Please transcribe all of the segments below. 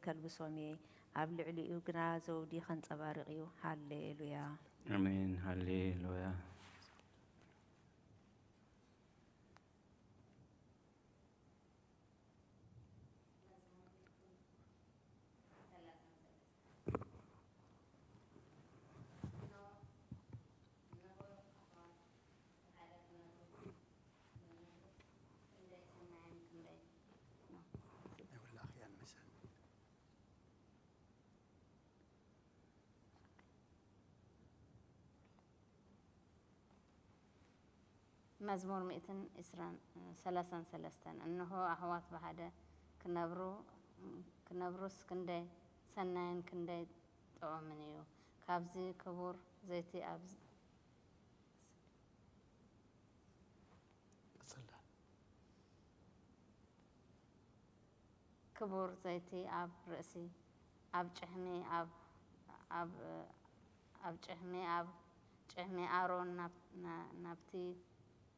ከልብሶም እየ፣ ኣብ ልዕሊኡ ግና ዘውዲ ከንጸባርቕ እዩ። ሃሌሉያ። ኣሜን። ሃሌሉያ። መዝሙር ሚእትን ዕስራን፣ ሰላሳን ሰለስተን። እንሆ ኣሕዋት ብሓደ ክነብሩ፣ ክነብሩስ ክንደይ ሰናይን ክንደይ ጥዑምን እዩ። ካብዚ ክቡር ዘይቲ ኣብ ቀጽላ። ክቡር ዘይቲ ኣብ ርእሲ፣ ኣብ ጭሕሚ፣ ኣብ፣ ኣብ፣ ኣብ ጭሕሚ፣ ኣብ ጭሕሚ ኣሮን ናብ፣ ና-፣ ናብቲ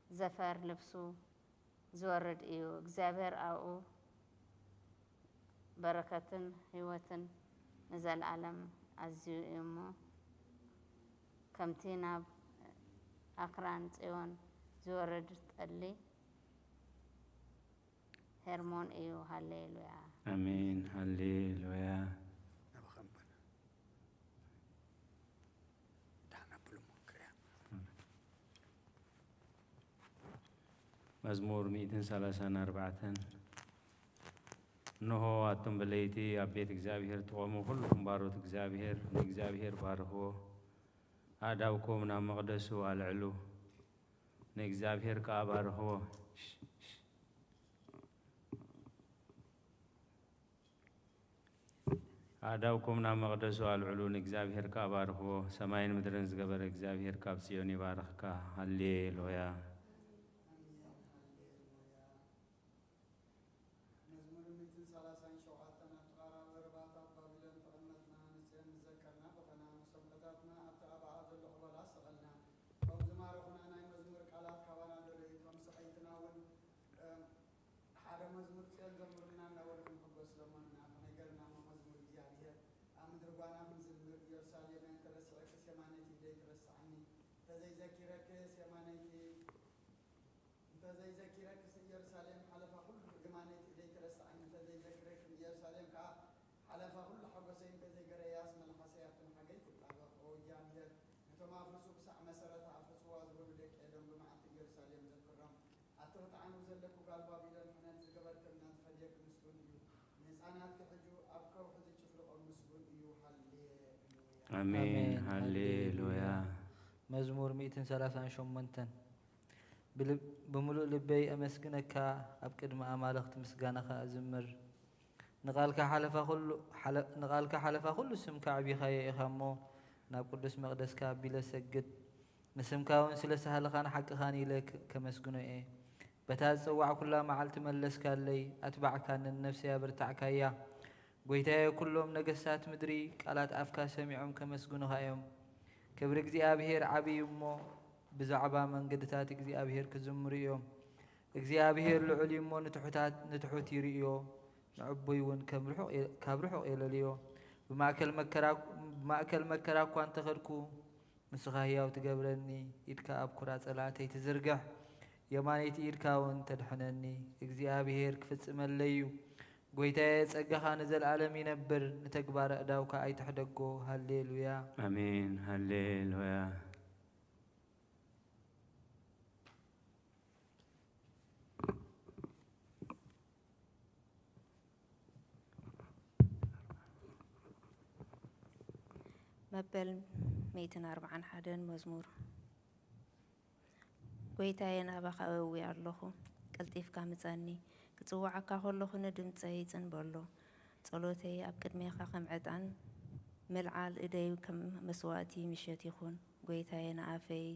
ዘፈር ልብሱ ዝወርድ እዩ። እግዚኣብሔር ኣብኡ በረከትን ህይወትን ንዘለኣለም ኣዝዩ እዩ እሞ፣ ከምቲ ናብ ኣክራን ጽዮን ዝወርድ ጠሊ ሄርሞን እዩ። ሃሌሉያ። ኣሜን። ሃሌሉያ። ናባኻ እምበር። ደሓን ኣብሉ እሞ ክሪኣ። መዝሙር ሚእትን ሰላሳን ኣርባዕተን። እንሆ ኣቱም ብለይቲ ኣብ ቤት እግዚኣብሔር ትቖሙ ኩልኹም ባሮት እግዚኣብሔር ንእግዚኣብሔር ባርኽዎ። ኣእዳውኩም ናብ መቕደሱ ኣልዕሉ፣ ንእግዚኣብሔር ከኣ ባርኽዎ። ኣእዳውኩም ናብ መቕደሱ ኣልዕሉ፣ ንእግዚኣብሔር ከኣ ባርኽዎ። ሰማይን ምድርን ዝገበረ እግዚኣብሔር ካብ ጽዮን ይባርኽካ። ሃሌሉያ። መዝሙር ሚእትን ሰላሳን ሸውዓተን። ኣብ ጥቓ ርባታት ባቢሎን ተቐመጥና፣ ንጽዮን ንዘከርና በኸና፣ መሰንቆታትና ኣብቲ ኣብኣ ዘሎ ዕቦላ ሰቐልና። እቶም ዝማረኹና ናይ መዝሙር ቃላት ካባና ደለዩ፣ እቶም ሰቐይትና እውን፣ እ፣ ሓደ መዝሙር ጽዮን ዘምሩልና እናበሉ ክንሕጎስ ለመኑና። ከመይ ገርና እሞ መዝሙር እግዚኣብሔር ኣብ ምድሪ ጓና ክንዝምር፣ ኢየሩሳሌመይ እንተረሲዐክስ የማነይቲ ኢደይ ትረስዓኒ፣ እንተዘይዘኪረክስ የማነይቲ እንተዘይዘኪረክስ ንኢየሩሳሌም ሓለፋ ኩሉ እርግማነይ ትእደይ ትረስዓኒ፣ እንተዘይዘኪረክስ ንኢየሩሳሌም ከኣ ሓለፋ ኩሉ ሓጎሰይ፣ እንተዘይገረያስ መልሓሰይ ኣብቲ መሓገይ ትጣበቕ። ኦ እግዚኣብሔር፣ ነቶም ኣፍርሱ ክሳዕ መሰረታ ኣፍርስዋ ዝበሉ ደቂ ኤዶም ብመዓልቲ ኢየሩሳሌም ዘክሮም። ኣቲ ክትዓኑ ዘለኩ ጓል ባቢሎን፣ ሕነት ዝገበርክልና ዝፈድየኪ ምስጉን እዩ። ንህፃናትኪ ሕጁ ኣብ ከውሒ ዝጭፍልቖም ምስጉን እዩ። ሃሌሉያ። ኣሜን። ኣሜን። ሃሌሉያ። መዝሙር ሚእትን ሰላሳን ሸሞንተን። ብልብ-፣ ብምሉእ ልበይ ኣመስግነካ፣ ኣብ ቅድሚ ኣማልኽቲ ምስጋናኻ እዝምር። ንቓልካ ሓለፋ ኩሉ፣ ሓለ-፣ ንቓልካ ሓለፋ ኩሉ ስምካ ኣዕቢኻዮ ኢኻ እሞ፣ ናብ ቅዱስ መቕደስካ ኣቢለ እሰግድ። ንስምካ እውን ስለ ሳህልኻን ሓቅኻን ኢለ ክ-፣ ከመስግኖ እየ። በታ ዝጸዋዕኩላ መዓልቲ መለስካለይ፣ ኣትባዕካንን ነፍሰይ ኣበርታዕካያ። ጐይታየ፣ ኵሎም ነገስታት ምድሪ ቃላት ኣፍካ ሰሚዖም ከመስግኑኻ እዮም። ክብሪ እግዚኣብሄር ዓብዪ እዩ እሞ፣ ብዛዕባ መንገድታት እግዚኣብሄር ክዝምሩ እዮም። እግዚኣብሄር ልዑል እዩ እሞ፣ ንትሑታት፣ ንትሑት ይርእዮ፣ ንዕቡይ እውን ከም ርሑቕ የ-፣ ካብ ርሑቕ የለልዮ። ብማእከል መከራ፣ ብማእከል መከራ እኳ እንተ ኸድኩ፣ ንስኻ ህያው ትገብረኒ፣ ኢድካ ኣብ ኩራ ጸላእተይ ትዝርግሕ፣ የማነይቲ ኢድካ እውን ተድሕነኒ። እግዚኣብሄር ክፍጽመለይ እዩ። ጐይታየ፣ ጸጋኻ ንዘለኣለም ይነብር፣ ንተግባር ኣእዳውካ ኣይትሕደጎ። ሃሌሉያ። ኣሜን። ሃሌሉያ። መበል ሚእትን ኣርብዓን ሓደን መዝሙር። ጐይታየ፣ ናባኻ እእዊ ኣለኹ፣ ቀልጢፍካ ምጸኒ። ክጽውዓካ ከለኹ ንድምጸይ ጽን በሎ። ጸሎተይ ኣብ ቅድሜኻ ከም ዕጣን፣ ምልዓል እደይ ከም መስዋእቲ ምሸት ይኹን። ጐይታየ፣ ንኣፈይ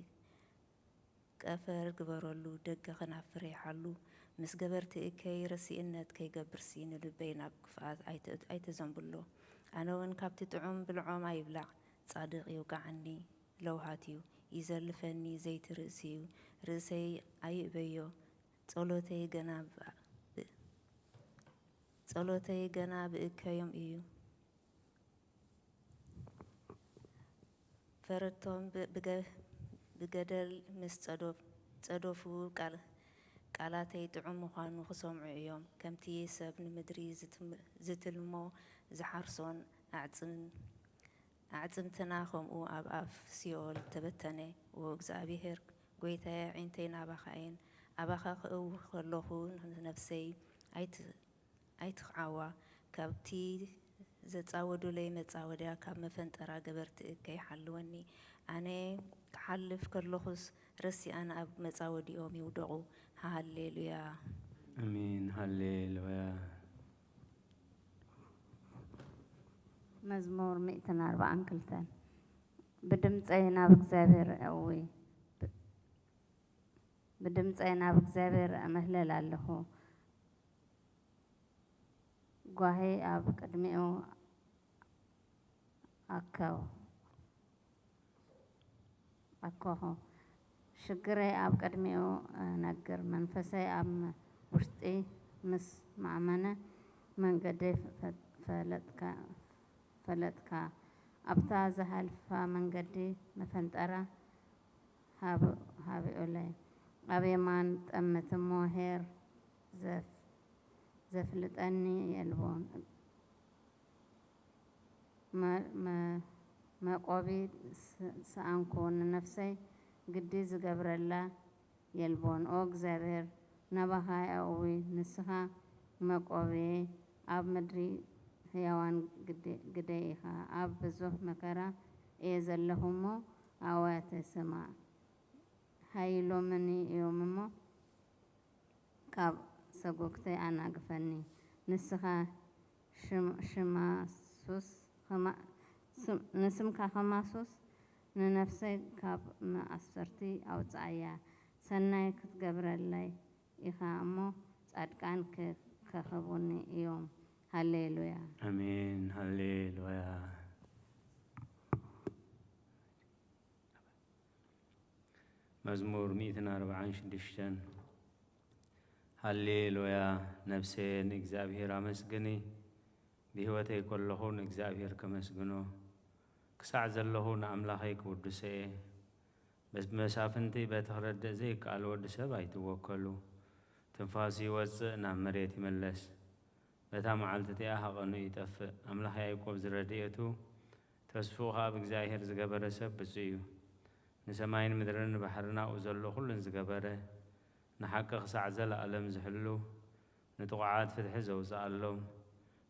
ቀፈር ግበረሉ፣ ደገ ከናፍር ይሓሉ። ምስ ገበርቲ እከይ ረሲእነት ከይገብርሲ፣ ንልበይ ናብ ክፍኣት ኣይተ-፣ ኣይተዘንብሎ። ኣነ እውን ካብቲ ጥዑም ብልዖም ኣይብላዕ፣ ጻድቕ ይውቃዓኒ፣ ለውሃት እዩ፣ ይዘልፈኒ፣ ዘይቲ ርእሲ እዩ፣ ርእሰይ ኣይእበዮ፣ ጸሎተይ ገና ብ-፣ ብ-፣ ጸሎተይ ገና ብእከዮም እዩ። ፈረድቶም ብ-፣ ብገ-፣ ብገደል ምስ ጸዶፍ-፣ ጸደፉ፣ ቃል-፣ ቃላተይ ጥዑም ምዃኑ ክሰምዑ እዮም። ከምቲ ሰብ ንምድሪ ዝትም-፣ ዝትልሞ ዝሓርሶን ኣዕጽም-፣ ኣዕጽምትና ከምኡ ኣብ ኣፍ ሲኦል ተበተነ። ዎ እግዚኣብሔር ጐይታየ፣ ኣዒንተይ ናባኻ እየን። ኣባኻ ክእዊ ከለኹ ነፍሰይ ኣይት-፣ ኣይትኽዓዋ። ካብቲ ዘጻወዱለይ መጻወድያ፣ ካብ መፈንጠራ ገበርቲ እከይ ሓልወኒ። ኣነ ክሓልፍ ከለኹስ ረሲኣን ኣብ መጻወድያኦም ይውደቑ። ሃሌሉያ። ኣሜን። ሃሌሉያ። መዝሙር ሚእትን ኣርባዓን ክልተን። ብድምጸይ ናብ እግዚኣብሔር እዊ፣ ብ-፣ ብድምጸይ ናብ እግዚኣብሔር እምህለል ኣለኹ። ጓሂ ኣብ ቅድሚኡ ኣከው-፣ ኣከኹ። ሽግረይ ኣብ ቅድሚኡ እነግር። መንፈሰይ ኣብ ውሽጢ ምስ ማእመነ፣ መንገደይ ፈ-፣ ፈለጥካ፣ ፈለጥካ። ኣብታ ዝሃልፋ መንገዲ መፈንጠራ ሃብ-፣ ሃቢኡለይ። ኣብ የማን ጠምት እሞ ሄር ዘፍ-፣ ዘፍልጠኒ የልቦን። መ-፣ መ-፣ መቆቢ ስ-፣ ሰኣንኩ፣ ንነፍሰይ ግዲ ዝገብረላ የልቦን። ኦ እግዚኣብሔር፣ ናባኻ የእዊ፣ ንስኻ መቆብየይ፣ ኣብ ምድሪ ህያዋን ግደ-፣ ግደይ ኢኻ። ኣብ ብዙሕ መከራ እየ ዘለኹ እሞ፣ ኣእዋተይ ስማዕ። ሃይሎምኒ እዮም እሞ፣ ካብ ሰጎግተይ ኣናግፈኒ። ንስኻ ሽም-፣ ሽማሱስ ኸማ-፣ ስም-፣ ንስምካ ኸማሱስ፣ ንነፍሰይ ካብ መኣስፈርቲ ኣውጽኣያ። ሰናይ ክትገብረለይ ኢኻ እሞ፣ ጻድቃን ክ-፣ ክኸቡኒ እዮም። ሃሌሉያ። ኣሜን። ሃሌሉያ። መዝሙር ሚእትን ኣርባዓን ሽዱሽተን። ሃሌሉያ፣ ነፍሰየ ንእግዚኣብሔር ኣመስግኒ። ብህይወተይ ከለኹ ንእግዚኣብሔር ከመስግኖ፣ ክሳዕ ዘለኹ ንኣምላኸይ ክውድሶ እየ። በስ-፣ ብመሳፍንቲ በቲ ክረድእ ዘይከኣል ወዲ ሰብ ኣይትወከሉ። ትንፋሱ ይወጽእ፣ ናብ መሬት ይምለስ። በታ መዓልቲ እቲኣ ሃቐኑ ይጠፍእ። ኣምላኽ ያዕቆብ ዝረድኤቱ፣ ተስፍኡ ኸኣ ብእግዚኣብሔር ዝገበረ ሰብ ብፁዕ እዩ። ንሰማይን ምድርን ንባሕርን ኣብኡ ዘሎ ኹሉን ዝገበረ፣ ንሓቂ ኽሳዕ ዘለኣለም ዝሕሉ፣ ንጥቑዓት ፍትሒ ዘውፅኣሎም፣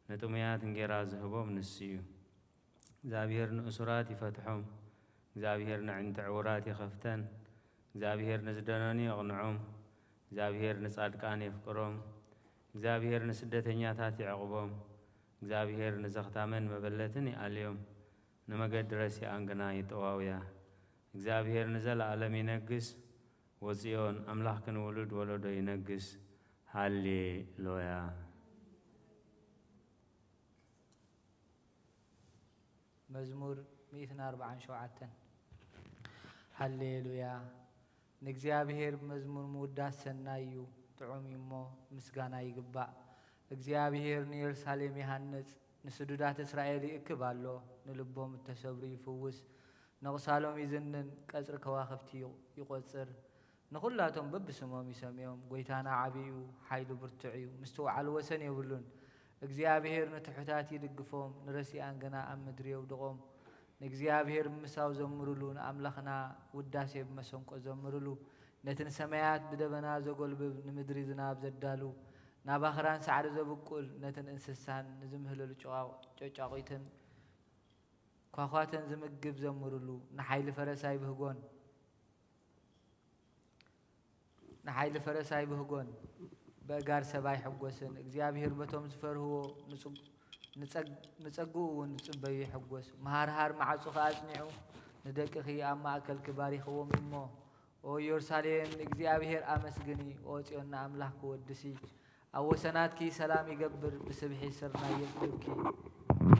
ንጥሙያት እንጌራ ዝህቦም ንሱ እዩ። እግዚኣብሔር ንእሱራት ይፈትሖም። እግዚኣብሔር ነዕንቲ ዕውራት ይኸፍተን። እግዚኣብሔር ንዝደነኑ የቕንዖም። እግዚኣብሔር ንጻድቃን የፍቅሮም። እግዚኣብሔር ንስደተኛታት ይዕቕቦም። እግዚኣብሔር ንዘኽታምን መበለትን ይኣልዮም። ንመገዲ ረሲኣን ግና ይጠዋውያ። እግዚኣብሔር ንዘለኣለም ይነግስ። ወጽዮን ኣምላኽኪ ንውሉድ ወለዶ ይነግስ። ሃሌሉያ። መዝሙር ሚእትን ኣርባዓን ሸውዓተን። ሃሌሉያ። ንእግዚኣብሔር ብመዝሙር ምውዳስ ሰናይ እዩ፣ ጥዑም እዩ እሞ ምስጋና ይግባእ። እግዚኣብሔር ንየሩሳሌም ይሃንጽ፣ ንስዱዳት እስራኤል ይእክብ ኣሎ፣ ንልቦም እተሰብሩ ይፍውስ፣ ነቑሳሎም ይዝንን፣ ቀጽሪ ከዋኽብቲ ይቖጽር። ንኹላቶም በብስሞም ይሰምዮም። ጐይታና ዓቢ እዩ፣ ሓይሉ ብርቱዕ እዩ፣ ምስትውዓሉ ወሰን የብሉን። እግዚኣብሔር ንትሑታት ይድግፎም፣ ንረሲኣን ግና ኣብ ምድሪ የውድቖም። ንእግዚኣብሔር ብምሳው ዘምሩሉ፣ ንኣምላኽና ውዳሴ ብመሰንቆ ዘምሩሉ። ነቲ ንሰማያት ብደበና ዘጎልብብ፣ ንምድሪ ዝናብ ዘዳሉ፣ ናብ ኣኽራን ሳዕሪ ዘብቁል፣ ነትን እንስሳን ንዝምህለሉ ጨቋ-፣ ጨጫቒትን ኳዃተን ዝምግብ ዘምሩሉ። ንሓይሊ ፈረስ ኣይብህጎን፣ ንሓይሊ ፈረስ ኣይብህጎን፣ በእጋር ሰብ ኣይሕጎስን። እግዚኣብሔር በቶም ዝፈርህዎ ንጽ-፣ ንጸግ-፣ ንጸግኡ እውን ዝጽበዩ ይሕጎስ። መሃርሃር መዓጹኺ ኣጽኒዑ፣ ንደቅኺ ኣብ ማእከልኪ ባሪኽዎም እሞ፣ ኦ ኢየሩሳሌም፣ ንእግዚኣብሔር ኣመስግኒ፣ ኦ ጽዮን፣ ንኣምላኽኪ ወድሲ። ኣብ ወሰናትኪ ሰላም ይገብር፣ ብስብሒ ስርናይ የጽግብኪ፣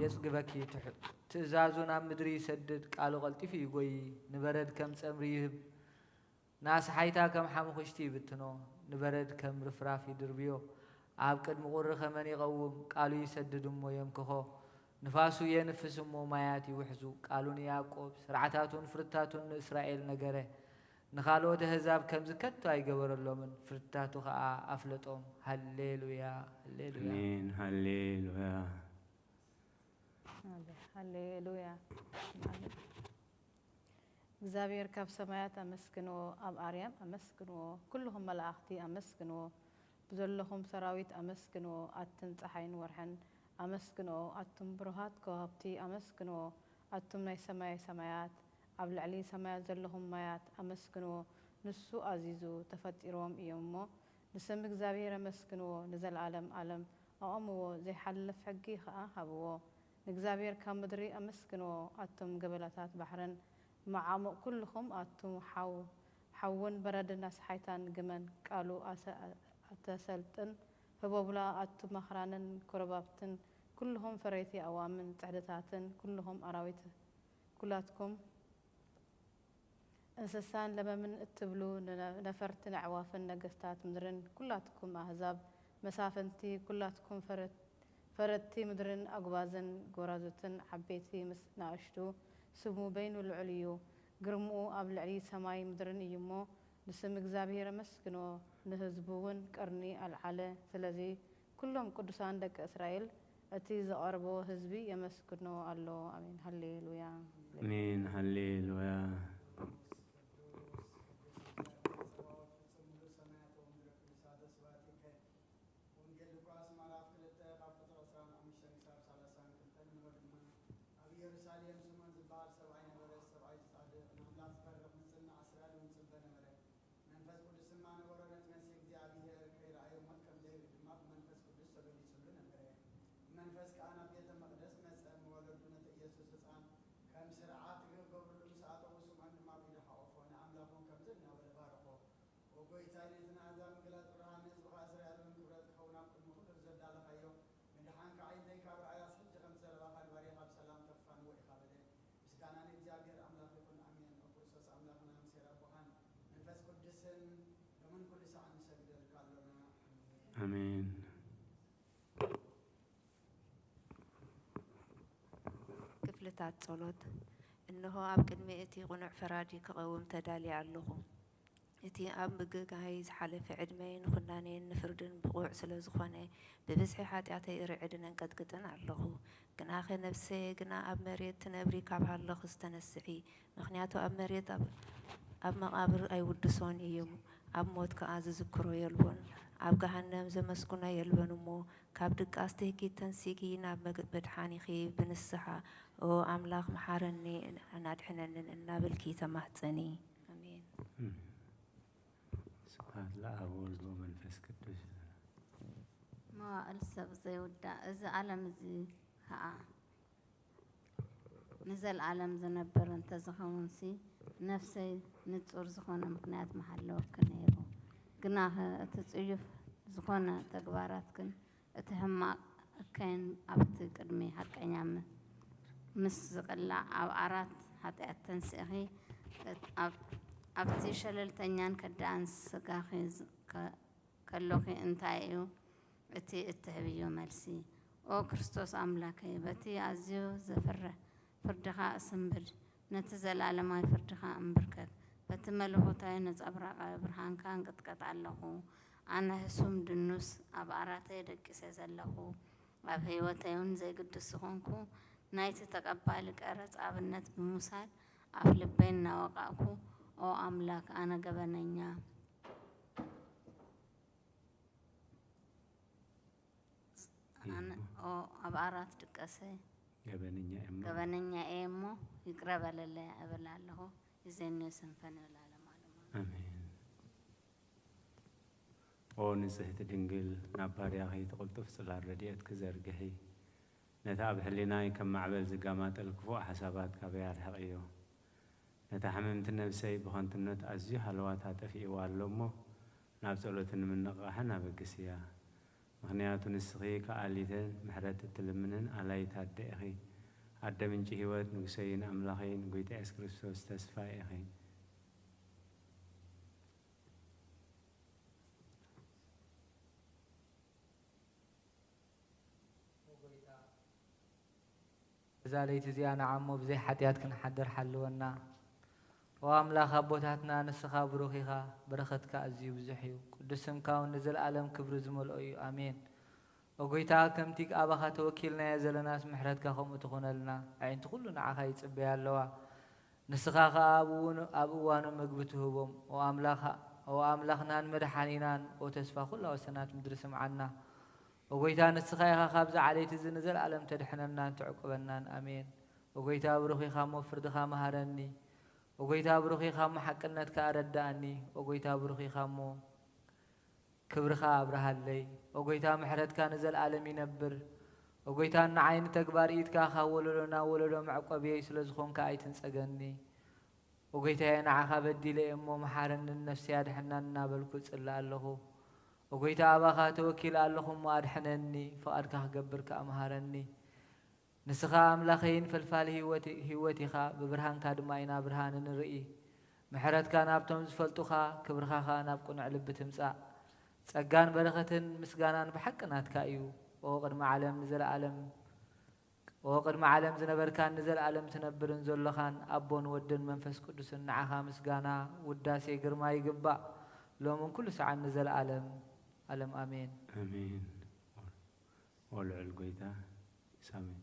የጽግበኪ። ትሕ-፣ ትእዛዙ ናብ ምድሪ ይሰድድ፣ ቃሉ ቀልጢፉ ይጎዪ። ንበረድ ከም ጸምሪ ይህብ፣ ንኣስሓይታ ከም ሓሙኽሽቲ ይብትኖ። ንበረድ ከም ርፍራፍ ይድርብዮ፣ ኣብ ቅድሚ ቁሪ ከመን ይቐውም፣ ቃሉ ይሰድድ እሞ የምክኾ። ንፋሱ የንፍስ እሞ ማያት ይውሕዙ። ቃሉ ንያዕቆብ፣ ስርዓታቱን ፍርድታቱን ንእስራኤል ነገረ። ንኻልኦት ኣህዛብ ከምዚ ከቶ ኣይገበረሎምን፣ ፍርድታቱ ኸኣ ኣፍለጦም። ሃሌሉያ፣ ሃሌሉያ። ኣሜን፣ ሃሌሉያ። ሃሌሉያ። እግዚኣብሔር ካብ ሰማያት ኣመስግንዎ፣ ኣብ ኣርያም ኣመስግንዎ፣ ኩልኹም መላእኽቲ ኣመስግንዎ፣ ብዘለኹም ሰራዊት ኣመስግንዎ፣ ኣትን ጸሓይን ወርሕን ኣመስግንዎ፣ ኣቱም ብሩሃት ከዋኽብቲ ኣመስግንዎ፣ ኣቱም ናይ ሰማይ ሰማያት፣ ኣብ ልዕሊ ሰማያት ዘለኹም ማያት ኣመስግንዎ፣ ንሱ ኣዚዙ፣ ተፈጢሮም እዮም እሞ፣ ንስም እግዚኣብሔር ኣመስግንዎ፣ ንዘለዓለም ዓለም ኣቐምዎ፣ ዘይሓልፍ ሕጊ ኸኣ ሃብዎ። ንእግዚኣብሔር ካብ ምድሪ ኣመስግንዎ፣ ኣቱም ገበላታት ባሕርን መዓሙቕ ኩልኹም ኣቱም ሓው-፣ ሓውን በረድን ኣስሓይታን ግመን ቃሉ ኣሰ-፣ ኣተሰልጥን ህቦብላ ኣቱም ኣኽራንን ኮረባብትን ኩልኹም ፈረይቲ ኣእዋምን ጽዕድታትን ኩልኹም ኣራዊት ኩላትኩም እንስሳን ለመምን እትብሉ ንነ-፣ ነፈርትን ኣዕዋፍን ነገስታት ምድርን ኩላትኩም ኣህዛብ መሳፍንቲ ኩላትኩም ፈረ-፣ ፈረድቲ ምድርን ኣጉባዝን ጎራዙትን ዓበይቲ ምስ ናእሽቱ ስሙ በይኑ ልዑል እዩ። ግርምኡ ኣብ ልዕሊ ሰማይ ምድርን እዩ እሞ ንስም እግዚኣብሔር ኣመስግኖ። ንህዝቡ እውን ቅርኒ ኣልዓለ። ስለዚ ኩሎም ቅዱሳን ደቂ እስራኤል እቲ ዘቐርቦ ህዝቢ የመስግኖ ኣሎ። ኣሜን። ሃሌሉያ። ኣሜን። ሃሌሉያ። ወንጌል ሉቃስ ምዕራፍ ክልተ ካብ ቁጽሪ ዕስራን ሓሙሽተን ክሳብ ሰላሳን ክልተን፣ እንሆ ድማ ኣብ ኢየሩሳሌም ስምዖን ዝበሃል ሰብኣይ ነበረ። ሰብኣይ ጻድቕ፣ ንኣምላኽ ዝፈርህ፣ ንጽንዕ ኣስራልን ዝጽበ ነበረ። መንፈስ ቅዱስ ድማ ነበሮ። ነቲ መሲሕ እግዚኣብሔር ከይረኣዮ ሞት ከም ዘይርኢ ድማ ብመንፈስ ቅዱስ ተገሊጹሉ ነበረ። ብመንፈስ ከኣ ናብ ቤተ መቕደስ መጸ። እሞ ወለዱ ነቲ ኢየሱስ ህጻን ከም ስርዓት ክገብሩሉ ምስ ኣተዉ፣ ስምዖን ድማ ኣብ ኢዱ ሓቖፎ፣ ንኣምላኽ እውን ከምዚ እናበለ ባረኾ። ኦ ጐይታይ፣ ነቲ ንኣህዛብ ምግላጽ ብርሃን፣ ንህዝብኻ እስራኤል እውን ክብረት ክኸውን ኣብ ቅድሚ ኩሉ ዘዳለኻዮ ምድሓንካ፣ ኣዒንተይ ካብ ረኣያስ፣ ሕጂ ከም ዘረባኻ ንባርያ ካብ ሰላም ተፋንዎ ኢኻ በለ። ምስጋና ንእግዚኣብሔር ኣምላኽ ይኹን፣ ኣሜን። ኦ ክርስቶስ ኣምላኽና፣ ምስ ሄር ኣቦኻን መንፈስ ቅዱስን ሎምን ኩሉ ሰዓት ንሰግደልካ ኣሎና። ኣሜን። ኣሜን። ክፍልታት ጸሎት። እንሆ፣ ኣብ ቅድሚ እቲ ቅኑዕ ፈራዲ ክቐውም ተዳልየ ኣለኹ። እቲ ኣብ ምግጋይ ዝሓለፈ ዕድመይ ንኹናኔን ንፍርድን ብቑዕ ስለ ዝኾነ፣ ብብዝሒ ሓጢኣተይ እርዕድን እንቀጥቅጥን ኣለኹ። ግናኸ ነፍሰየ ግና ኣብ መሬት ትነብሪ ካብ ሃለኽስ ተነስሒ፣ ምኽንያቱ ኣብ መሬት ኣብ፣ ኣብ መቓብር ኣይውድሶን እዩ፣ ኣብ ሞት ከኣ ዝዝክሮ የልቦን፣ ኣብ ገሃነም ዘመስግኖ የልቦን እሞ፣ ካብ ድቃስ ትህኪት ተንሲኪ ናብ መግ-፣ መድሓኒኺ ብንስሓ፣ ኦ ኣምላኽ መሓረኒ፣ ኣድሕነንን እናበልኪ ተማህጸኒ። ኣሜን። ስብሐት ለአብ ወወልድ ወመንፈስ ቅዱስ። መዋእል ሰብ ዘይውዳእ፣ እዚ ዓለም እዚ ኸኣ ንዘለዓለም ዝነብር እንተዝኸውንሲ፣ ነፍሰይ ንጹር ዝኾነ ምኽንያት ምሃለወኪ ነይሩ። ግናኸ እቲ ጽዩፍ ዝኾነ ተግባራትክን እቲ ሕማቕ እከይን ኣብቲ ቅድሚ ሓቀኛ ም-፣ ምስ ዝቕላዕ፣ ኣብ ዓራት ሓጢኣት ተንሲእኺ፣ እት-፣ ኣብ-፣ ኣብቲ ሸለልተኛን ከዳእን ስጋኺ ዝ-፣ ከ-፣ ከሎኺ እንታይ እዩ እቲ እትህብዮ መልሲ? ኦ ክርስቶስ ኣምላከይ፣ በቲ ኣዝዩ ዘፍርህ ፍርድኻ እስንብድ፣ ነቲ ዘለኣለማዊ ፍርድኻ እምብርከክ፣ በቲ መለኮታዊ ነጸብራቓዊ ብርሃንካ እንቅጥቀጥ ኣለኹ። ኣነ ህሱም ድኑስ ኣብ ዓራተይ ደቂሰ ዘለኹ፣ ኣብ ህይወተይ እውን ዘይግድስ ዝኾንኩ፣ ናይቲ ተቐባሊ ቀረጽ ኣብነት ብምውሳድ፣ ኣፍ ልበይ እናወቃእኩ፣ ኦ ኣምላክ፣ ኣነ ገበነኛ፣ ኣነ፣ እሞ። ኦ፣ ኣብ ዓራት ድቀሰ፣ ገበነኛ እየ እሞ። ገበነኛ እየ እሞ፣ ይቅረ በለለይ እብል ኣለኹ። ይዜንዮ ሰንፈን እብል ኣለማለማ። ኣሜን። ኦ ንጽህቲ ድንግል፣ ናብ ባርያኺ እቲ ቅልጡፍ ጽላል ረድኤትኪ ዘርግሒ። ነቲ ኣብ ሕሊናይ ከም ማዕበል ዝጋማጠል ክፉእ ሓሳባት ካበይ ኣርሕቕዮ። ነታ ሕምምቲ ነብሰይ ብኸንቱነት ኣዝዩ ሃለዋታ ጠፊእዋ ኣሎ እሞ፣ ናብ ጸሎትን ምንቕቓሕን ኣበግስያ። ምኽንያቱ ንስኺ ከኣሊትን ምሕረት እትልምንን ኣላይት ኣደ ኢኺ። ኣደ ምንጪ ህይወት፣ ንጉሰይን ኣምላኸይን፣ ጎይታ የሱስ ክርስቶስ ተስፋይ ኢኺ። እዛ ለይቲ እዚኣ ንዓሞ ብዘይ ሓጢኣት ክንሓድር ሓልወና። ኦ ኣምላኽ ኣቦታትና፣ ንስኻ ብሩኽ ኢኻ፣ በረኸትካ ኣዝዩ ብዙሕ እዩ። ቅዱስ ስምካ እውን ንዘለኣለም ክብሪ ዝመልኦ እዩ። ኣሜን። ኦ ጐይታ፣ ከምቲ ኣባኻ ተወኪልናዮ ዘለናስ፣ ምሕረትካ ከምኡ ትኹነልና። ኣዒንቲ ኩሉ ንዓኻ ይጽበያ ኣለዋ። ንስኻ ኸኣ ኣብ እውኑ-፣ ኣብ እዋኑ ምግቢ ትህቦም። ኦ ኣምላኻ-፣ ኦ ኣምላኽናን መድሓኒናን፣ ኦ ተስፋ ኩላ ወሰናት ምድሪ፣ ስምዓና። ኦ ጐይታ፣ ንስኻ ኢኻ ካብዚ ዓሌት እዚ ንዘለኣለም ተድሕነናን ትዕቁበናን። ኣሜን። ኦ ጐይታ፣ ብሩኽ ኢኻ እሞ ፍርድኻ መሃረኒ። ኦ ጐይታ፣ ብሩኽ ኢኻ እሞ ሓቅነትካ ኣረድኣኒ። ኦ ጐይታ፣ ብሩኽ ኢኻ እሞ ክብርኻ ኣብርሃለይ። ኦ ጐይታ፣ ምሕረትካ ንዘለኣለም ይነብር። ኦ ጐይታ፣ ንዓይ ንተግባር ኢድካ ካብ ወለዶ ናብ ወለዶ መዕቆብየይ ስለ ዝኾንካ ኣይትንጸገኒ። ኦ ጐይታየ፣ ንዓኻ በዲለ እየ እሞ መሓረኒ፣ ንነፍሰይ ኣድሕና እናበልኩ እጽሊ ኣለኹ። ኦ ጐይታ፣ ኣባኻ ተወኪለ ኣለኹ እሞ ኣድሕነኒ፣ ፍቓድካ ክገብር ከኣ መሃረኒ። ንስኻ ኣምላኸይን ፈልፋሊ ህይወት-፣ ህይወት ኢኻ፣ ብብርሃንካ ድማ ኢና ብርሃን እንርኢ። ምሕረትካ ናብቶም ዝፈልጡኻ፣ ክብርኻ ኸኣ ናብ ቅኑዕ ልቢ ትምጻእ። ጸጋን በረኸትን ምስጋናን ብሓቂ ናትካ እዩ። ኦ ቅድሚ ዓለም ንዘለኣለም፣ ኦ ቅድሚ ዓለም ዝነበርካን ንዘለኣለም ትነብርን ዘሎኻን፣ ኣቦን ወድን መንፈስ ቅዱስን፣ ንዓኻ ምስጋና፣ ውዳሴ፣ ግርማ ይግባእ፣ ሎምን ኩሉ ሰዓን ንዘለኣለም። ኣለም ኣሜን። ኣሜን። ኦ ልዑል ጐይታ፣ ሳሚ-፣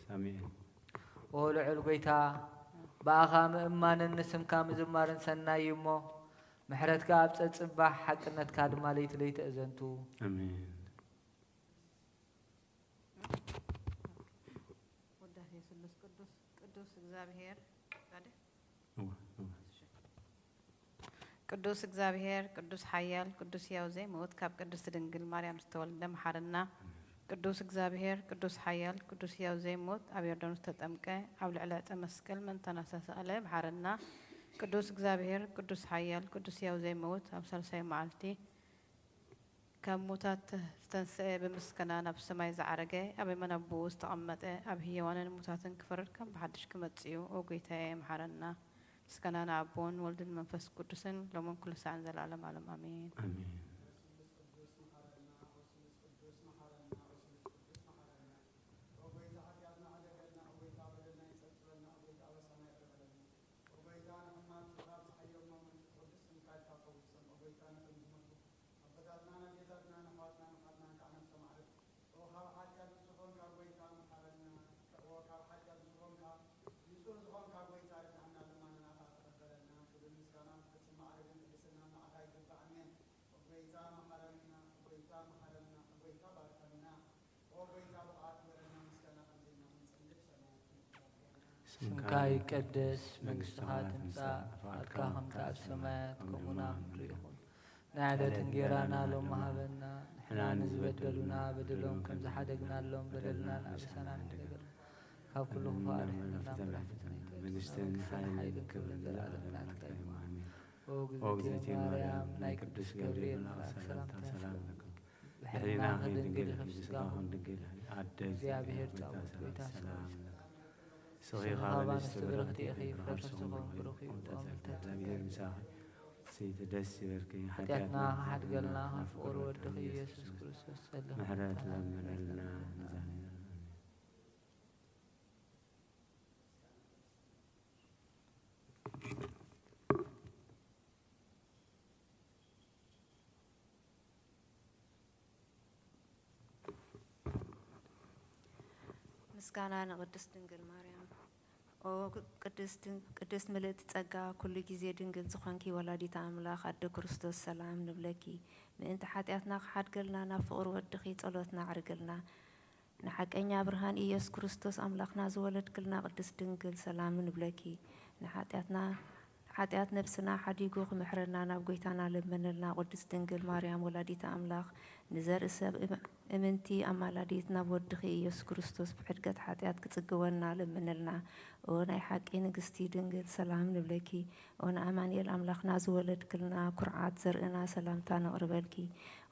ሳሙኤል። ኦ ልዑል ጐይታ፣ ብኣኻ ምእማንን ንስምካ ምዝማርን ሰናይ እዩ እሞ፣ ምሕረትካ ኣብ ጸጽባሕ፣ ሓቅነትካ ድማ ለይቲ ለይቲ እዘንቱ። ኣሜን። ውዳሴ ስሉስ ቅዱስ፣ ቅዱስ እግዚኣብሔር፣ ጻድቅ እወ፣ እወ። ቅዱስ እግዚኣብሔር፣ ቅዱስ ሓያል፣ ቅዱስ ሕያው ዘይምውት፣ ካብ ቅድስት ድንግል ማርያም ዝተወልደ፣ መሓረና። ቅዱስ እግዚኣብሔር፣ ቅዱስ ሓያል፣ ቅዱስ ሕያው ዘይምውት፣ ኣብ ዮርዳኖስ ተጠምቀ፣ ኣብ ልዕሊ ዕፀ መስቀል ምእንታና ዝተሰቕለ፣ መሓረና። ቅዱስ እግዚኣብሔር፣ ቅዱስ ሓያል፣ ቅዱስ ሕያው ዘይምውት፣ ኣብ ሳልሳይ መዓልቲ ካብ ሙታት ዝተንስኤ፣ ብምስጋና ናብ ሰማይ ዝዓረገ፣ ኣብ የማን ኣቦኡ ዝተቐመጠ፣ ኣብ ህያዋንን ሙታትን ክፈርድ ከም ብሓድሽ ክመጽእ እዩ። ኦ ጐይታየ፣ መሓረና። ምስጋና ንኣቦን ወልድን መንፈስ ቅዱስን፣ ሎምን ኩሉ ሳዕን ዘለዓለም ዓለም። ኣሜን። ኣሜን። ኣቦታትና ኣዴታትና ኣሕዋትና መሓርና እንካዕ ነብሰ ማዕርግ። ኦ ካብ ሓጢኣት ንጹህ ኾንካ ጐይታ መሓረና። ኦ ካብ ሓጢኣት ንጹህ ኾንካ፣ ንጹህ ዝኾንካ ጐይታ ርድኣና፣ ልማናና ኸኣ ተቐበለና። ክብርን ምስጋናን ፍጽም ማዕርግን ቅድስናን ንዓኻ ይግባእ። ኣሜን። ኦ ጐይታ መሓረና፣ ኦ ጐይታ መሓረና፣ ኦ ጐይታ ባርከና። ኦ ጐይታ ብቕዓት ግበረና፣ ምስጋና ከምዘይናምን ጽንሕ ሰማያት። ስምካ ይቀደስ፣ መንግስትኻ ትምጻእ፣ ፍቓድካ ከምቲ ኣብ ሰማያት ከምኡ ኣብ ምድሪ ይኹን። ናይ ዕለት እንጌራና ሎሚ ሃበና፣ ንሕና ንዝበደሉና በደሎም ከም ዝሓደግናሎም በደልናን ኣበሳናን ይሕደገልና። ካብ ኩሉ ክፉእ ኣድሕነና፣ እምበር መንግስትን ሓይልን ክብርን ዘለዓለም ናትካ እዩ። ኣሜን። ኦ እግዝእትየ ማርያም፣ ናይ ቅዱስ ገብርኤል መልኣክ ሰላምታ ሰላም ይብለኩም። ብሕሊናኺ ድንግል ኢኺ፣ ብስጋኺ ድንግል ኢኺ። ኣደ እግዚኣብሔር ጻውዒት ጐይታ ሰላም ይብለኪ። ንስኺ ካብ ኣንስቲ ብርኽቲ ኢኺ፣ ፍረ ከርስኺ እውን ብሩኽ እዩ። ኦ ምልዕተ ጸጋ፣ እግዚኣብሔር ምሳኺ። ሰይቲ ደስ ይበልኪ። ሓጢኣትና ክሓድገልና ካብ ፍቑር ወድኺ ኢየሱስ ክርስቶስ ጸልኺ። ምሕረት ለምነልና። ኣሜን። ምስጋና ንቅድስት ድንግል ማርያም። ኦ ቅድስት፣ ቅድስት ምልእቲ ጸጋ፣ ኩሉ ግዜ ድንግል ዝኾንኪ ወላዲተ ኣምላኽ ኣደ ክርስቶስ ሰላም ንብለኪ። ምእንቲ ሓጢኣትና ክሓድገልና ናብ ፍቕሪ ወድኺ ጸሎትና ኣዕርግልና። ንሓቀኛ ብርሃን ኢየሱስ ክርስቶስ ኣምላኽና ዝወለድክልና ቅድስት ድንግል ሰላም ንብለኪ። ንሓጢኣትና፣ ሓጢኣት ነብስና ሓዲጉ ክምሕረና ናብ ጐይታና ለምንልና። ቅድስት ድንግል ማርያም ወላዲተ ኣምላኽ ንዘርኢ ሰብ እም-፣ እምንቲ ኣማላዲት ናብ ወድኺ ኢየሱስ ክርስቶስ ብሕድገት ሓጢኣት ክጽግወና ለምንልና። ኦ ናይ ሓቂ ንግስቲ ድንግል ሰላም ንብለኪ። ኦ ንኣማኑኤል ኣምላኽና ዝወለድክልና ኩርዓት ዘርእና ሰላምታ ነቕርበልኪ።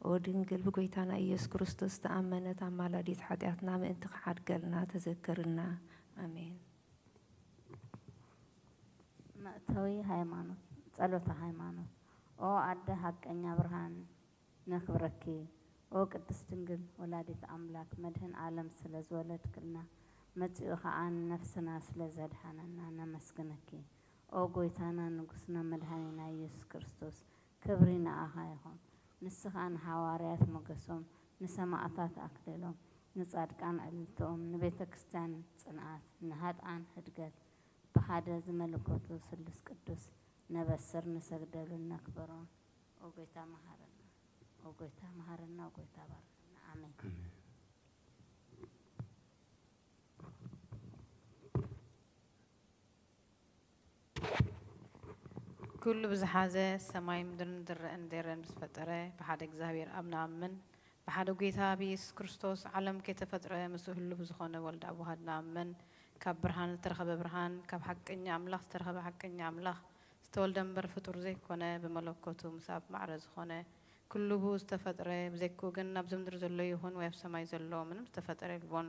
ኦ ድንግል ብጐይታና ኢየሱስ ክርስቶስ ዝተኣመነት ኣማላዲት ሓጢኣትና ምእንቲ ክሓድገልና ተዘከርና። ኣሜን። መእተዊ ሃይማኖት፣ ጸሎተ ሃይማኖት። ኦ ኣደ ሓቀኛ ብርሃን ነኽብረኪ። ኦ ቅድስት ድንግል ወላዲት ኣምላክ መድህን ዓለም ስለ ዝወለድክልና መጺኡ ኸኣ ንነፍስና ስለ ዘድሓነና ነመስግነኪ። ኦ ጐይታና ንጉስና መድሓኒና ኢየሱስ ክርስቶስ፣ ክብሪ ንኣኻ ይኹን። ንስኻ ንሃዋርያት ሞገሶም፣ ንሰማእታት ኣክሊሎም፣ ንጻድቃን ዕልልትኦም፣ ንቤተ ክርስቲያን ጽንዓት፣ ንሃጥኣን ህድገት፣ ብሓደ ዝመለኮቱ ስሉስ ቅዱስ ነበስር፣ ንሰግደሉን ነክብሮን። ኦ ጐይታ መሃረና፣ ኦ ጐይታ መሃረና፣ ኦ ጐይታ ባርኸና። ኣሜን። ኣሜን። ኩሉ ብዝሓዘ ሰማይ ምድርን ዝረአን ዘይረአን ምስ ፈጠረ ብሓደ እግዚኣብሔር ኣብ ንኣምን። ብሓደ ጐይታ ብኢየሱስ ክርስቶስ ዓለም ከይተፈጥረ ምስኡ ህሉ ብዝኾነ ወልድ ኣብ ውሃድ ንኣምን። ካብ ብርሃን ዝተረኸበ ብርሃን፣ ካብ ሓቀኛ ኣምላኽ ዝተረኸበ ሓቀኛ ኣምላኽ፣ ዝተወልደ እምበር ፍጡር ዘይኮነ፣ ብመለኮቱ ምስ ኣብ ማዕረ ዝኾነ፣ ኩሉ ብኡ ዝተፈጥረ፣ ብዘይክኡ ግን ኣብዚ ምድሪ ዘሎ ይኹን ወይ ኣብ ሰማይ ዘሎ ምንም ዝተፈጠረ የልቦን።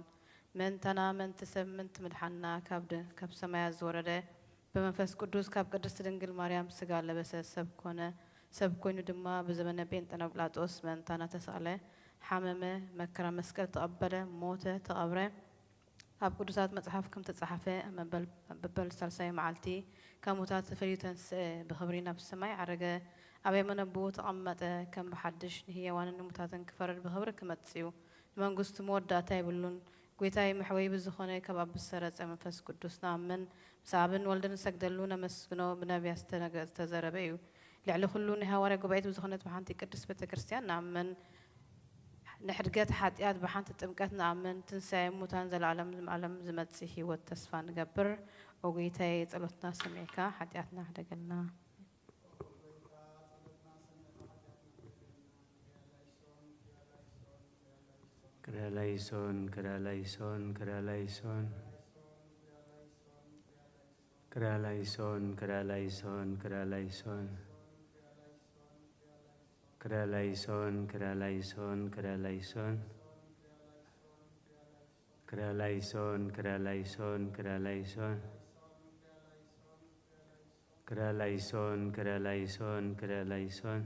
ምእንታና፣ ምእንቲ ሰብ፣ ምእንቲ ምድሓንና ካብ ድ-፣ ካብ ሰማያት ዝወረደ፣ ብመንፈስ ቅዱስ ካብ ቅድስት ድንግል ማርያም ስጋ ለበሰ፣ ሰብ ኮነ። ሰብ ኮይኑ ድማ ብዘመነ ጴንጠናውቅላጦስ ምእንታና ተሳእለ፣ ሓመመ፣ መከራ መስቀል ተቐበለ፣ ሞተ፣ ተቐብረ። ኣብ ቅዱሳት መጽሓፍ ከም ተጻሓፈ፣ ኣብ መበል፣ ኣብ መበል ሳልሳይ መዓልቲ ካብ ሙታት ተፈልዩ ተንስአ፣ ብኽብሪ ናብ ሰማይ ዓረገ፣ ኣብ የማነ ኣቦኡ ተቐመጠ። ከም ብሓድሽ ንህያዋንን ንሙታትን ክፈርድ ብኽብሪ ክመጽእ እዩ። ንመንግስቱ መወዳእታ የብሉን። ጐይታይ መሕወዪ ብዝኾነ ካብ ኣብ ዝሰረጸ መንፈስ ቅዱስ ንኣምን። ምስ ኣብን ወልድን ንሰግደሉ ነመስግኖ፣ ብነቢያት ዝተነገ-፣ ዝተዘረበ እዩ። ልዕሊ ኩሉ ናይ ሃዋርያ ጉባኤት ብዝኾነት ብሓንቲ ቅድስት ቤተ ክርስቲያን ንኣምን። ንሕድገት ሓጢኣት ብሓንቲ ጥምቀት ንኣምን። ትንሳኤ ሙታን ዘለዓለም ዓለም ዝመጽእ ህይወት ተስፋ ንገብር። ኦ ጐይታዬ፣ ጸሎትና ሰሚዕካ ሓጢኣትና ሕደገልና። ክርያላይሶን፣ ክርያላይሶን፣ ክርያላይሶን። ክርያላይሶን፣ ክርያላይሶን፣ ክርያላይሶን። ክርያላይሶን፣ ክርያላይሶን፣ ክርያላይሶን። ክርያላይሶን፣ ክርያላይሶን፣ ክርያላይሶን። ክርያላይሶን፣ ክርያላይሶን፣ ክርያላይሶን።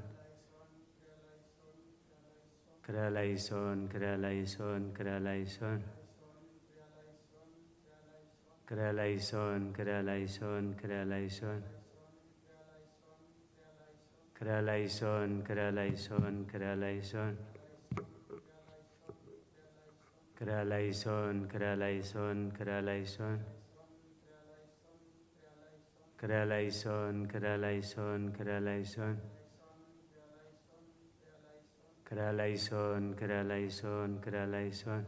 ክርያላይሶን፣ ክርያላይሶን፣ ክርያላይሶን። ክርያላይሶን፣ ክርያላይሶን፣ ክርያላይሶን። ክርያላይሶን፣ ክርያላይሶን፣ ክርያላይሶን። ክርያላይሶን፣ ክርያላይሶን፣ ክርያላይሶን። ክርያላይሶን፣ ክርያላይሶን፣ ክርያላይሶን። ክርያላይሶን፣ ክርያላይሶን፣ ክርያላይሶን።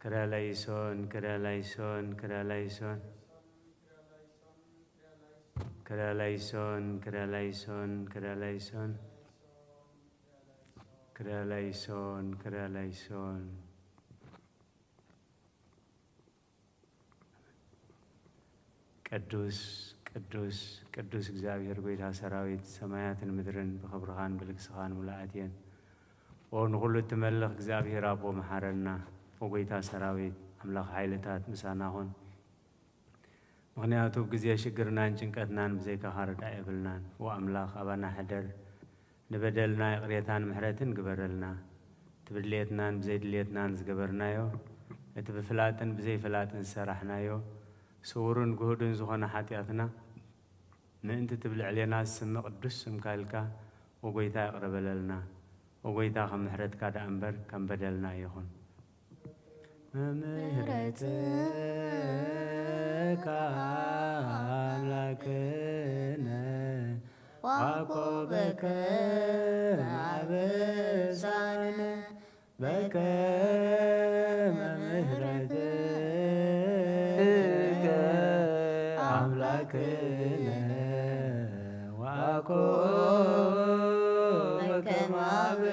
ክርያላይሶን፣ ክርያላይሶን፣ ክርያላይሶን። ክርያላይሶን፣ ክርያላይሶን፣ ክርያላይሶን። ክርያላይሶን፣ ክርያላይሶን። ቅዱስ፣ ቅዱስ፣ ቅዱስ እግዚኣብሔር ጐይታ ሰራዊት፣ ሰማያትን ምድርን ብኽብርኻን ብልግስኻን ምሉኣት እየን። ኦ ንኹሉ እትመልኽ እግዚኣብሔር ኣቦ መሓረና። ኦ ጐይታ ሰራዊት፣ ኣምላኽ ሓይልታት ምሳና ኹን። ምኽንያቱ ኣብ ግዜ ሽግርናን ጭንቀትናን ብዘይካኻ ርዳእ የብልናን። ኦ ኣምላኽ ኣባና ሕደር። ንበደልና ይቕሬታን ምሕረትን ግበረልና። እቲ ብድልየትናን ብዘይድልየትናን ዝገበርናዮ፣ እቲ ብፍላጥን ብዘይፍላጥን ዝሰራሕናዮ፣ ስዉርን ግሁድን ዝኾነ ሓጢኣትና፣ ምእንቲ እቲ ብልዕሌና ዝስመ ቅዱስ ስምካ ኢልካ፣ ኦ ጐይታ፣ ይቕረ በለልና። ኦ ጐይታ፣ ከም ምሕረትካ ደኣ እምበር ከም በደልና ኣይኹን። ምሕረትካ ኣምላክነ ዋኮ በከ ኣበሳነ በከመ ምሕረትከ ኣምላክነ ዋኮ በከመ ኣበሳነ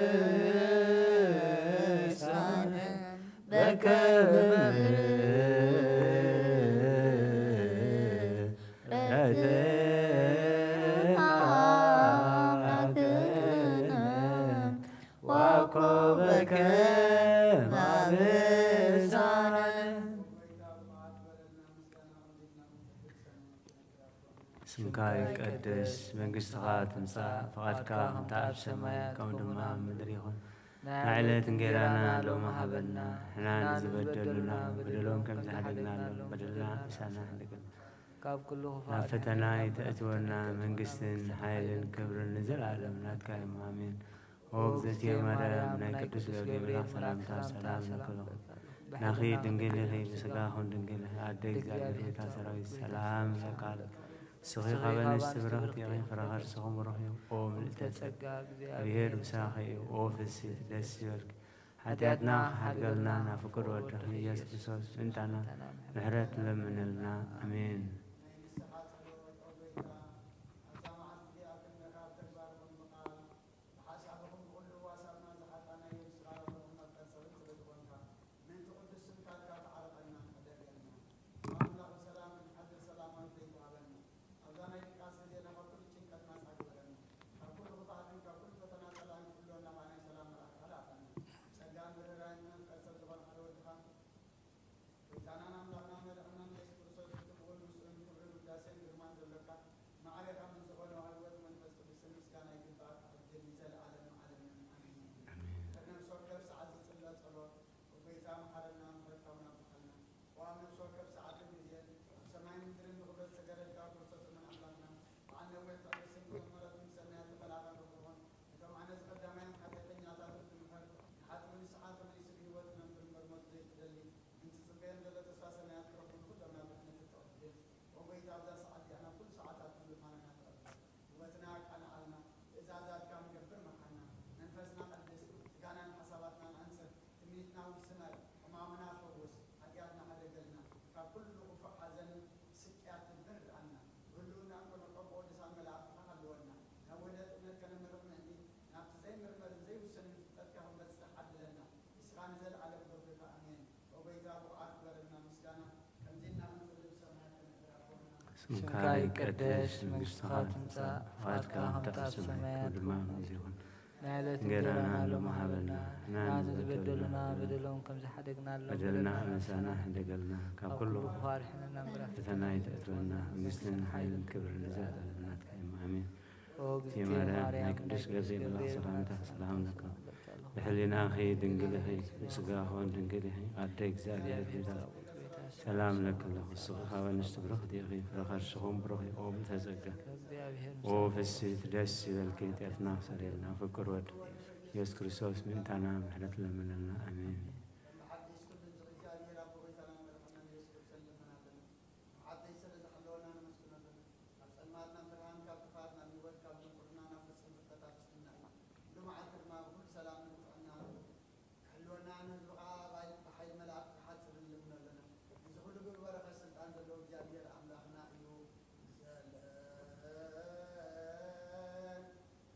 በከመ ምሕረትከ ዋኮ በከመ አበሳነ። ስምካ ይቀደስ፣ መንግስትኻ ትምጻእ፣ ፍቓድካ ከምቲ ኣብ ሰማይ ከምኡ ድማ ኣብ ምድሪ ይኹን። ናይ ዕለት እንጌራና ሎሚ ሃበና። ንሕና ንዝበደሉና በደሎም ከም ዝሓደግናሎም በደልና ምሳና ሕደገልና። ካብ ኩሉ ክፉእ ናብ ፈተና ኣይተእትወና፣ መንግስትን ሓይልን ክብርን ንዘለኣለም ናትካ እዮም። ኣሜን። ኦ እግዝእትየ ማርያም፣ ናይ ቅዱስ ገብርኤል መልኣክ ሰላምታ ሰላም ንብለኪ። ናኺ ድንግል ኢኺ፣ ብስጋኹን ድንግል ኢኺ፣ ኣደ እግዚኣብሔር ቤታ ሰራዊት ሰላም ይብለኪ። ንስኺ ካብ ኣንስቲ ብርኽቲ ኢኺ፣ ፍረ ከርስኹም ብሩኽ እዩ። ኦ ምልእተ ጸጋ፣ እግዚኣብሔር ምሳኺ እዩ። ኦ ፍስሕቲ ደስ ይበልኪ፣ ሓጢኣትና ክሓድገልና ናብ ፍቁር ወድኺ ኢየሱስ ክርስቶስ ምእንታና ምሕረት ለምንልና። ኣሜን። ብሓሳብኹም ብኹሉ ዋሳብና ዝሓጣናዮ ንስኻ ርሑቕ መፍቀር ሰብን ስለ ዝኾንካ፣ ምእንቲ ቅዱስ ስምካ ኢልካ ተዓረቐና፣ ሕደገልና። ኣምላኽ ሰላም፣ ሓድር ሰላማዊት ለይቲ ሃበና። ኣብዛ ናይ ድቃስ ግዜና ካብ ኩሉ ጭንቀት ናጻ ግበረና። ካብ ኩሉ ክፍኣትን ካብ ኩሉ ፈተና ጸላኢ ክሕልወና ከኣ ናይ ሰላም መልኣክካ ልኣኸልና። ጸጋን ርህራሄን መፍቀር ሰብ ዝኾንካ ንወድኻ፣ ጎይታናን ኣምላኽናን መድሓንናን ኢየሱስ ክርስቶስ፣ እቲ ምኡዝ ምስኡን ክብርን ውዳሴን ግርማን ዘሎካ፣ ማዕረ ካብ ዝኾነ ህይወት መንፈስ ቅዱስን ምስጋና ይግባእ፣ ሕጂ ንዘለኣለም ዓለምን። ኣሜን። ኣሜን። ነፍሲ ወከፍ ሰዓት ዝጽለ ጸሎት፣ ጎይታ መሓረና፣ ምሕረትካ እውን ኣብዝሓልና። ኦ ኣብ ነፍሲ ወከፍ ሰዓትን ግዜን፣ ኣብ ሰማይን ምድርን ብኽብረት ዝተገረድካ ክርስቶስ እመን ኣምላኽና፣ በዓል ነዊሕ ትዕግስትን ክብረት ምሕረትን ሰናያት መልኣኸ ርሑቕ ኹን። ነቶም ኣነስ ቀዳማይን ሓጢኣተኛታትን ትምሕር፣ ንሓጥእ ንስሓ ተመሊሱ ብህይወት ክነብር መርመቱ ዘይትደሊ፣ ምእንቲ ትጽበዮም ዘሎ ተስፋ ሰማያት ክረኽቡ ንኹሎም ናብ ድሕነት እትዕድል። ኦ ጎይታ፣ ኣብዛ ሰዓት እዚኣ ናብ ኩሉ ሰዓታት ምልማንና ተቐበል። ህይወትና ኣቃንዓልና፣ ትእዛዛትካ ንገብር ምርሓና። መንፈስና ቀድስ፣ ስጋናን ሓሳባትናን ኣንጽህ። ትምኒትና ውስመር፣ ሕማምና ፈውስ፣ ሓጢኣትና ሕደገልና፣ ካብ ኩሉ ክፉእ ሓዘንን ስቅያትን ምርኣና። ብህልውናን ከመ ቅዱሳን መላእኽትኻ ሃልወና። ናብ ውህደት እምነት ከነምርሕ ምእንቲ፣ ናብቲ ዘይምርመርን ዘይውሰንን ፍልጠትካ ክንበጽሕ ዓድለና። ንስኻ ንዘለኣለም ብሩኽ ኢኻ። ኣሜን። ኦ ጎይታ፣ ብቑዓት ግበረና ምስጋና፣ ከምዚ እናመሰለ ብሰማያት ከነዕርግ ኣቦና። ስምካ ይቀደስ፣ መንግስትኻ ትምጻእ፣ ፍቓድካ ከም ትብጻሕ ኣብ ሰማይ ከምኡ ድማ ኣብ ምድሪ ይኹን። ናይ ዕለት እንጌራና እንጌራና ሎሚ ሎሚ ሃበና፣ ሃበና፣ ንሕና ንሕና ንዝበደሉና ዝበደሉና በደሎም ከም ዝሓደግናሎም በደልና በደልና ምሳና ሕደገልና፣ ካብ ካብ ኩሉ ኩሉ ክፉእ ኣድሕነና እምበር። ፈተና ኣይተእትወና፣ መንግስትን ሓይልን ክብርን ንዘለኣለም ናትካ እዮም። ኣሜን። ኦ እግዝእትየ ማርያም፣ ናይ ቅዱስ ገብርኤል መልኣክ ሰላምታ ሰላም ለኪ። ብሕሊናኺ ድንግል ኢኺ፣ ብስጋኺ እውን ድንግል ኢኺ። ኣደ እግዚኣብሔር ቤዛ ሰላም ለኪ ኣለኹ። ንስኺ ካብ ኣንስቲ ብርኽቲ ኢኺ፣ ፍረ ከርስኺ እውን ብሩኽ እዩ። ኦ ምልእተ ጸጋ፣ ኦ ፍስሕቲ ደስ ይበልኪ፣ ኃጢኣትና ክሰርየልና ፍቁር ወድ ኢየሱስ ክርስቶስ ምእንታና ምሕረት ለምነልና። ኣሜን። መዓልተይ ስለ ዝሓለወና ነመስግነሉ። ካብ ጸልማት ናብ ብርሃን፣ ካብ ክፍኣት ናብ ህይወት፣ ካብ ድንቁርና ናብ ፍጹም ፍልጠት ኣብጽሐና እዩ። ኩሉ መዓልቲ ድማ ብኹሉ ሰላምን ብጥዕናን ክሕልወና፣ ንህዝቢ ከኣ ብሓይሊ መላእኽቲ ክሓጽብ ንልምኖ ኣለና። ነዚ ኩሉ ግብሪ በረኸት ስልጣን ዘለዎ እግዚኣብሔር ኣምላኽና እዩ።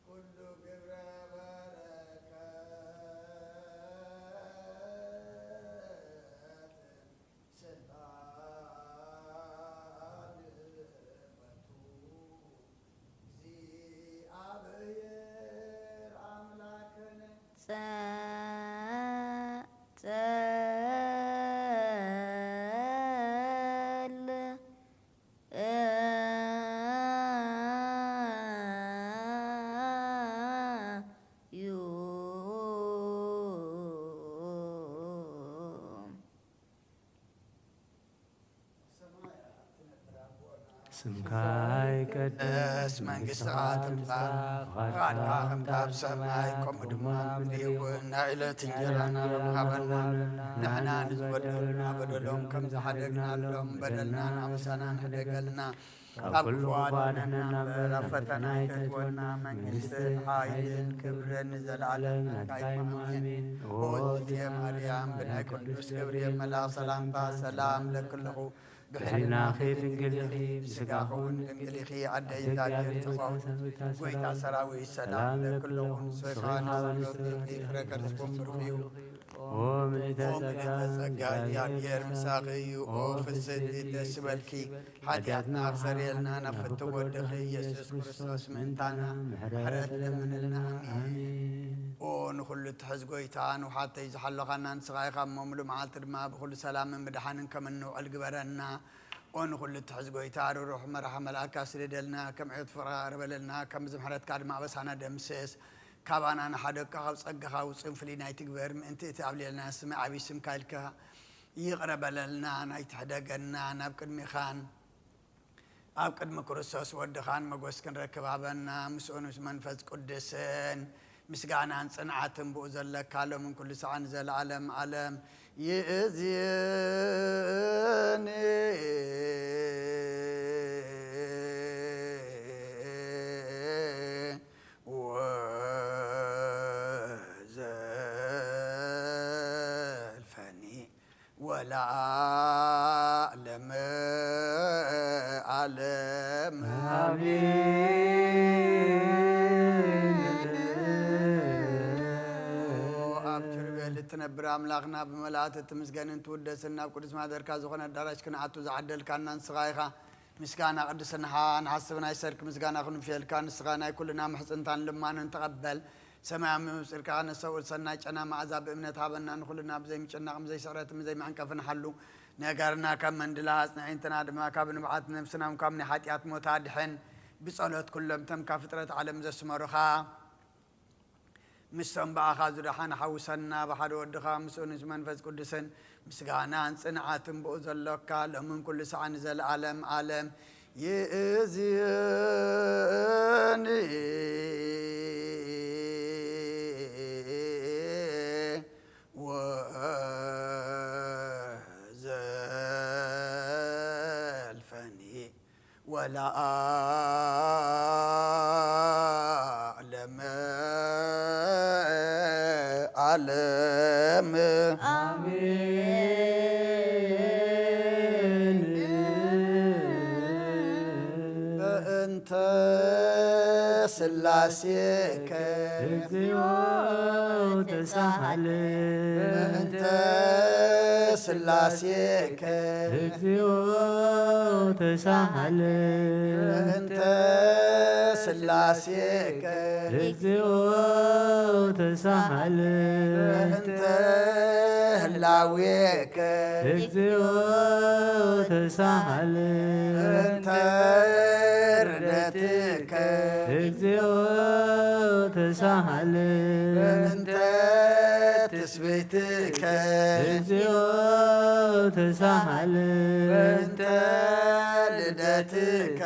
ኩሉ ግብረ በረከት ስልጣን ውእቱ እግዚኣብሔር ኣምላክነ። ጸ-፣ ጸል-፣ ዩ። ስምካ ይቀደስ፣ መንግስትኻ ትምጻእ፣ ፍቓድካ ከምታ ኣብ ሰማይ ከምኡ ድማ ኣብ ምድሪ ይኹን። ናይ ዕለት እንጀራና ሎሚ ሃበና፣ ንሕና ንዝበደሉና በደሎም ከም ዝሓደግናሎም በደልና ምሳና ንሕደገልና፣ ካብ ክፉ ኣድሕነና እምበር ኣብ ፈተና ኣይተእትወና። መንግስትን ሓይልን ክብርን ንዘለኣለም ናትካ እዩ። ኣሜን። ኦ እግዝእትየ ማርያም፣ ብናይ ቅዱስ ገብርኤል መልኣኽ ሰላምታ ሰላም እለኪ ኣለኹ። ብሕሊናኺ ድንግል ኢኺ፣ ብስጋኺ እውን ድንግል ኢኺ። ኣደ እግዚኣብሔር ጽባኦት፣ ጎይታ ሰራዊት ሰላም እለኪ ኣለኹ። ንስኺ ካብ ኣንስቲ ብርኽቲ ኢኺ፣ ፍረ ከርስኪ እውን ብሩኽ እዩ። ኦ ምልዕተ ጸጋ፣ እግዚኣብሔር ምሳኺ እዩ። ኦ ፍስሕቲ ደስ ይበልኪ፣ ሓጢኣትና ክሰርየልና ናብ ፍትው ወድኺ ኢየሱስ ክርስቶስ ምእንታና ምሕረት ለምንልና። ኣሜን። ኦ ንኹሉ እትሕዝ ጎይታ፣ ንውሓተይ ዝሓለኻና ንስኻ ኢኻ እሞ፣ ምሉእ መዓልቲ ድማ ብኹሉ ሰላምን ብድሓንን ከም እንውዕል ግበረና። ኦ ንኹሉ እትሕዝ ጎይታ፣ ርሩሕ መራሒ መልኣካ ስደደልና፣ ከም ዕዮት ፍቕርኻ ቅረበለልና፣ ከም ምሕረትካ ድማ ኣበሳና ደምስስ። ካባና ንሓደግካ፣ ካብ ጸጋኻ ውጹን ፍልይ ናይ ትግበር፣ ምእንቲ እቲ ኣብ ልዕሌና ዝስመዕ ዓብዪ ስምካ ኢልካ ይቕረ በለልና፣ ናይ ትሕደገና፣ ናብ ቅድሚኻን ኣብ ቅድሚ ክርስቶስ ወድኻን መጎስ ክንረክብ ሃበና። ምስኡን ምስ መንፈስ ቅዱስን ምስጋናን ጽንዓትን ብኡ ዘለካ፣ ሎምን ኩሉ ሰዓን ዘለዓለም ዓለም ይእዝኒ ወዘልፈኒ ወለዓለመ ዓለም። ኣሜን። ኣብ ኪሩቤል እትነብር ኣምላኽና፣ ብመላእክት እትምስገንን ትውደስን፣ ናብ ቅዱስ ማደርካ ዝኾነ ኣዳራሽ ክንኣቱ ዝዓደልካና ንስኻ ኢኻ። ምስጋና ቅድስናኻ ንሓስብ፣ ናይ ሰርክ ምስጋና ክንፍየልካ፣ ንስኻ ናይ ኩልና ምሕጽንታን ልማንን ተቐበል። ሰማያዊ ምብጽርካ ነስተውዕል፣ ሰናይ ጨና መዓዛ ብእምነት ሃበና። ንኹልና ብዘይ ምጭናቕን ብዘይ ስዕረትን ብዘይ መዕንቀፍን ሓሉ። ነገርና ካብ መንድላ ኣጽንዒ፣ እንትና ድማ ካብ ንብዓት ነብስናን ካብ ናይ ሓጢኣት ሞት ኣድሕን። ብጸሎት ኩሎም እቶም ካብ ፍጥረት ዓለም ዘስመሩኻ ምስቶም ብኣኻ ዝደሓን ሓውሰና፣ ብሓደ ወድኻ ምስኡን ምስ መንፈስ ቅዱስን ምስጋናን ጽንዓትን ብኡ ዘሎካ፣ ሎምን ኩሉ ሰዓን ንዘለዓለም ዓለም ይእዝኒ ወዘልፈኒ ወለዓለመ ዓለም። ኣሜን። በእንተ ስላሴከ እግዚኦ ተሳሃለ። በእንተ ስላሴከ እግዚኦ ተሳሃለ። በእንተ ስላሴከ እግዚኦ ተሳሃለ። በእንተ ህላዌከ እግዚኦ ተሳሃለ። በእንተ ርደትከ እግዚኦ ተሳሃለ። በእንተ ትስብእትከ እግዚኦ ተሳሃለ። በእንተ ልደትከ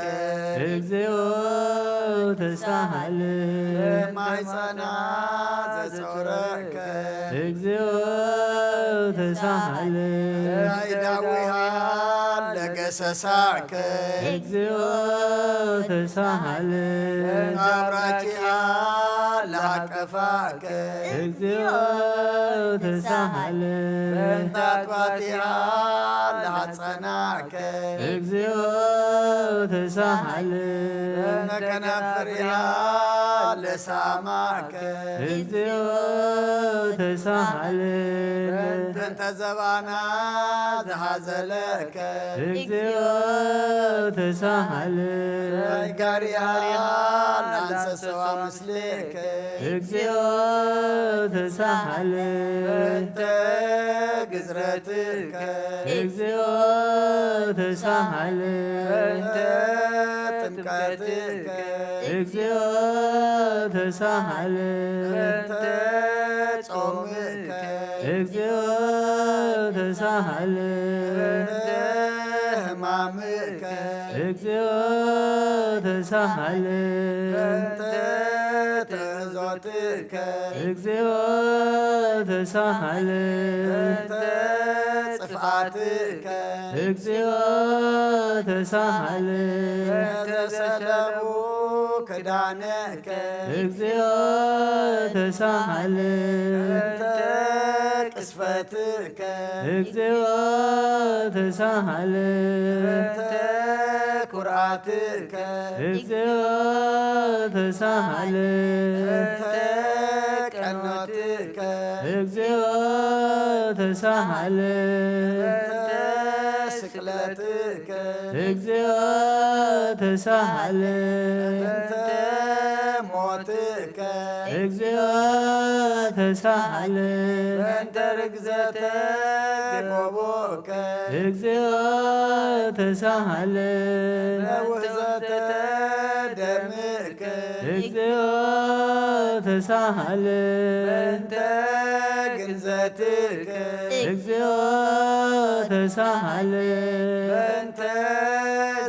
እግዚኦ ተሳሃለ። በማሕፀና ዘጾረከ እግዚኦ ተሳሃለ። ናይ ዳዊሃ ለገሰሳከ እግዚኦ ተሳሃለ። በእንተ አብራኪሃ ለሃቀፋከ እግዚኦ ተሳሃለ። በእንተ አጥባቲሃ ለሃጸናከ እግዚኦ ተሳሃለ። በእንተ ከናፍሪሃ ለሳማከ እግዚኦ ተሳሃለ። በእንተ ዘባና ዝሃዘለከ እግዚኦ ተሳሃለ። ናይ ጋሪሃ ላንሰሰዋ ምስሌከ እግዚኦ ተሳሃለ። በእንተ ግዝረትከ እግዚኦ ተሳሃለ። በእንተ ጥምቀትከ እግዚኦ ተሳሃለ። በእንተ ጾምከ እግዚኦ ተሳሃለ። በእንተ ሕማምከ እግዚኦ ተሳሃለ። በእንተ ትእዞትከ እግዚኦ ተሳሃለ። በእንተ ጽፍኣትከ እግዚኦ ተሳሃለ። በእንተ ሰለቡ ክዳነከ እግዚኦ ተሳሃለ። በእንተ ቅስፈትከ እግዚኦ ተሳሃለ። በእንተ ኩርዓትከ እግዚኦ ተሳሃለ። በእንተ ቀኖትከ እግዚኦ ተሳሃለ። በእንተ ስቅለትከ እግዚኦ ተሳሃለ። በእንተ ሞትከ እግዚኦ ተሳሃለ። በእንተ ርግዘተ ጎቦከ እግዚኦ ተሳሃለ። በውህዘተ ደምከ እግዚኦ ተሳሃለ በእንተ ግንዘትከ። እግዚኦ ተሳሃለ በእንተ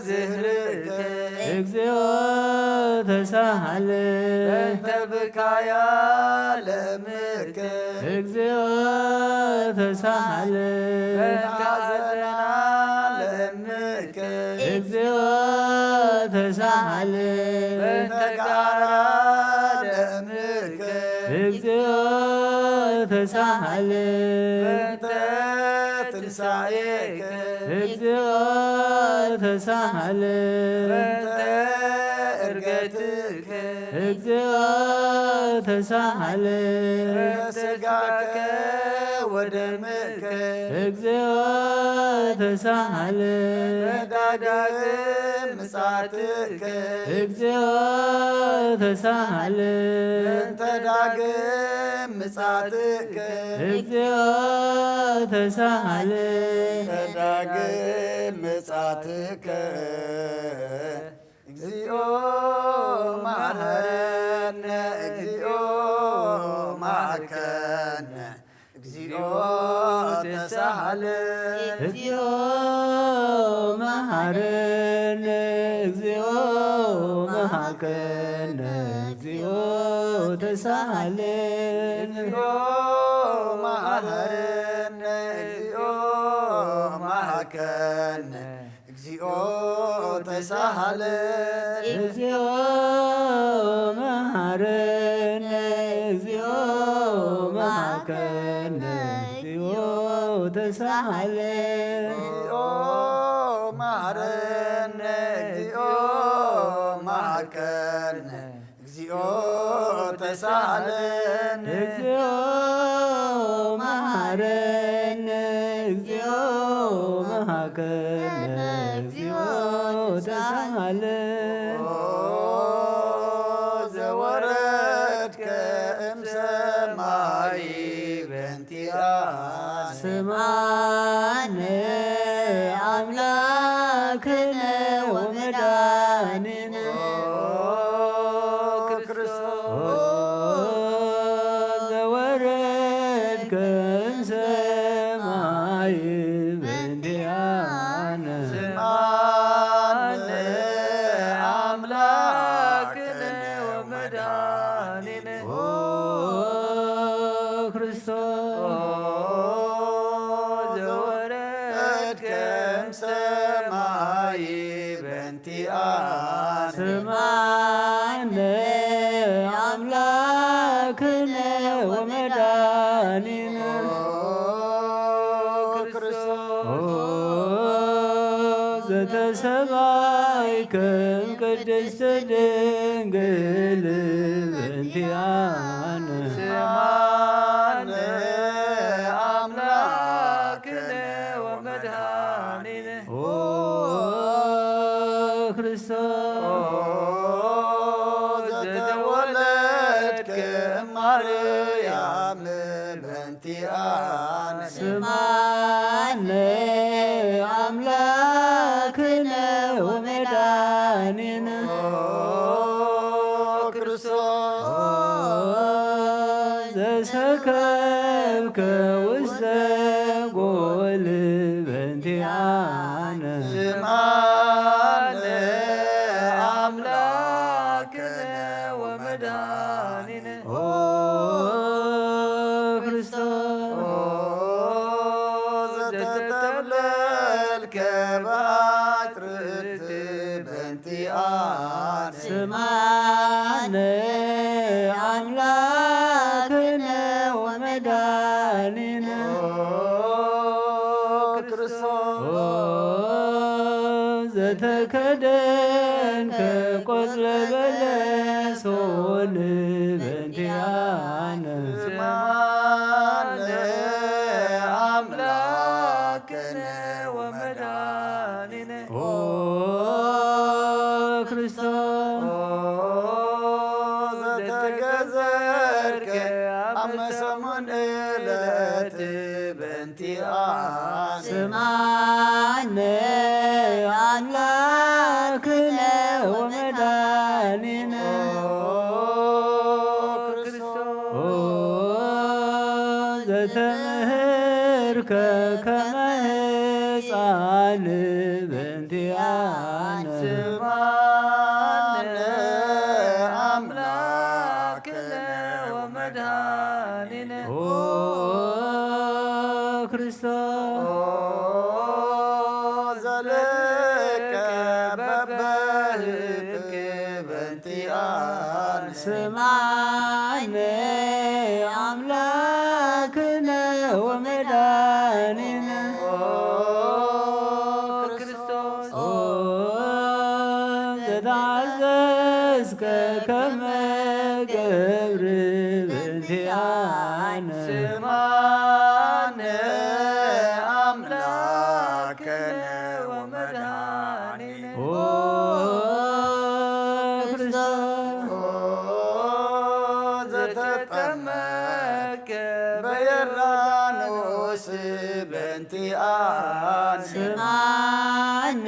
ዝህርትከ። እግዚኦ ተሳሃለ በእንተ ብካያ ለምከ። እግዚኦ ተሳሃለ በእንተ ሐዘና ለምከ። እግዚኦ ተሳሃለ በእንተ ጋራ ለምከ። እግዚኦ ተሳሃለ በእንተ ትንሳኤከ። እግዚኦ ተሳሃለ በእንተ እርገትከ። እግዚኦ ተሳሃለ በስጋከ ወደምከ። እግዚኦ ተሳሃለ በዳግም ምጻትከ። እግዚኦ ተሳሃለ በእንተ ዳግም ምጻትከ። እግዚኦ ተሳሃለ በዳግም ምጻትከ። እግዚኦ መሐረነ፣ እግዚኦ መሐከነ፣ እግዚኦ ተሳሃለ። እግዚኦ መሐረነ፣ እግዚኦ መሐከነ፣ እግዚኦ ተሳሃለ። እግዚኦ መሐረነ፣ እግዚኦ መሐከነ፣ እግዚኦ ተሳሃለ። እግዚኦ መሐረነ፣ እግዚኦ መሐከነ፣ እግዚኦ ተሳሃለ። እግዚኦ መሐረነ፣ እግዚኦ መሐከነ፣ እግዚኦ ተሳሃለነ። እግዚኦ መሐረነ፣ እግዚኦ መሐከነ፣ እግዚኦ ተሳሃለነ። ኦ ዘወረድከ እምሰማይ በእንቲኣነ። ስምዓነ ኣምላክነ ወመድኃኒነ። ኦ ክርስቶስ ዘወረድከ እምሰማይ በእንቲኣነ። ስምዓነ ኣምላክነ ወመድኃኒነ። ኦ ክርስቶስ ዘወረድከ እምሰማይ በእንቲኣነ። ስምዓነ ኣምላክነ ወመድኃኒነ። ኦ ክርስቶስ ዘተሰማይከ እምቅድስት ድንግል በእንቲኣነ። ስምዓነ ኣምላክነ ወመድኃኒነ። ኦ ክርስቶስ ዘተወለድከ እማርያም በእንቲኣነ። ስምዓነ ኣምላክነ ወመድኃኒነ። ኦ ክርስቶስ ዘሰከብከ ውስተ ጎል በእንቲኣነ። ስምዓነ ኣምላክነ ወመድኃኒነ። ኦ ክርስቶስ ኦ ዘተተብለልከ ባሕሪ በእንቲኣነ። ስምዓነ ኣምላክነ ወመድኃኒነ። ኦ ክርስቶስ ኦ ዘተከደንከ ቆጽለ በለስ ሆን በእንቲኣነ። ስምዓነ ኣምላክነ ወመድኃኒነ። ኦ ክርስቶስ ኦ ዘተገዘርከ ኣብ ሰሙን ዕለት በእንቲኣነ። ስምዓነ ኣምላክነ ወመድኃኒነ። ኦ ከመ ህፃን በእንቲኣነ። ስማነ ኣምላክነ ወመድኃኒነ። ኦ ክርስቶስ። ኦ ዘልከ በበህልክ በእንቲኣነ። ስማነ ኣምላክነ ወመድኃኒነ። ኦ ክርስቶስ። ኦ ዘተኣዘዝከ ከመ ገብር በእንቲኣነ። ስማነ ኣምላክነ ወመድኃኒነ። ኦ ክርስቶስ። ኦ ዘተጠመቀ በዮርዳኖስ በእንቲኣነ። ስማነ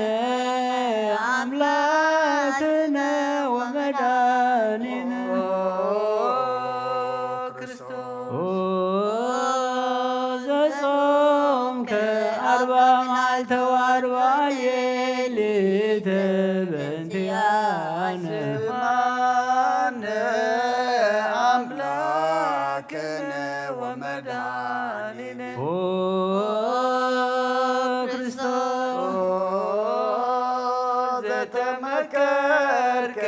ኣምላክነ ወመድኃኒነ። ኦ ክርስቶስ። ኦ ዘጾምከ ኣርባ መዓልተ ወኣርባ ሌሊት በእንቲኣነ። ስማነ ኣምላክነ ወመድኃኒነ። ኦ ክርስቶስ። ኦ ዘተመከርከ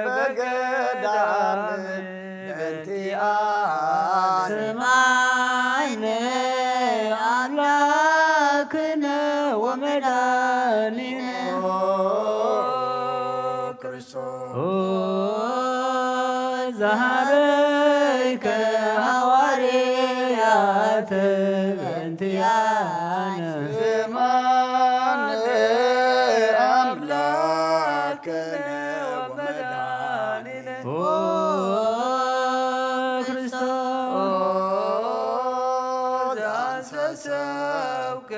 በገዳም በእንቲኣነ። ስማነ ኣምላክነ ወመድኃኒነ። ኦ ክርስቶስ። ኦ ዘሃረይከ ሃዋርያት በእንቲኣነ። ስማነ ኣምላክነ ወመድኃኒነ። ኦ ክርስቶስ። ኦ ዘአንሰሰብከ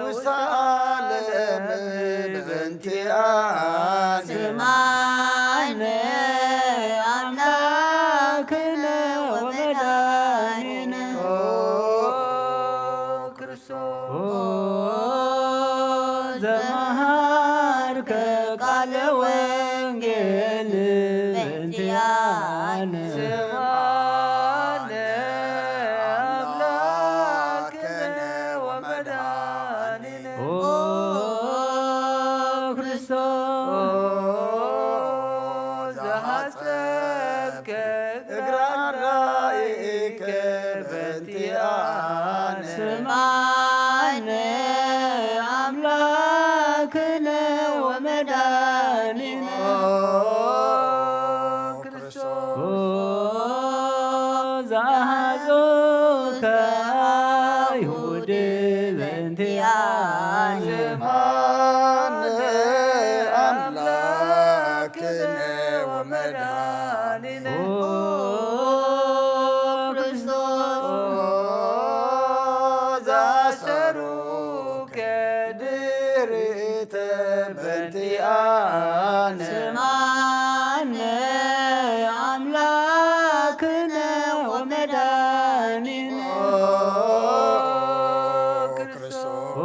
ውስተ ዓለም በእንቲኣነ። ስማነ ኣምላክነ ወመድኃኒነ። ኦ ክርስቶስ። ኦ ዘመሃርከ ቃለ ወንጌል በእንቲኣነ። ስማነ ኣምላክነ ወመድኃኒነ። ኦ ክርስቶስ። ኦ ዘሃጸብከ እግረ ኣራኢከ በእንቲኣነ። ስማነ ኣምላክነ ወመድኃኒነ። ኦ ክርስቶስ። ኦ ዘአሃዞከ አይሁድ በእንቲኣነ። ስማነ ኣምላክነ ወመድኃኒነ። ኦ ክርስቶስ። ኦ ዘአሰሩከ ድሪተ በእንቲኣነ። ስማነ ኣምላክነ ወመድኃኒነ። ኦ ክርስቶስ። ኦ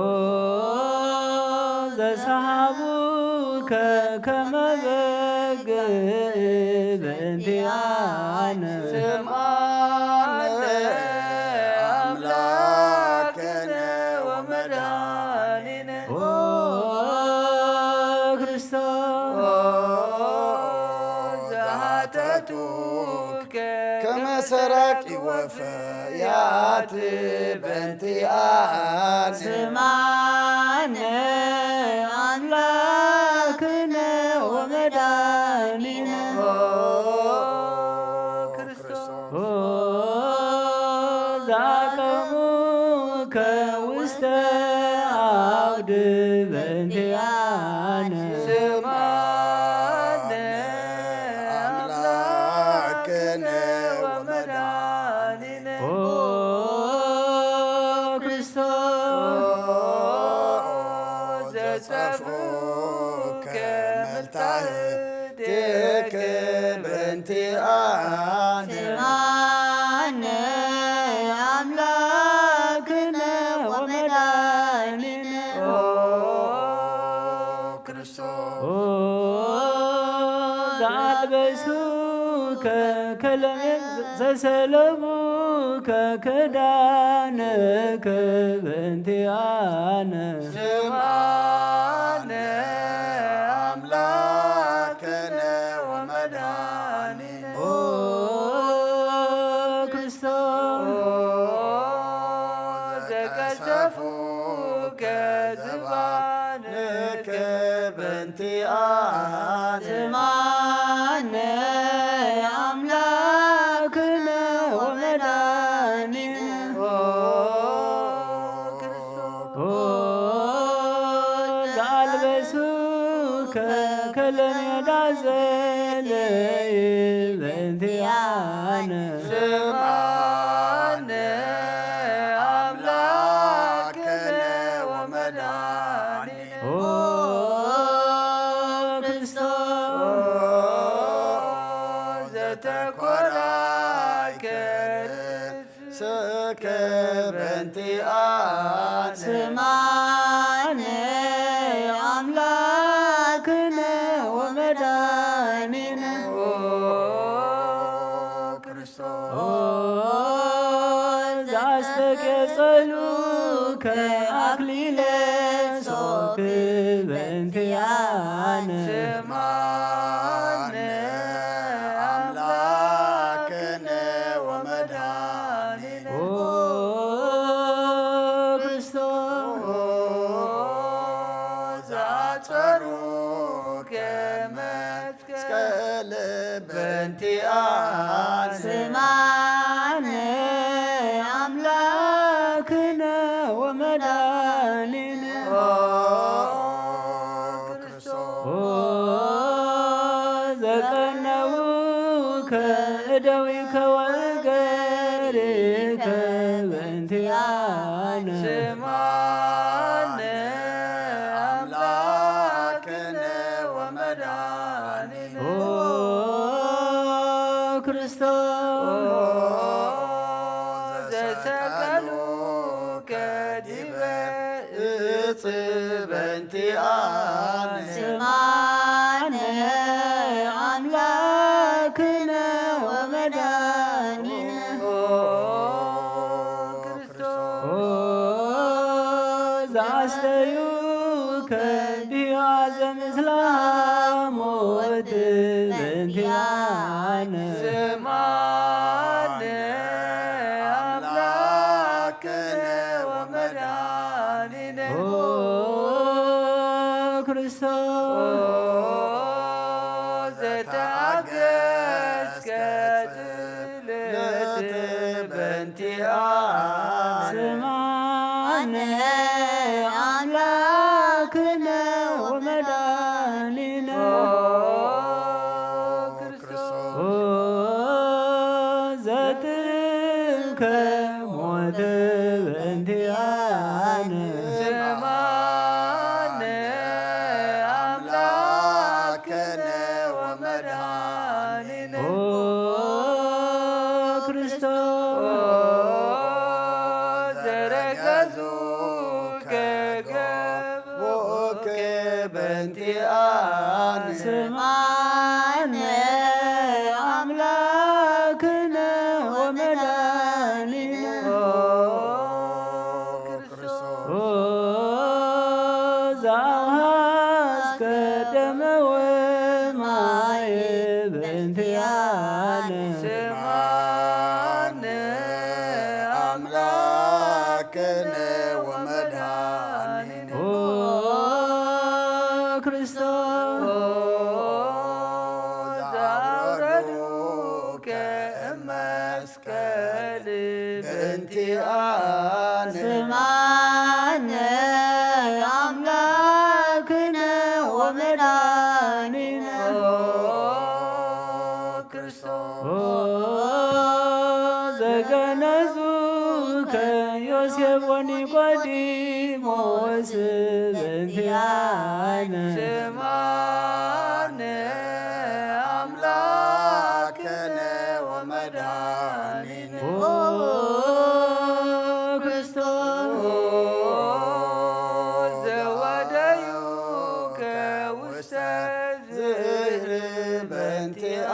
ዘሰሃቡከ ከመ በግዕ በእንቲኣነ። ስምዓነ ኣምላክነ ወመድኃኒነ። ኦ ክርስቶስ። ኦ ዘሃተቱከ ከመ ሰራቂ ወፈያት በእንቲኣነ። ስምዓነ ኣምላክነ ወመድኃኒነ። ኦ ክርስቶስ። ኦ ዘአቀሙከ ውስተ አውድ በእንቲኣነ። ስምዓነ ኣምላክነ ወመድኃኒነ። ኦ ክርስቶስ። ኦ ዘጸፍኡከ መልታህቴከ በእንቲኣነ። ስምዓነ ኣምላክነ ወመድኃኒነ። በሱከ ከለሜ ዘሰለቡከ ክዳንከ በእንቲኣነ። ስምዓነ ኣምላክነ ወመድኃኒነ። ኦ ክርስቶስ ዘቀሰፉከ ዘባንከ በእንቲኣነ። ስምዓነ ኣምላክነ ወመድኃኒነ። ኦ ዘአልበሱከ ከለሜዳ ዘለይ በእንቲኣነ። ስምዓነ ኣምላክነ ወመድኃኒነ። ኦ ክርስቶስ ዘተኮራይከ ስከ በእንቲኣነ። ስምዓነ ኣምላክነ ወመድኃኒነ። ኦ ክርስቶስ ዘአስተቄጸሉከ አክሊለ ሶክ በእንቲኣነ። ስምዓነ ኣምላክነ ወመድኃኒነ። ኦ ክርስቶስ ዘአጸሩከ መስቀል በእንቲኣነ። ስምዓነ ኣምላክነ ወመድኃኒነ። ኦ ክርስቶስ ዘቀነውከ እደዊከ ወእገሪከ በእንቲኣነ። ስምዓነ ኣምላክነ ወመድኃኒነ። ኦ ክርስቶስ ዘሰቀሉከ ዲበ እጽ በእንቲኣነ። ስምዓነ ኣምላክነ ወመድኃኒነ። ኦ ክርስቶስ ኦ ዘአስተዩከ ዲያዘ ምስለ ሐሞት በእንቲኣነ። ስምዓነ ኣምላክነ ወመድኃኒነ። ኦ ክርስቶስ ዘተአገስከ ጽልእት በእንቲኣነ። ስምዓነ ኣምላክነ ወመድኃኒነ። ኦ ክርስቶስ ኦ ዘትከ ሞት በእንቲኣነ። ስምዓነ ኣምላክነ ወመድኃኒነ። ኦ ክርስቶስ ዘረገዙከ ገቦከ በእንቲኣነ። ስምዓነ ኣምላክነ ወመድኃኒነ። ኦ ክርስቶስ ኦ ዘአውሃስከ ደመ ወማይ በእንቲኣነ። ስምዓነ ኣምላክነ ወመድኃኒነ። ኦ ክርስቶስ ኦ ዘአውረዱከ እመስ ቀል በእንቲኣነ። ስምዓነ ኣምላክነ ወመድኃኒነ። ኦ ክርስቶስ ኦ ዘገነዙከ ዮሴፍ ወኒቆዲሞስ በእንቲኣነ። ስምዓነ ኣምላክነ ወመድኃኒነ። ኦ ክርስቶስ ዘወደዩከ ውስተ ዝህር በእንቲኣነ።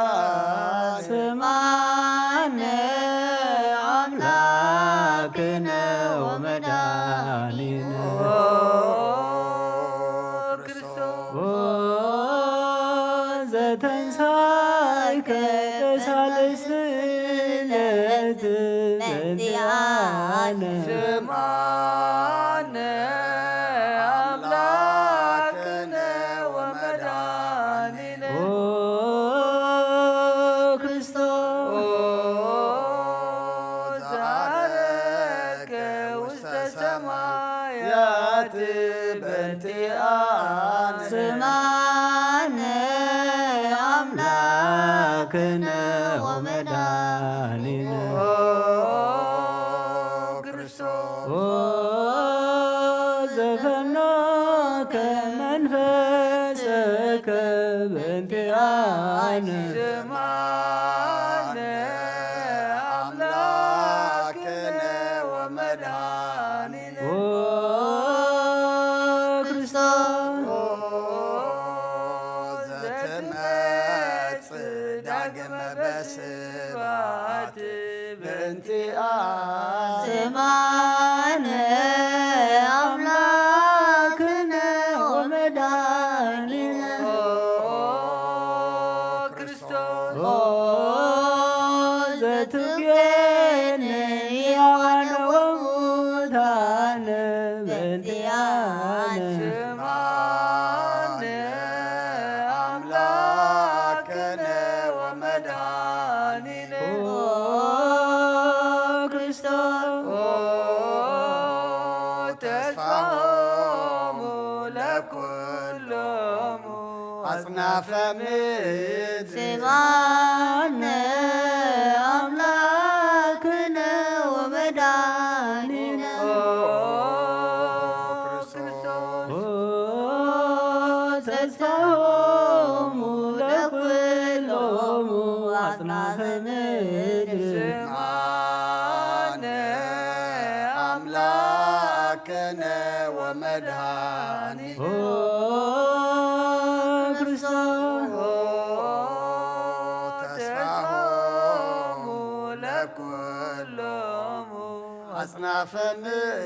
በእንቲኣነ ስማነ ኣምላክነ ወመድኃኒነ። ኦ ክርስቶስ። ኦ ዘፈኖከ መንፈሰከ በእንቲኣነ ስማነ ኣምላክነ ወመድኃኒነ። ኦ ክርስቶስ። ኦ ዘትመጽእ ዳግመ በስብሐት በእንቲኣነ ስማነ ኣምላክነ ወመድኃኒነ። ኦ ክርስቶስ። ኦ ዘትቤን ሕያዋን ወሙታን በእንቲኣነ ስማነ ኣምላክነ ወመድኃኒነ። ኦ ክርስቶስ። ኦ ተስፋሆሙ ለኩሎሙ ኣጽናፈ ምድር። ስማነ ኣምላክነ ወመድኃኒነ። ኦ ክርስቶስ። ኦ ተስፋሆሙ ለኩሎሙ ኣጽናፈ ምድር። ስማነ ኣምላክነ ወመድኃኒነ። ኦ ክርስቶስ። ኦ ተስፋሆሙ ለኩሎሙ ኣጽናፈ ምድር።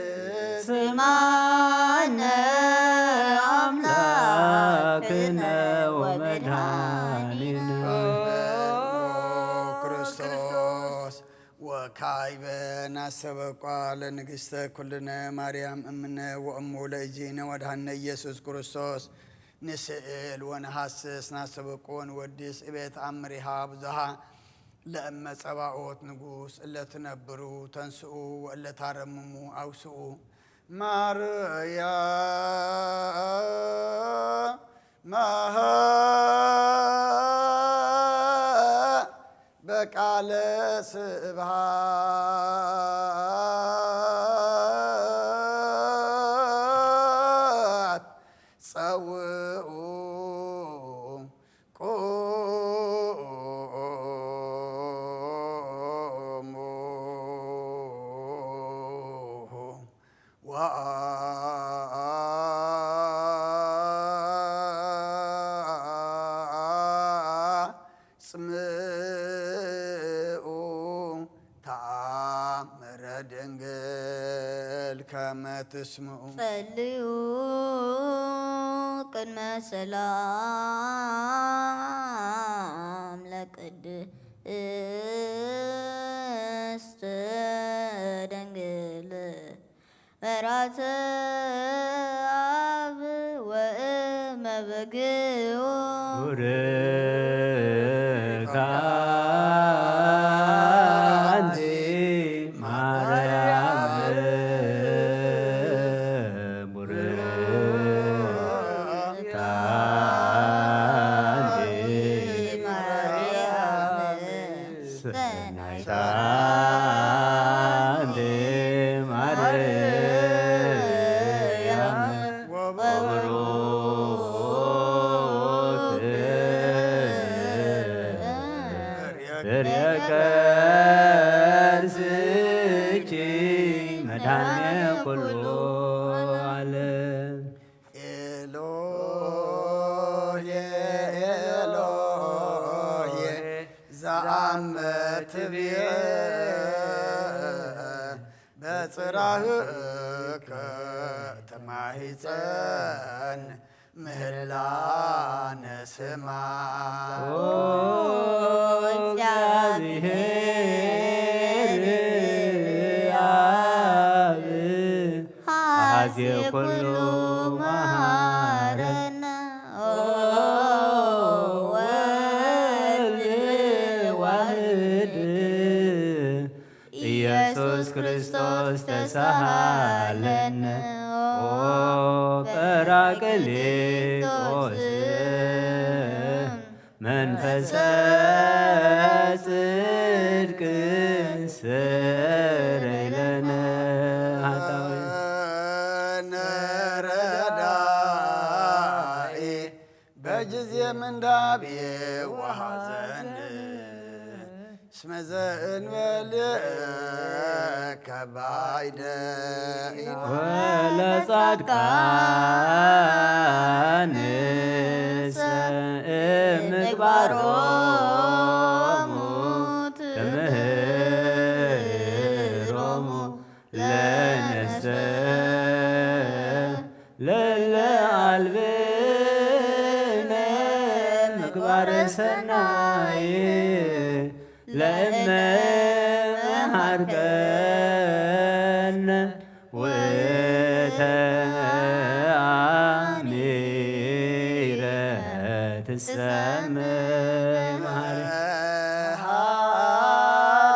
ስማነ ኣምላክነ ወመድኃኒነ። ኦ ክርስቶስ። ወካዕበ ናስተበቋ ለንግሥተ ኩልነ ማርያም እምነ ወእሙ ለእግዚእነ ወድኃኒነ ኢየሱስ ክርስቶስ። ንስእል ወንሃስስ ናስተበቁ ወንወድስ እቤት ኣምሪሃ ብዙሃ ለእመ ጸባኦት ንጉስ እለ ትነብሩ ተንስኡ ወእለ ታረምሙ ኣውስኡ ማርያ መሃ በቃለ ስብሃት ጸውኡ ቁሙ ወአጽምኡ ተአምረ ድንግል ከመ ትስምኡ። ጸልዩ ቅድመ ሰላም ለቅድስት ድንግል መራተ አብ ወእመ በግኡ። ቡርክት አንቲ ማርያም፣ ቡርክት አንቲ ማርያም፣ ሰናይት አንቲ ማርያም ወቡሩክ ፍሬ ከርስኪ መድኃኔ ኩሉ ዓለም። ኤሎሄ ኤሎሄ ዘአመ ትቤ በጽራህከ ተማሂፀን ምህላነ ስማ። ኦ እግዚአብሔር አብ አሐዜ ኩሉ መሐረነ። ኦ ወልድ ዋህድ ኢየሱስ ክርስቶስ ተሳሃለነ። ኦ ራቅሊጦስ መንፈሰ ጽድቅ ስረይ ለነ ኃጣውእ። ነረዳኢ በጊዜ ምንዳቤ ወሐዘን እስመ ዘእንበሌከ ባይደ ወለጻድቃንሰ እምግባሮሙ ትምህሮሙ ለነሰ ለለ አልብነ ምግባረ ሰናይ ለእመ መሃርከነ ውእተ አሚረ ትሰመ መሃረ።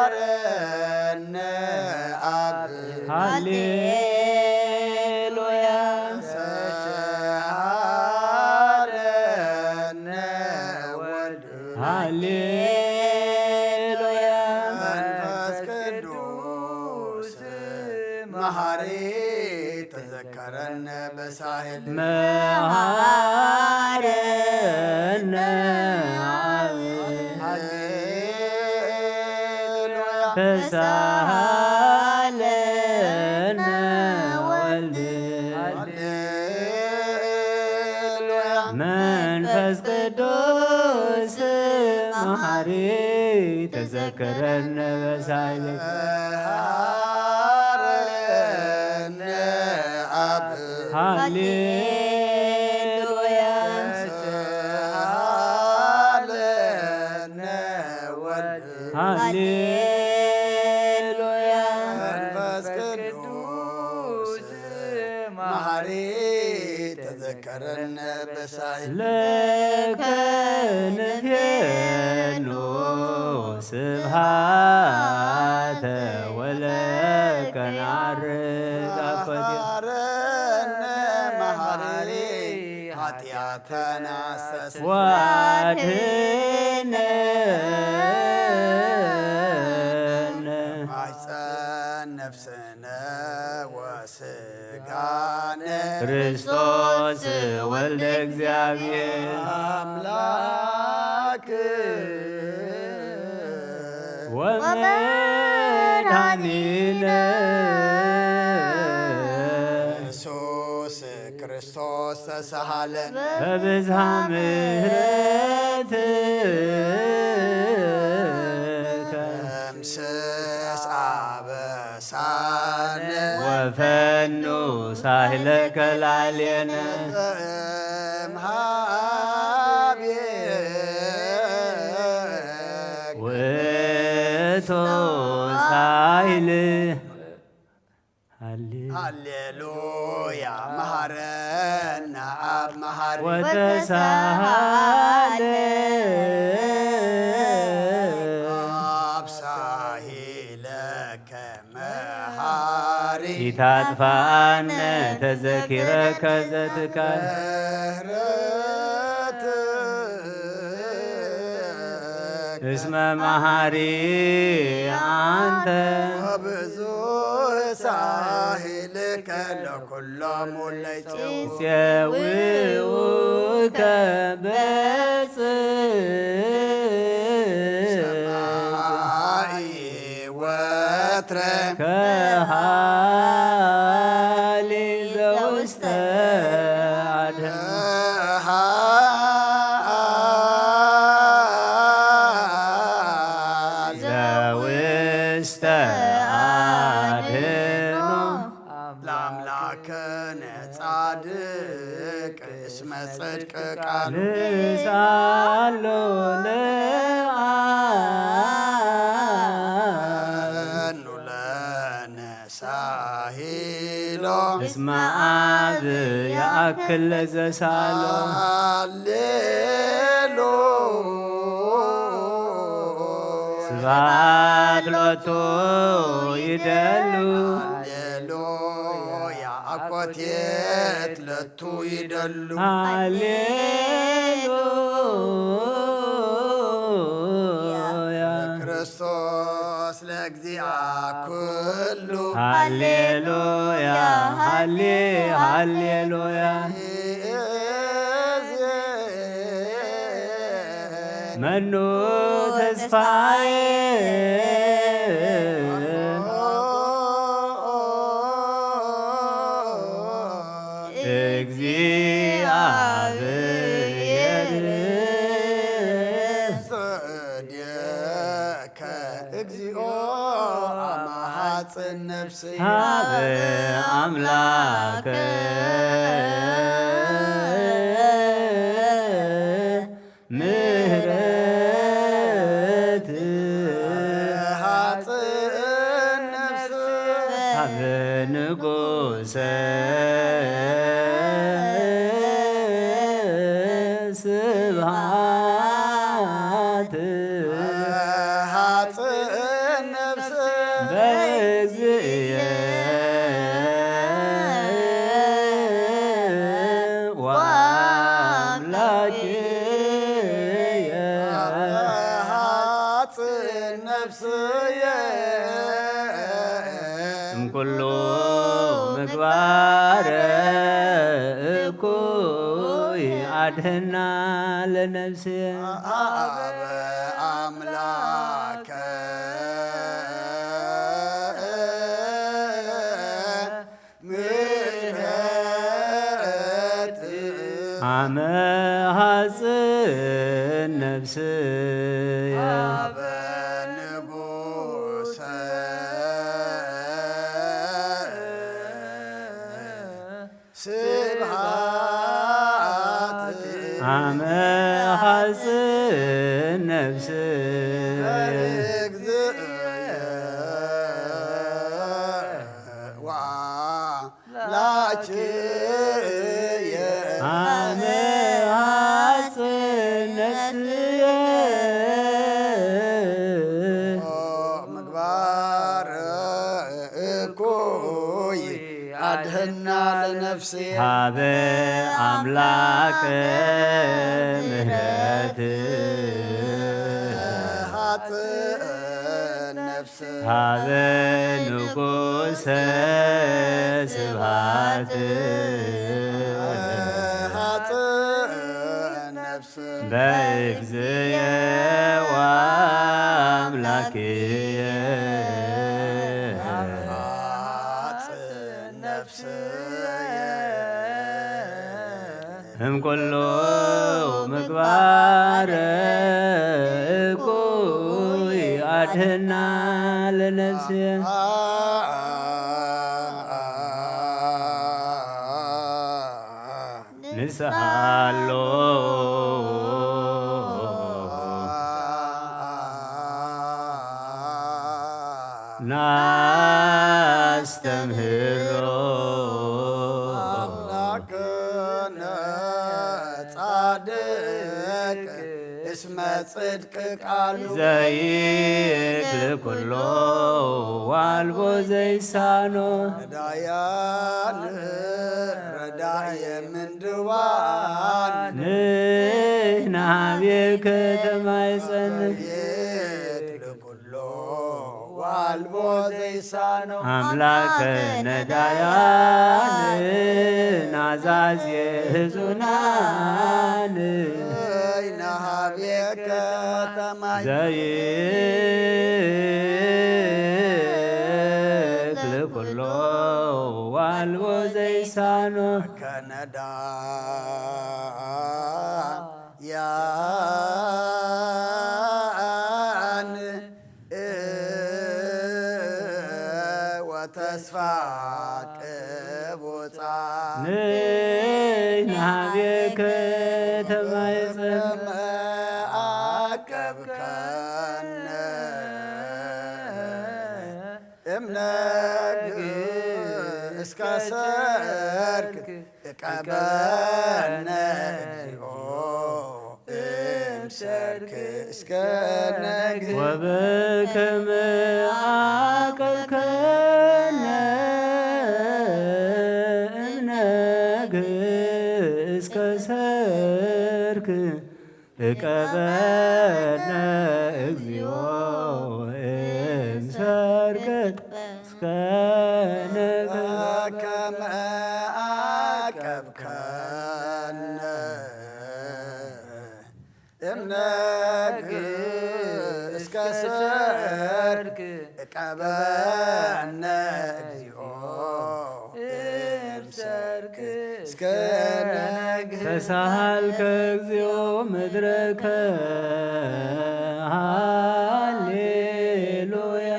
መሃረነ አብ ሃሌሉያ። ተስሃለነ ወልድ ሃሌሉያ። መንፈስ ቅዱስ መሐሪ ተዘከረነ በሳህል መሃረነ አብ ሃሌሉያ። ተሳሃለነ ወልድ ሃሌሉያ። መንፈስ ቅዱስ መሐሪ ተዘከረነ በሳይለ መሃረነ አብ ሃሌሉያ። ተሳሃለነ ወልድ ሃሌሉያ። መንፈስ ቅዱስ መሐሪ ተዘከረነ በሳይል ለከ ንፌኑ ስብሃተ ወለከ ነዐርግ አኮቴ መሐረነ መሐሪ ኃጢአተና አስተስርይ ወአድኅነነ ማይፀን ነፍስነ ወስጋነ ክርስቶስ ወልደ እግዚአብሔር አምላክ ወመድኃኒነ ኢየሱስ ክርስቶስ ተሳሃለነ በብዝሃ ምሕረትከ ደምስስ አበሳነ ወፈኑ ሳህለከ ላዕሌነ እምሃቤከ ውእቱ ሳህል ሃሌ ሃሌሉያ መሐረነ አብ መሐሪ ወተሳሃለ አብ ሳሂለከ መሐሪ ኢታጥፋነ ተዘኪረከ ዘትካል እስመ መሐሪ አንተ ወብዙሕ ሳሂልከ ለኩሎም ለይጽው ይጼውውከ በጽ ሰማይ ወትረ ከሃሊ ዘውስተ አድህኖ ዘውስተ አድህኖ ለአምላክነ ጻድቅ እስመ ጽድቅ ቃሉ ንስአሎ ለአኑ ለነ ሳሂሎ እስመ አብ ያአክል ለዘሳሎ ሃሌሉ ስብሐት ሎቱ ይደሉ ሃሌሉያ አኮቴተ ለቱ ይደሉ። ሃሌሉያ። ክርስቶስ ለእግዚኣ ኩሉ። ሃሌሉያ፣ ሃሌ-፣ ሃሌሉያ። መኑ ተስፋዬ። እግዚአብሔር። ጽድየከ እግዚኦ አማሃጽን ነፍሲ። ሀበ አምላከ ምህረት። ሃጽን ነፍሲ። ሀበ ንጉሰ ስብሃት። ሃጽን ነፍሲ። በእግዚእየ ወአምላክየ። ሃጽን ነፍስየ። እምኩሉ ምግባረ እኩይ አድህና ለነፍስየ። አበ አምላከ ምህረት። አመ ሐጽን ነፍስየ። አበ ንጉሰ ስብሃት። አመ ሐጽን ነፍስየ። እግዚእየ ወአምላክየ። አመ ሐጽን ነፍስየ። ምግባር እኩይ አድህና ለነፍሲ። ሀበ አምላክ ምህረት። ሃጽን ነፍስ። ሀበ ንጉሰ ስብሃት። ሃጽን ነፍስ። በእግዚእየ ወአምላክየ። ሃጽን ነፍስየ። እምኩሉ ምግባር እኩይ አድህና ለነፍስየ። ንስኣሎ ናስተምህሮ። አምላክነ ጻድቅ እስመ ጽድቅ ቃሉ። ዘይክል ኩሎ ዋልቦ ዘይሳኖ። ነዳያን ረዳየ ምንድዋን። ንሕና ሀቤከ ተማይጸን። ዘይክል ኩሎ ዋልቦ ዘይሳኖ። አምላከ ነዳያን ናዛዜ ህዙናን። ንሕና ሀቤከ ተማይ። ዘይክል ኩሎ ዋልቦ ዘይሳኖ። ከነዳ ያን ወተስፋ ቅቡጻ። ንሕና ሀቤከ ተማይጸን። አቀብከነ እምነግ እስከ ሰርክ እቀበነ እግዚኦ እምሰርክ እስከ ነግ። ወበከመ አቀብከነ እምነግ እስከ ሰርክ እቀበነ እግዚኦ እምሰርክ እስከ ነግህ ከመ አቀብከነ እምነግህ እስከ ሰርክ እቀበነ እግዚኦ እምሰርክ እስከ ነግህ ተሳሃልከ እግዚኦ ምድረከ ሃሌሉያ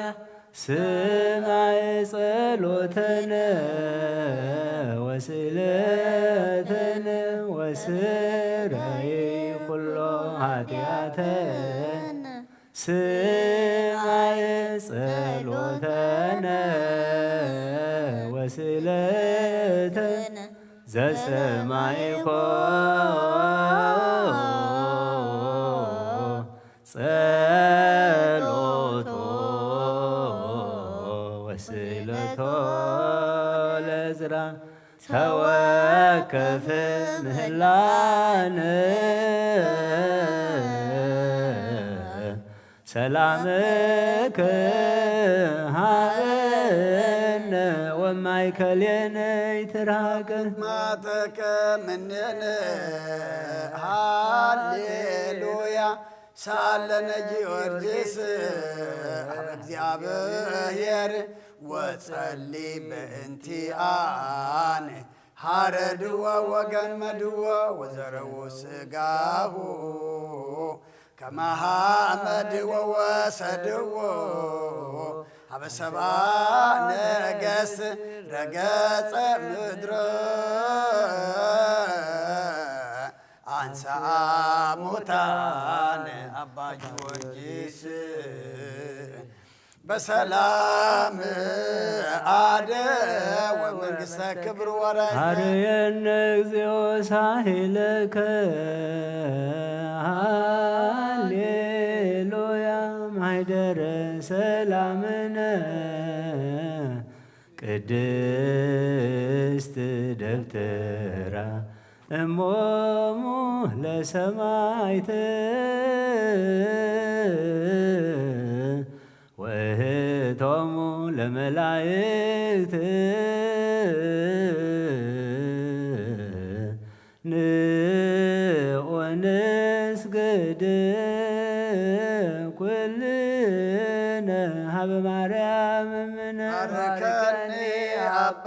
ስማዕ ጸሎተነ ወስእለተነ ወስራይ ኩሎ ኃጢአተነ ስማዕ ጸሎተነ ወስእለተነ ዘሰማይኮ ጸሎቶ ወስእለቶ ለዝራ ተወከፍ ምህላነ ሰላምከ ሃበነ ወማእከሌነ ይትርሃቀ ማተከ ምኔነ ሃሌሉያ ሳለነ ጊዮርጊስ ኣብ እግዚኣብሔር ወጸሊ በእንቲኣነ ሃረድዎ ወገመድዎ ወዘረው ስጋሁ ከመ ሐመድ ወወሰድዎ ሀበ ሰብአ ነገሥት ረገጸ ምድረ አንሳ ሙታነ አባ ጊዮርጊስ በሰላም አደ ወመንግስተ ክብር ወረሰ። ሀረየነ እግዚኦ ሳሂለከ ሃሌሉያ ማይደረ ሰላምነ ቅድስት ደብተራ እሞሙ ለሰማይት ወእህቶሙ ለመላእክት ንዑ ንስግድ ኩልነ ሀበ ማርያም እምነ ባርከኒ አባ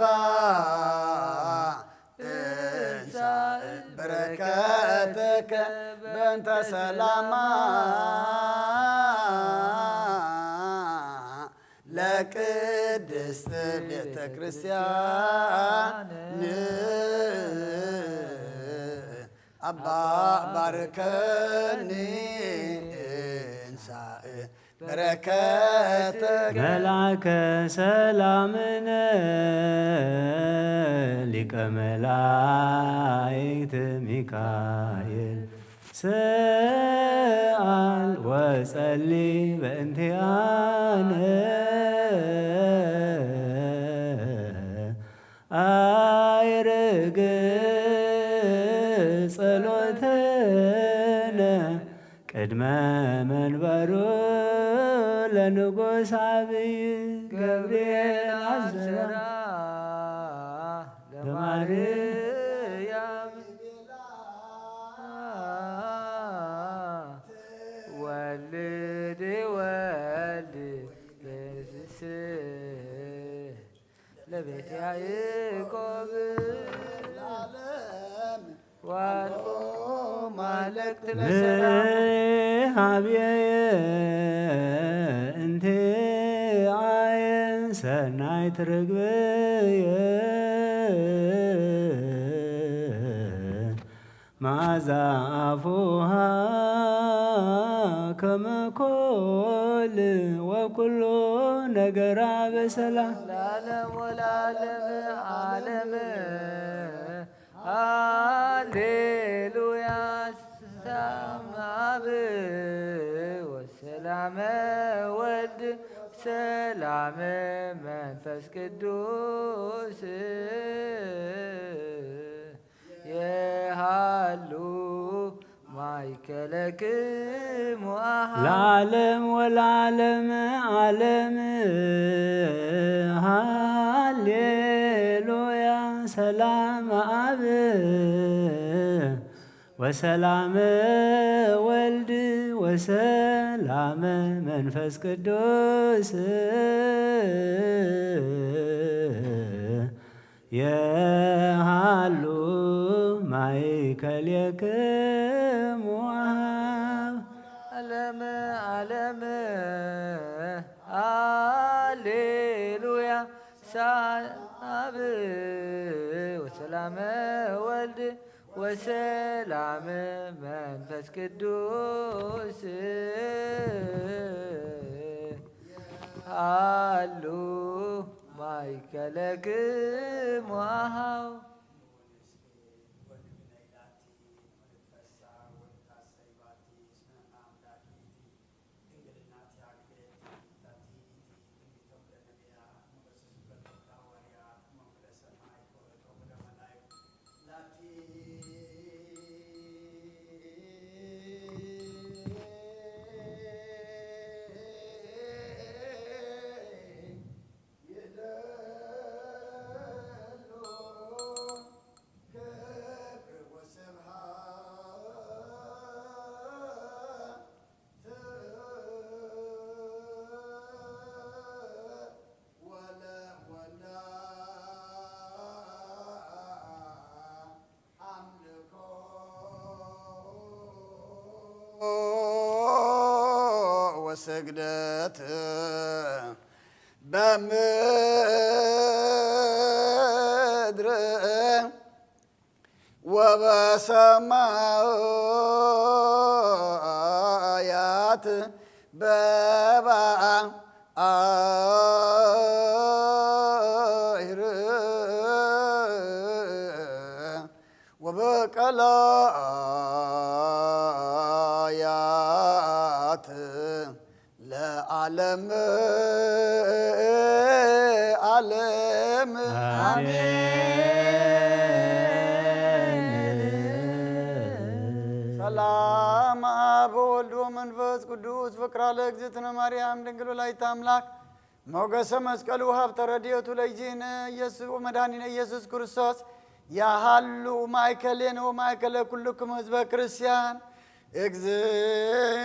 እንሳእ በረከትከ በእንተ ሰላማ ለቅድስት ቤተ ክርስቲያን አባ ባርከኒ እንሳእ በረከት መልአከ ሰላምነ ሊቀ መላእክት ሚካኤል ሰአል ወጸሊ በእንቲአነ አይርግ ጸሎተነ ቅድመ መንበሩ ለንጉስ አብይ ገብርኤል አብሰራ ለማርያም ወልድ ወልድ ለስስ ለቤት ያዕቆብ ለዓለም ዋልኦ ማለክት ለሰላም ሀብየ እንተ አየን ሰናይት ርግብየ መዓዛ አፉሃ ከመ ኮል ወኩሉ ነገራ በሰላም ለዓለም ወለዓለም ዓለም። ሃሌሉያ። ሰላም አብ ወሰላመ ወልድ ሰላመ መንፈስ ቅዱስ ከለክሙ አሃ ለዓለም ወለዓለም ዓለም። ሃሌሉያ። ሰላም አብ ወሰላም ወልድ ወሰላም መንፈስ ቅዱስ የሃሉ ማእከሌክሙ አብ ዓለም ዓለም። ሃሌሉያ። ሳብ ወሰላም ወልድ ወሰላም መንፈስ ቅዱስ ሃሉ ማእከለክሙ አሃው። ወስግደት በምድር ወበሰማያት በባሕር ወበቀላያት ለዓለም ዓለም። አሜን። ሰላም አብ ወወልድ ወመንፈስ ቅዱስ ፍቅራ ለእግዝእትነ ማርያም ድንግል ወላዲተ አምላክ ሞገሰ መስቀሉ ሀብተ ረድኤቱ ለእግዚእነ ኢየሱስ ወመድኃኒነ ኢየሱስ ክርስቶስ ያሃሉ ማእከሌነ ወማእከለ ኩልክሙ ህዝበ ክርስቲያን። እግዝእ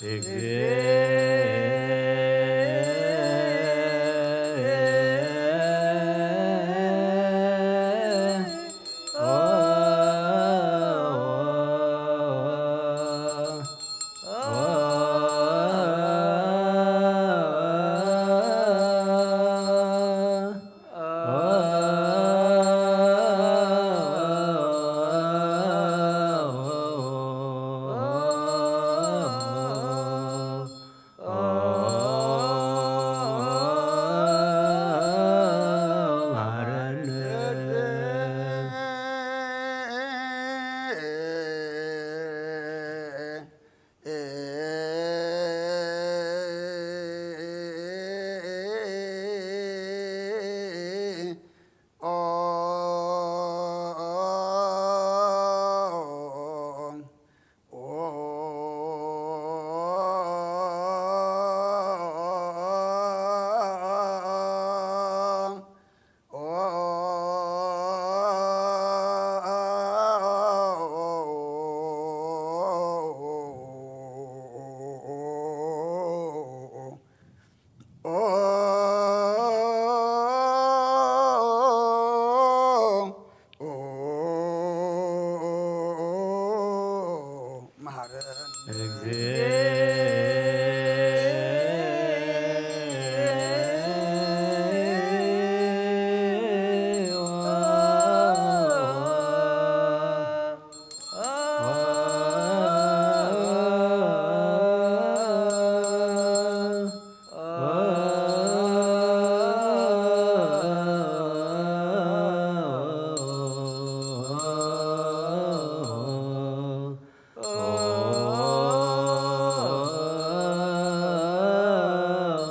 እግዚእ።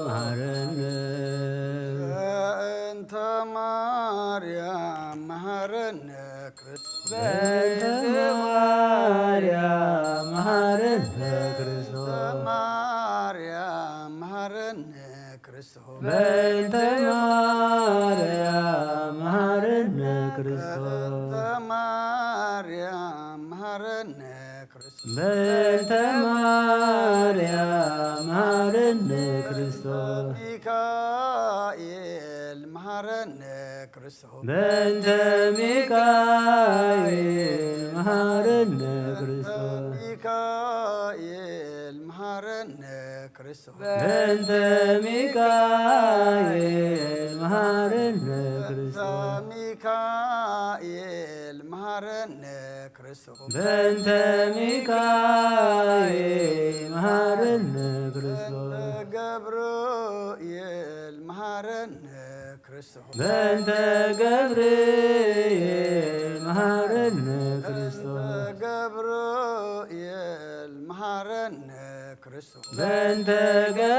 መሐረነ በእንተ ማርያም መሐረነ ክርስቶስ። በእንተ ማርያም መሐረነ ክርስቶስ። በእንተ ማርያም መሐረነ ክርስቶስ። በእንተ ማርያም መሐረነ ክርስቶስ። በእንተ ማርያም መሐረነ ክርስቶስ። በእንተ ማርያም መሐረነ ክርስቶስ። ሚካኤል መሐረነ ክርስቶስ። በእንተ ሚካኤል መሐረነ ክርስቶስ። ሚካኤል መሐረነ ክርስቶስ። በእንተ ሚካኤል መሐረነ ክርስቶስ። ሚካኤል መሐረነ ክርስቶስ። በእንተ ሚካኤል መሐረነ ክርስቶስ። በእንተ ገብርኤል መሐረነ ክርስቶስ። በእንተ ገብርኤል መሐረነ ክርስቶስ። በእንተ ገብርኤል መሐረነ ክርስቶስ። በእንተ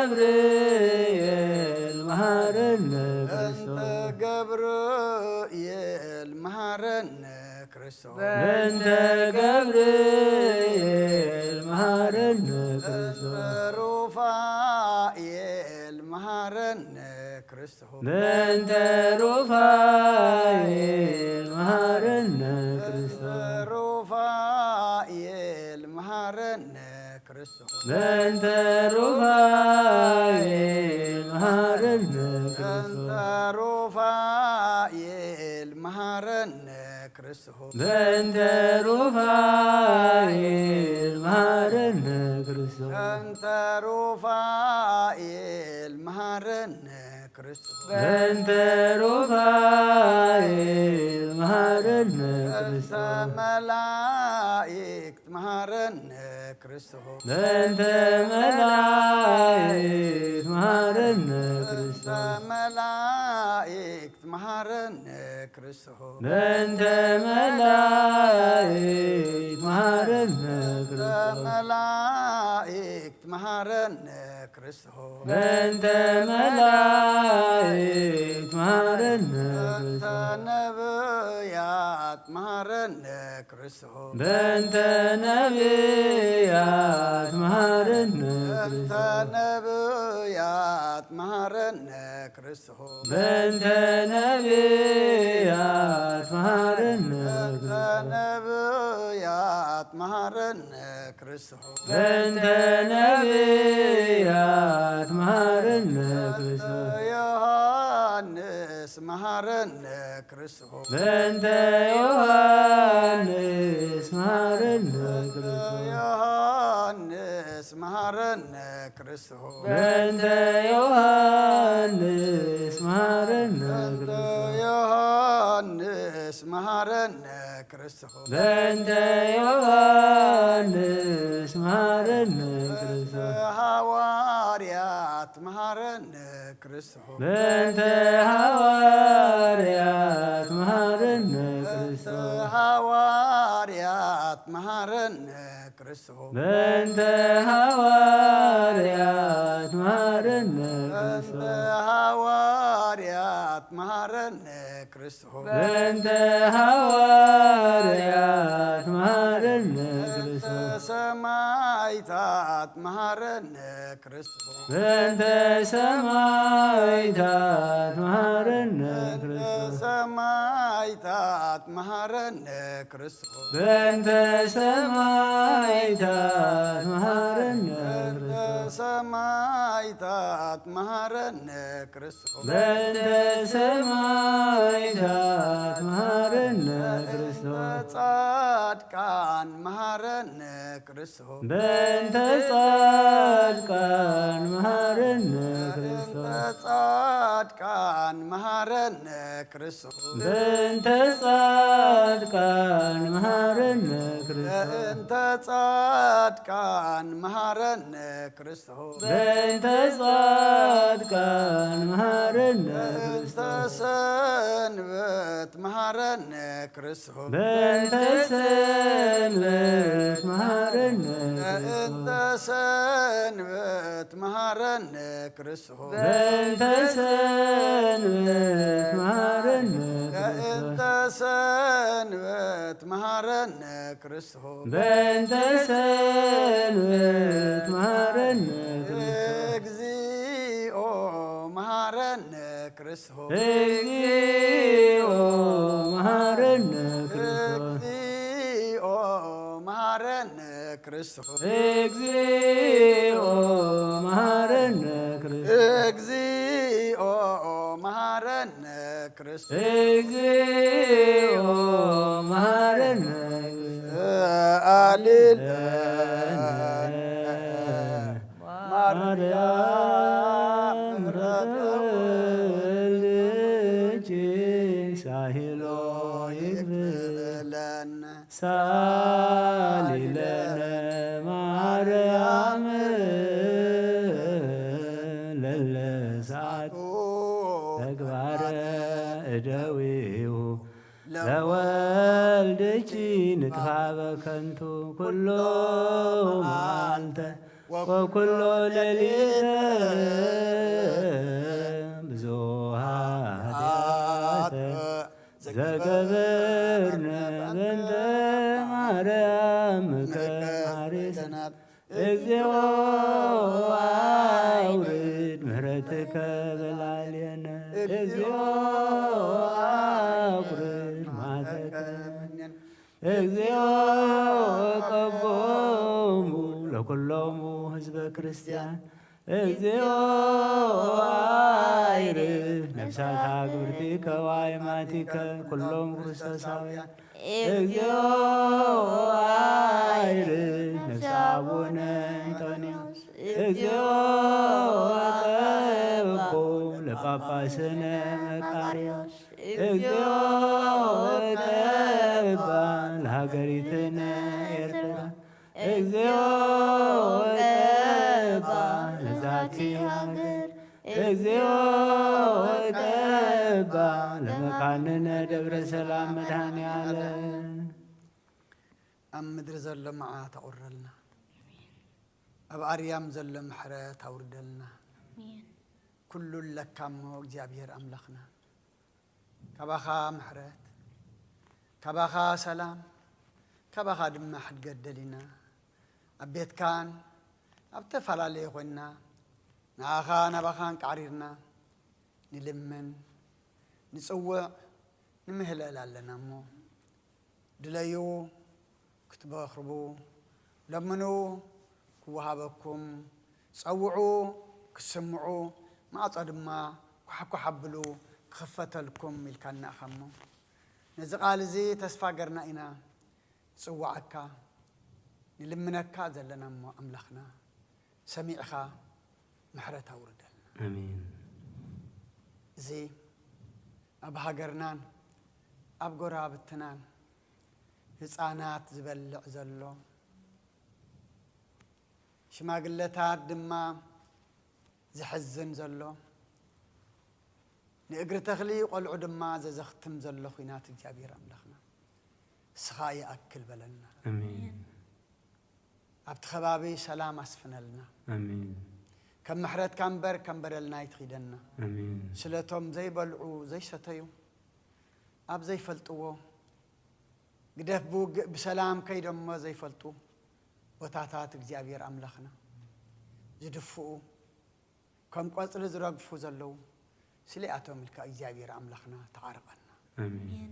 ገብርኤል መሐረነ በእንተ ክርስቶስ። ገብርኤል መሐረነ ክርስቶስ። በእንተ ገብርኤል መሐረነ ክርስቶስ። በእንተ ሩፋኤል መሐረነ ክርስቶስ። በእንተ ሩፋኤል መሐረነ ክርስቶስ። በእንተ ሩፋኤል መሐረነ ክርስቶስ። በእንተ ሩፋኤል መሐረነ ክርስቶስ። በእንተ ሩፋኤል መሐረነ ክርስቶስ። በእንተ ሩፋኤል መሐረነ ክርስቶስ። በእንተ ሩፋኤል መሐረነ ክርስቶስ። በእንተ ሩፋኤል መሐረነ በእንተ ክርስቶስ። መላእክት መሐረነ ክርስቶስ። በእንተ መላእክት መሐረነ በእንተ ክርስቶስ። መላእክት መሐረነ ክርስቶስ። በእንተ መላእክት መሐረነ በእንተ ክርስቶስ። መላእክት መሐረነ ክርስቶስ። በእንተ መላእክት መሐረነ በእንተ ክርስቶስ። ነብያት መሐረነ ክርስቶስ። በእንተ ነብያት መሐረነ በእንተ ክርስቶስ። ነብያት ነቢያት መሃረነ ክርስቶስ። በእንተ ነቢያት መሃረነ በእንተ ነቢያት መሃረነ ክርስቶስ። በእንተ ነቢያት መሃረነ ክርስቶስ። ዮሃንስ መሃረነ ክርስቶስ። በእንተ ዮሃንስ መሃረነ ክርስቶስ። ዮሃንስ መሃረነ ክርስቶስ። በእንተ ዮሃንስ መሃረነ በእንተ ክርስቶስ። ዮሃንስ መሃረነ ክርስቶስ። በእንተ ዮሃንስ መሃረነ ክርስቶስ። ሃዋርያት መሃረነ ክርስቶስ። በእንተ ሃዋርያት መሃረነ በእንተ ክርስቶስ። ሃዋርያት መሃረነ ክርስቶስ። በእንተ ሃዋርያት መሃረነ በእንተ ክርስቶስ። ሃዋርያት መሃረነ ክርስቶስ። በእንተ ሃዋርያት መሃረነ በእንተ ክርስቶስ። ሰማይታት መሃረነ ክርስቶስ። በእንተ ሰማይታት መሃረነ በእንተ ክርስቶስ። ሰማይታት መሃረነ ክርስቶስ። በእንተ ሰማይታት መሃረነ በእንተ ክርስቶስ። ሰማይታት መሃረነ ክርስቶስ። በእንተ ሰማይታት መሃረነ በእንተ ክርስቶስ። ጻድቃን መሃረነ ክርስቶስ። በእንተ ጻድቃን መሃረነ በእንተ ክርስቶስ። ጻድቃን መሃረነ ክርስቶስ። በእንተ ጻድቃን መሃረነ ክርስቶስ። በእንተ ጻድቃን መሃረነ ክርስቶስ። በእንተ ጻድቃን መሃረነ በእንተ ክርስቶስ። ሰንበት መሃረነ ክርስቶስ። በእንተ ሰንበት መሃረነ በእንተ ክርስቶስ። ሰንበት መሃረነ ክርስቶስ። በእንተ ሰንበት መሃረነ በእንተ ክርስቶስ። ሰንበት መሃረነ ክርስቶስ። በእንተ ሰንበት መሃረነ ክርስቶስ። እግዚኦ መሃረነ ክርስቶስ። እግዚኦ መሃረነ ክርስቶስ። እግዚኦ መሃረነ ክርስቶስ። እግዚኦ መሃረነ ክርስቶስ። እግዚኦ መሃረነ ክርስቶስ። እግዚኦ መሃረነ ክርስቶስ። አሌሉያ። ማርያም ማርያም ምሕረት ምሕረት ወልድኪ ሳሂሎ ይግብለነ። ሳሊ ለነ ማርያም ለለ ሰዓት ተግባረ እደዊሁ ለወልድኪ ንጥፋ በከንቱ ኩሎ መዓልተ ወኩሎ ሌሊተ ብዙሃ ኃጢአተ ዘገብርነ በእንተ ማርያም ከማሪት። እግዚኦ አውርድ ምሕረትከ በላዕሌነ። እግዚኦ አውርድ መዓተከ። እግዚኦ ቀቦሙ ለኩሎሙ ህዝበ ክርስቲያን። እግዚኦ አይርህ ነፍሳት አግብርቲከ ወአይማቲከ ኩሎም ክርስቶሳውያን። እግዚኦ አይርህ ነፍሰ አቡነ እንጦንዮስ። እግዚኦ ቀቦ ለጳጳስነ መቃርዮስ። እግዚኦ ቀባ ለሀገሪትነ ኤርትራ። እግዚኦ ቀባ ለዛቲ ሀገር። እግዚኦ ቀባ ለመካንነ ደብረ ሰላም መድኃኔ ዓለም። ኣብ ምድሪ ዘሎ መዓት ኣቑረልና። ኣብ ኣርያም ዘሎ ምሕረት ኣውርደልና። ኣሜን። ኩሉ ኣለካ እሞ እግዚኣብሔር ኣምላኽና። ካባኻ ምሕረት፣ ካባኻ ሰላም፣ ካባኻ ድማ ሕድገት ደሊና። ኣብ ቤትካን ኣብ ተፈላለየ ኮይንና ንኣኻ ናባኻ እንቃዕሪርና ንልምን፣ ንጽውዕ፣ ንምህለል ኣለና እሞ፣ ድለዩ ክትረኽቡ፣ ለምኑ ክወሃበኩም፣ ጸውዑ ክስምዑ፣ ማዕጾ ድማ ኳሕኳሕ ኣብሉ ክኽፈተልኩም ኢልካና ኢኻ እሞ፣ ነዚ ቃል እዚ ተስፋ ገርና ኢና ንጽውዓካ፣ ንልምነካ ዘለና እሞ ኣምላኽና፣ ሰሚዕኻ ምሕረት ኣውርደልና። ኣሜን። እዚ ኣብ ሃገርናን ኣብ ጎረባብትናን ህጻናት ዝበልዕ ዘሎ፣ ሽማግለታት ድማ ዘሕዝን ዘሎ፣ ንእግሪ ተኽሊ ቆልዑ ድማ ዘዘኽትም ዘሎ ኲናት እግዚኣብሔር ኣምላኽና፣ ንስኻ ይኣክል በለልና። ኣሜን። ኣብቲ ከባቢ ሰላም ኣስፍነልና። ኣሜን። ከም ምሕረትካ እምበር ከም በደልና ኣይትኺደና። ኣሜን። ስለቶም ዘይበልዑ ዘይሰተዩ፣ ኣብ ዘይፈልጥዎ፣ ግደፍ ብውግእ ብሰላም ከይዶሞ ዘይፈልጡ ቦታታት እግዚኣብሔር ኣምላኽና ዝድፍኡ፣ ከም ቆጽሊ ዝረግፉ ዘለዉ፣ ስሊኣቶም ኢልካ እግዚኣብሔር ኣምላኽና ተዓረቐና። ኣሜን። ኣሜን።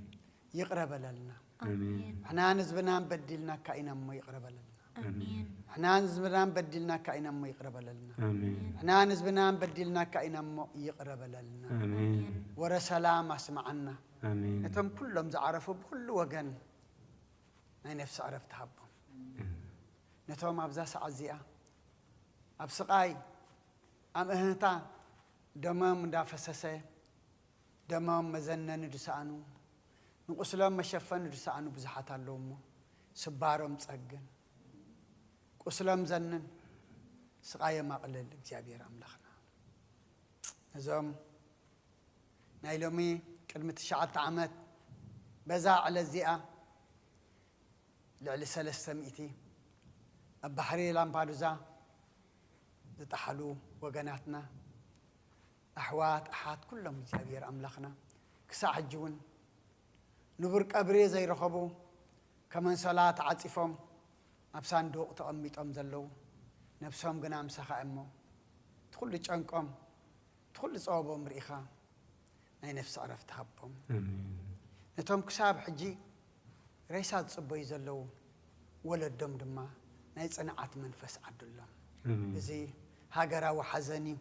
ይቕረ በለልና። ኣሜን። ኣሜን። ንሕናን ህዝብናን በዲልናካ ኢና እሞ ይቕረ በለልና። ኣሜን። ኣሜን። ንሕናን ህዝብናን በዲልናካ ኢና እሞ ይቕረ በለልና። ኣሜን። ኣሜን። ንሕናን ህዝብናን በዲልናካ ኢና እሞ ይቕረ በለልና። ኣሜን። ኣሜን። ወረ ሰላም ኣስምዓና። ኣሜን። ነቶም ኩሎም ዝዓረፉ ብኩሉ ወገን ናይ ነፍሲ ዕረፍቲ ሃቦም። ኣሜን። ነቶም ኣብዛ ሰዓት እዚኣ ኣብ ስቓይ፣ ኣብ እህህታ ደሞም እንዳፈሰሰ፣ ደሞም መዘነኒ ዝሰኣኑ፣ ንቁስሎም መሸፈኒ ዝሰኣኑ ብዙሓት ኣለዉ እሞ፣ ስባሮም ጸግን፣ ቁስሎም ዘንን፣ ስቓዮም ኣቕልል እግዚኣብሔር ኣምላኽና። ነዞም ናይ ሎሚ ቅድሚ ትሽዓተ ዓመት በዛ ዕለት እዚኣ ልዕሊ ሰለስተ ሚእቲ ኣብ ባሕሪ ላምፓዱዛ ዝጠሓሉ ወገናትና፣ ኣሕዋት፣ ኣሓት ኩሎም እግዚኣብሔር ኣምላኽና ክሳዕ ሕጂ እውን ንቡር ቀብሪ ዘይረኸቡ፣ ከም ኣንሶላ ተዓጺፎም ኣብ ሳንዱቕ ተቐሚጦም ዘለዉ፣ ነብሶም ግና ምሳኻ እሞ፣ እቲ ኩሉ ጨንቆም፣ እቲ ኩሉ ጸበቦም ርኢኻ፣ ናይ ነፍሲ ዕረፍቲ ሃቦም። ኣሜን። ነቶም ክሳብ ሕጂ ሬሳ ዝጽበዩ ዘለዉ ወለዶም ድማ ናይ ጽንዓት መንፈስ ዓድሎም። ኣሜን። እዚ ሃገራዊ ሓዘን እዩ።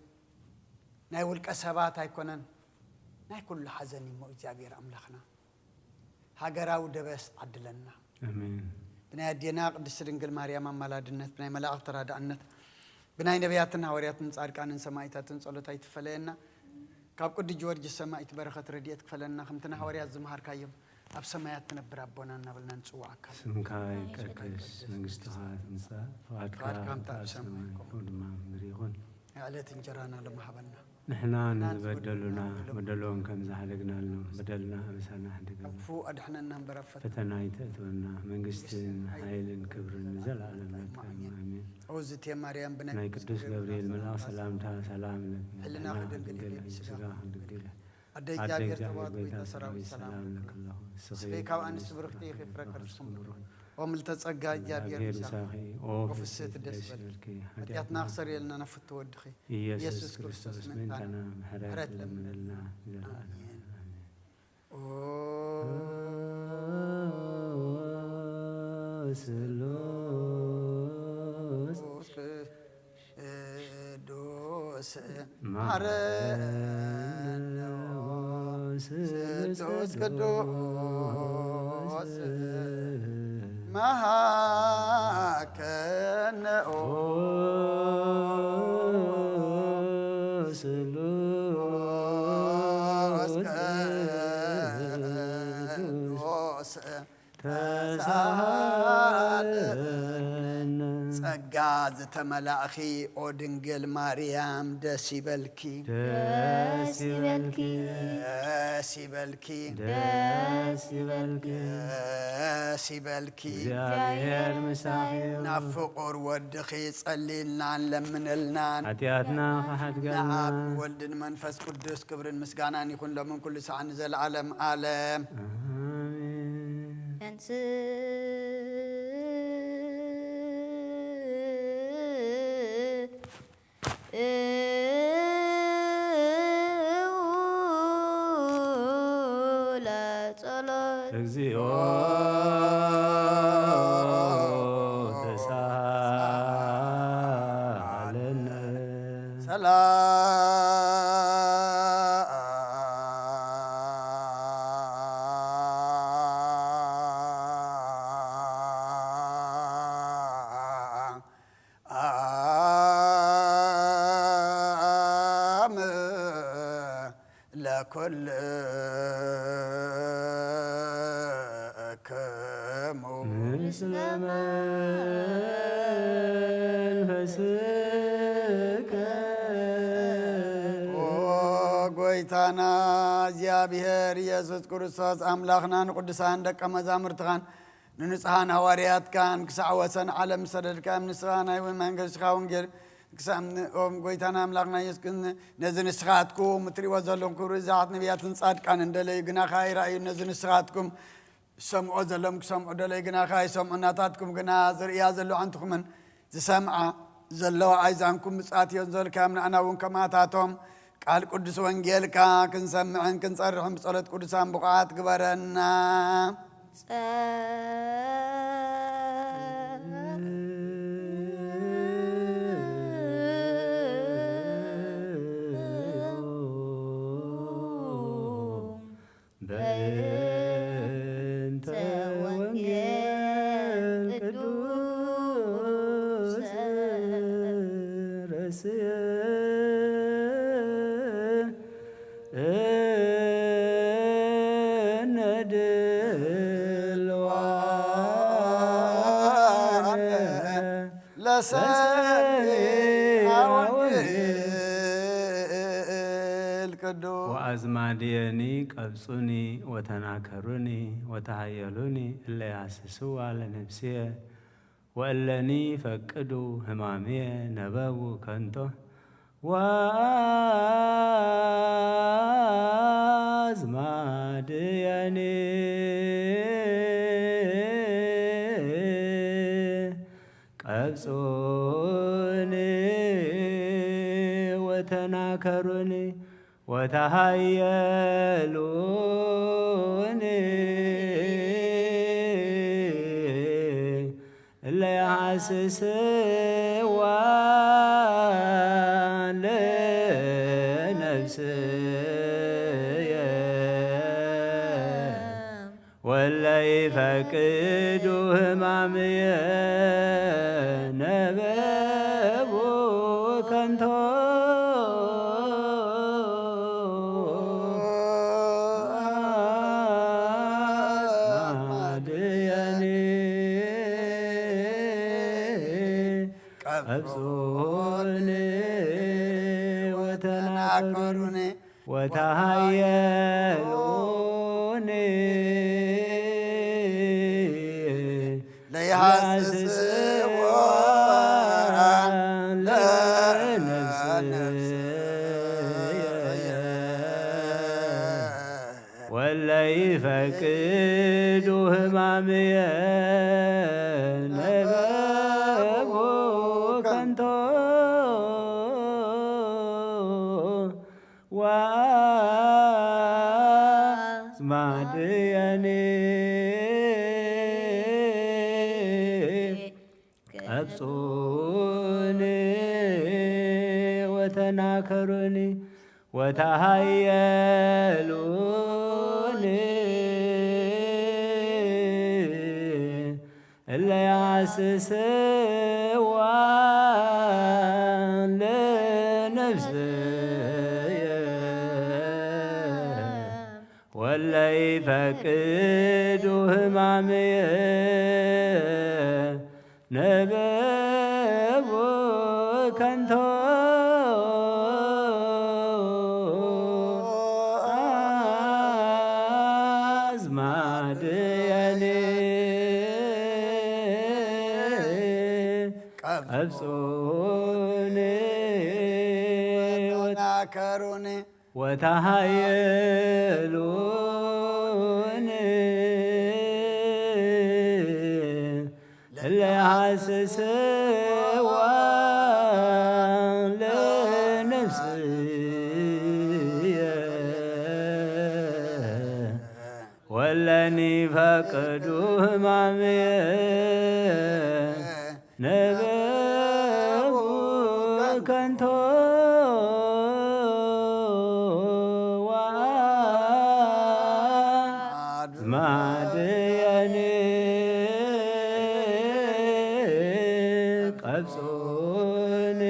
ናይ ውልቀ ሰባት ኣይኮነን፣ ናይ ኩሉ ሓዘን እዩ እሞ እግዚኣብሔር ኣምላኽና ሃገራዊ ደበስ ዓድለና። ኣሜን። ብናይ ኣዴና ቅድስቲ ድንግል ማርያም ኣማላድነት፣ ብናይ መላእኽቲ ተራዳእነት፣ ብናይ ነቢያትን ሃዋርያትን ጻድቃንን ሰማእታትን ጸሎት ኣይትፈለየና። ካብ ቅዱስ ጊዮርጊስ ሰማእት በረኸት ረድኤት ክፈለና። ከምቲ ንሃዋርያት ዝመሃርካዮም፣ ኣብ ሰማያት ትነብር ኣቦና እናበልና ንጽውዓካ። ስምካ ይቀደስ፣ መንግስትኻ ትምጻእ፣ ፍቓድካ ፍቓድካ ከምቲ ኣብ ኣብ ሰማይ ሰማይ ከምኡ ከምኡ ድማ ኣብ ምድሪ ይኹን። ዕለት እንጀራና ሎሚ ሃበና። ንሕና ንዝበደሉና በደሎም ከም ዝሓደግናሎም በደልና ኣበሳና ሕደገና። ካብ ክፉእ ኣድሕነና እምበር ኣብ ፈተና ፈተና ኣይተእትወና። መንግስትን ሓይልን ክብርን ንዘለኣለም ናትካ እዩ። ኣሜን። ኣሜን። ኦዝቴ ማርያም ብናይ ናይ ቅዱስ ቅዱስ ገብርኤል ገብርኤል መልኣኽ ሰላምታ ሰላም እብለኪ። ሕልናኺ ሕልናኺ ድንግል ድንግል እዩ፣ እዩ፣ ስጋኺ ስጋኺ ድንግል ድንግል እዩ። እዩ። ኣደ ኣደ እግዚኣብሔር እግዚኣብሔር ጸባኦት ጎይታ ጎይታ ሰራዊት ሰራዊት ሰላም ሰላም ለኪ። ለኪ ኣለኹ። ንስኺ ንስኺ ካብ ካብ ኣንስቲ ኣንስቲ ብርኽቲ ኢኺ፣ ብሩኽቲ ፍረ ኢኺ፣ ከርስኹም ፍረ ከርስኹም ብሩኽ። ብሩኽ። ኦም ልተጸጋ እግዚኣብሔር እግዚኣብሔር ምሳኺ። ምሳኺ። ኦ ኦ ፍስሕቲ ፍስሕቲ ደስ ደስ ይበልኪ። ይበልኪ። ኃጢኣትና ኃጢኣትና ክሰርየልና ነፍቲ ወድኺ። ኢየሱስ ኢየሱስ ክርስቶስ ክርስቶስ ምእንታና ምእንታና ምሕረት ምሕረት ለምነልና ለምነልና። ለዘለዓለም። ለዘለዓለም። ኣሜን። ኣሜን። ኦ ስሉስ ቅዱስ ማረነ፣ ስሉስ ቅዱስ መሃከነ፣ ኦ ስሉስ ቅዱስ ተሳሃለነ። ጸጋ ዝተመላእኺ ኦ ድንግል ማርያም ደስ ይበልኪ። ደስ ይበልኪ። ደስ ይበልኪ። ደስ ይበልኪ። ደስ ይበልኪ። እግዚኣብሔር ምሳኺ እዩ። ናብ ፍቑር ወድኺ ጸልይልናን ለምንልናን። ሓጢኣትና ክሓድገልና። ንኣብ ወልድን መንፈስ ቅዱስ ክብርን ምስጋናን ይኹን ሎምን ኩሉ ሰዓት ንዘለዓለም ዓለም። ኣሜን። ተንስ እግዚኦ ተሳሃለነ። ሰላም ለኩልክሙ። ምስለ መንፈስከ። ኦ ጎይታና እግዚኣብሔር ኢየሱስ ክርስቶስ፣ ኣምላኽና፣ ንቅዱሳን ደቀ መዛሙርትኻን ንንጹሓን ሃዋርያትካን ክሳዕ ወሰን ዓለም ዝሰደድካዮም፣ ንስኻ ናይ መንግስትኻ ወንጌል ክሳብ ኦም ጎይታና ኣምላኽና ኢየሱስ ክርስቶስ፣ ነዚ ንስኻትኩም እትርእይዎ ዘለኹም ክብሪ ብዙሓት ነቢያትን ጻድቃንን ደለዩ፣ ግናኻ ኣይረኣዩን። ነዚ ንስኻትኩም ዝሰምዖ ዘሎም ክሰምዑ ደለዩ፣ ግናኻ ኣይሰምዑ። ናታትኩም ግና ዝርእያ ዘለዋ ኣዕንትኹምን ዝሰምዓ ዘለዋ ኣእዛንኩም ብጻት እዮን ዝበልካዮም፣ ንኣና እውን ከምኣታቶም ቃል ቅዱስ ወንጌልካ ክንሰምዕን ክንጸርሕን ብጸሎት ቅዱሳን ብቑዓት ግበረና። ጸ- በእንተ ወንጌል ቅዱስ ረስየ እነ ድልዋነ ለሰሚዐ ወንጌል ቅዱስ። ወአዝማድየኒ ቀብጹኒ ወተናከሩኒ ወተሃየሉኒ እለ ያስስዋ ለነፍስየ ወእለኒ ፈቅዱ ህማምየ ነበቡ ከንቶ። ወአዝማድየኒ ቀብጹኒ ወተናከሩኒ ወተሃየሉኒ እለ የሐስስዋ ለነፍስየ ወለ ይፈቅዱ ህማምየ ነበቡ ከንቶ። አዝማድየኒ ቀብጹኒ ወተናከሩኒ ወተሃየሉኒ ለይሃስስዎ ለነፍስየ ወለይፈቅዱ ህማምየ ነበቡ ከንቶ። ወአዝማድየኒ ቀብጹኒ ወተናከሩኒ ወተሃየሉኒ እለ ያስስዋ ለነፍስየ ወለ ይፈቅዱ ህማምየ ነበቡ ከንቶ። አዝማድየኒ ቀብጹኒ ወተናከሩኒ ወተሃየሉኒ እለ ያስስዋ ለነፍስየ ወለኒ ቅዱ ሕማምየ ነበቡ ከንቶ ወአዝማድየኒ ቀብጹኒ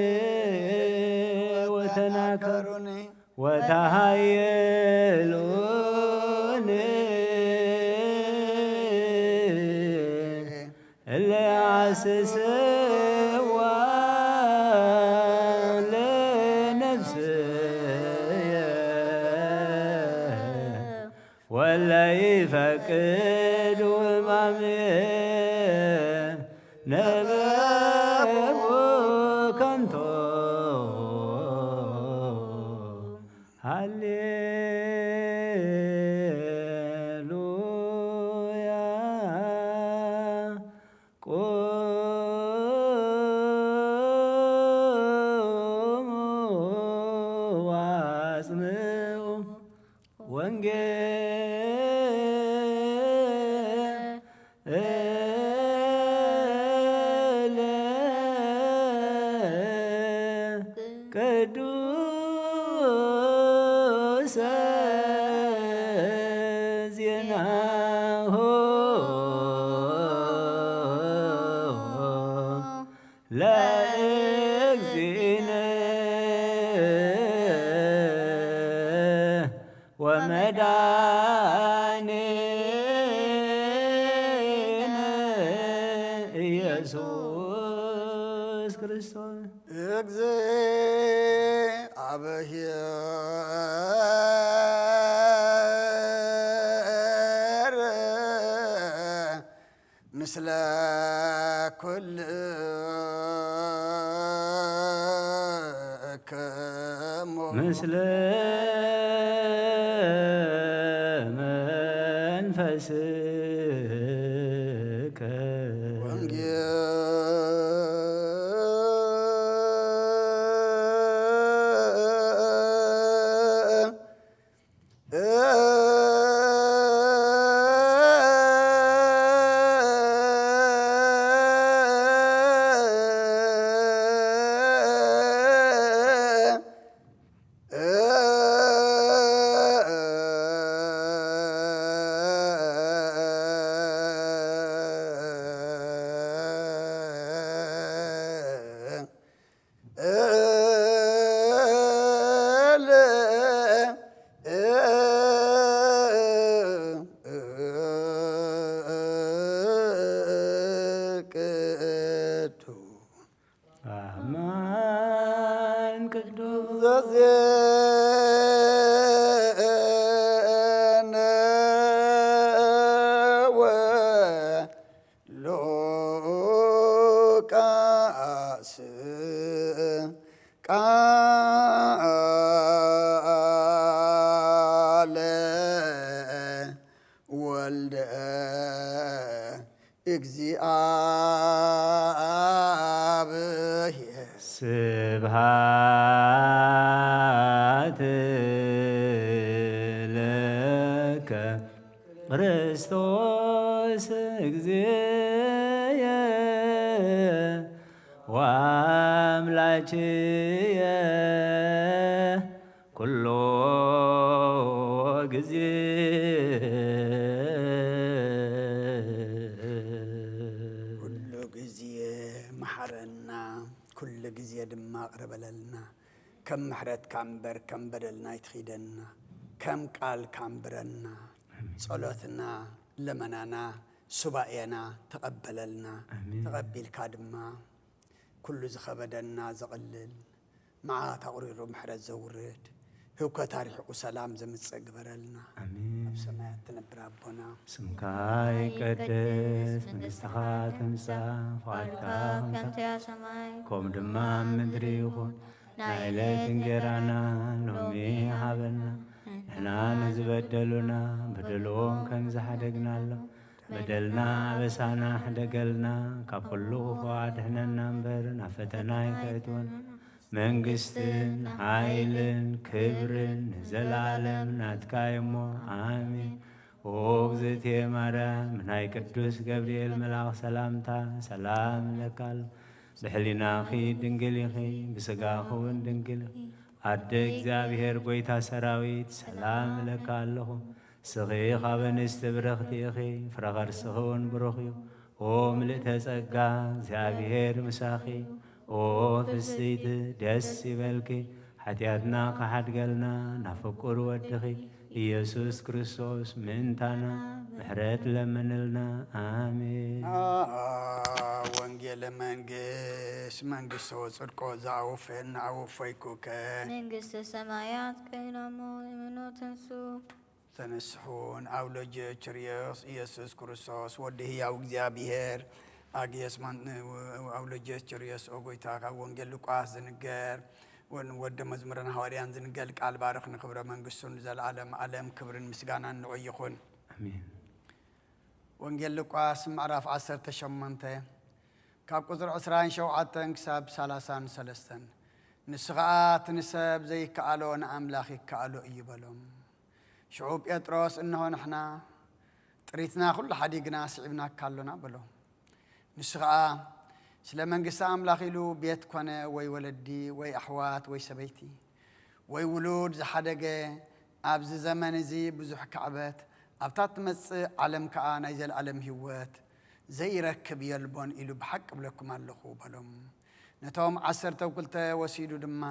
ወተናከሩኒ ወተሃየሉኒ እለ ያስስዋ ለነፍስየ ወለ ይፈቅድ ውማምየ ነበቡ ከንቶ። ሃሌሉያ። ቁሙ ወአጽምዑ ወንጌለ ቅዱሰ ዜናሁ ለእግዚእነ ወመድኃኒነ ኢየሱስ ክርስቶስ። እግዚአብሔር ምስለ ኩልክሙ። ምስለ መንፈስከ። ወንጌል አማን ቅዱስ ዘዜነ ሉቃስ ቃለ ወልደ እግዚአብሔር። ስብሐት ለከ ክርስቶስ እግዚእየ ወአምላክየ ኩሎ ጊዜ። ኩሉ ግዜ መሓረና፣ ኩሉ ግዜ ድማ ቅረ በለልና። ከም ምሕረትካ እምበር ከም በደልና ኣይትኺደና። ከም ቃልካ ኣንብረና። ኣሜን። ጸሎትና፣ ልመናና፣ ሱባኤና ተቐበለልና። ኣሜን። ተቐቢልካ ድማ ኩሉ ዝኸበደና ዘቕልል፣ መዓት ኣቑሪሩ ምሕረት ዘውርድ፣ ህውከት ኣርሒቑ ሰላም ዘምጽእ ግበረልና። ኣሜን። ኣብ ሰማያት ትነብር ኣቦና፣ ስምካ ይቀደስ፣ መንግስትኻ ትምጻእ፣ ፍቓድካ ከም ከምቲ ኣብ ሰማይ ከምኡ ድማ ኣብ ምድሪ ይኹን። ናይ ዕለት እንጌራና ሎሚ ሃበና፣ ንሕና ንዝበደሉና በደልዎም ከም ዝሓደግናሎም በደልና ኣበሳና ሕደገልና፣ ካብ ኩሉ ክፉእ ኣድሕነና እምበር ናብ ፈተና ኣይተእትወና። መንግስትን ሓይልን ክብርን ንዘለኣለም ናትካ እዩ እሞ፣ ኣሜን። ኦ እግዝእትየ ማርያም፣ ናይ ቅዱስ ገብርኤል መልኣኽ ሰላምታ ሰላም እለካ ኣለኹ። ብሕሊናኺ ድንግል ኢኺ፣ ብስጋኺ እውን ድንግል ኢኺ። ኣደ እግዚኣብሔር ጐይታ ሰራዊት ሰላም እለካ ኣለኹ። ንስኺ ካብ ኣንስቲ ብርኽቲ ኢኺ፣ ፍረ ከርስኺ እውን ብሩኽ እዩ። ኦ ምልእተ ጸጋ፣ እግዚኣብሔር ምሳኺ። ኦ ፍስይቲ፣ ደስ ይበልኪ፣ ሓጢኣትና ክሓድገልና ናብ ፍቁር ወድኺ ኢየሱስ ክርስቶስ ምእንታና ምሕረት ለምንልና። ኣሜን። ወንጌለ መንግስት መንግስቶ ጽድቆ ዘኣወፈየና ኣወፈይኩከ። መንግስተ ሰማያት ከይናሞ እምኖ ተንሱ። ተነስሑን ኣውሎጀ ችርዮስ ኢየሱስ ክርስቶስ ወዲ ህያው እግዚኣብሔር ኣግየስ ማን-፣ ኣውሎጀ ችርዮስ ኦ ጎይታ ካብ ወንጌል ሉቃስ ዝንገር ወን-፣ ወዲ መዝሙርን ሃዋርያን ዝንገር ቃል ባርኽ ንክብረ መንግስቱን ዘለዓለም ዓለም ክብርን ምስጋናን ንዑ ይኹን። ኣሜን። ወንጌል ሉቃስ ምዕራፍ ዓሰርተ ሸሞንተ ካብ ቁጽሪ ዕስራን ሸውዓተን ክሳብ ሰላሳን ሰለስተን። ንሱ ኸኣ እቲ ንሰብ ዘይከኣሎ ንኣምላኽ ይከኣሎ እዩ በሎም። ሽዑ ጴጥሮስ፣ "እንሆ ንሕና ጥሪትና ኩሉ ሓዲግና ስዒብናካ ኣሎና" በሎ። ንሱ ኸኣ፣ "ስለ መንግስቲ ኣምላኽ ኢሉ ቤት ኮነ ወይ ወለዲ ወይ ኣሕዋት ወይ ሰበይቲ ወይ ውሉድ ዝሓደገ ኣብዚ ዘመን እዚ ብዙሕ ካዕበት፣ ኣብታ ትመጽእ ዓለም ከኣ ናይ ዘለኣለም ህይወት ዘይረክብ የልቦን ኢሉ ብሓቂ እብለኩም ኣለኹ" በሎም። ነቶም ዓሰርተ ክልተ ወሲዱ ድማ፣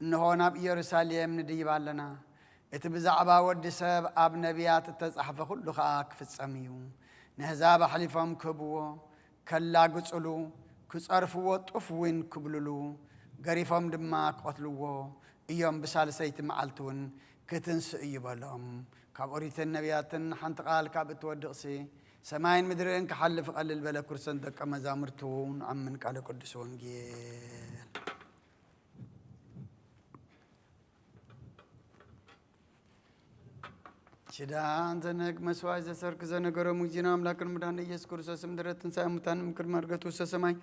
"እንሆ ናብ ኢየሩሳሌም ንድይብ ኣለና፣ እቲ ብዛዕባ ወዲ ሰብ ኣብ ነቢያት እተጻሕፈ ኩሉ ኸኣ ክፍጸም እዩ። ነህዛብ ኣሕሊፎም ክህብዎ፣ ከላግጹሉ፣ ክጸርፍዎ፣ ጡፍ እውን ክብሉሉ፣ ገሪፎም ድማ ክቐትልዎ እዮም፣ ብሳልሰይቲ መዓልቲ እውን ክትንስእ እዩ" በሎም። ካብ ኦሪትን ነቢያትን ሓንቲ ቃል ካብ እትወድቕሲ፣ ሰማይን ምድርን ክሓልፍ ቀልል በለ። ክርስቶን ደቀ መዛሙርቱ ንኣምን ቃለ ቅዱስ ወንጌል። ሽዳን ዘነግ መስዋዕት ዘሰርክ ዘነገሮም እግዚእነ ኣምላክን መድኃኒነ ኢየሱስ ክርስቶስ ምድረ ትንሣኤ ሙታን ምክር መርገቱ ውስተ ሰማይ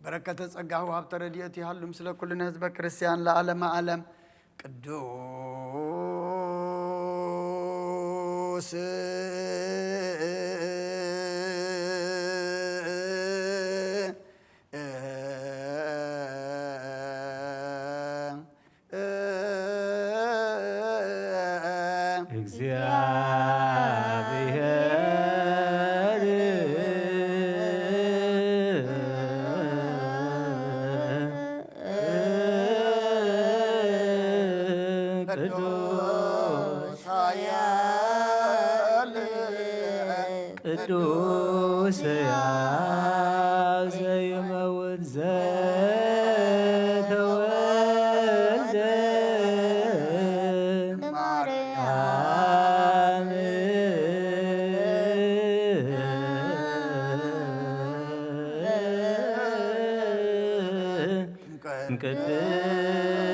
በረከተ ጸጋሁ ሀብተ ረድኤቱ ይሃሉ ምስለ ኩልነ ህዝበ ክርስቲያን ለዓለመ ዓለም። ቅዱስ እግዚአብሔር ቅዱስ ኃያል ቅዱስ ሕያው ዘይመውት ዘተወልደ ማርያም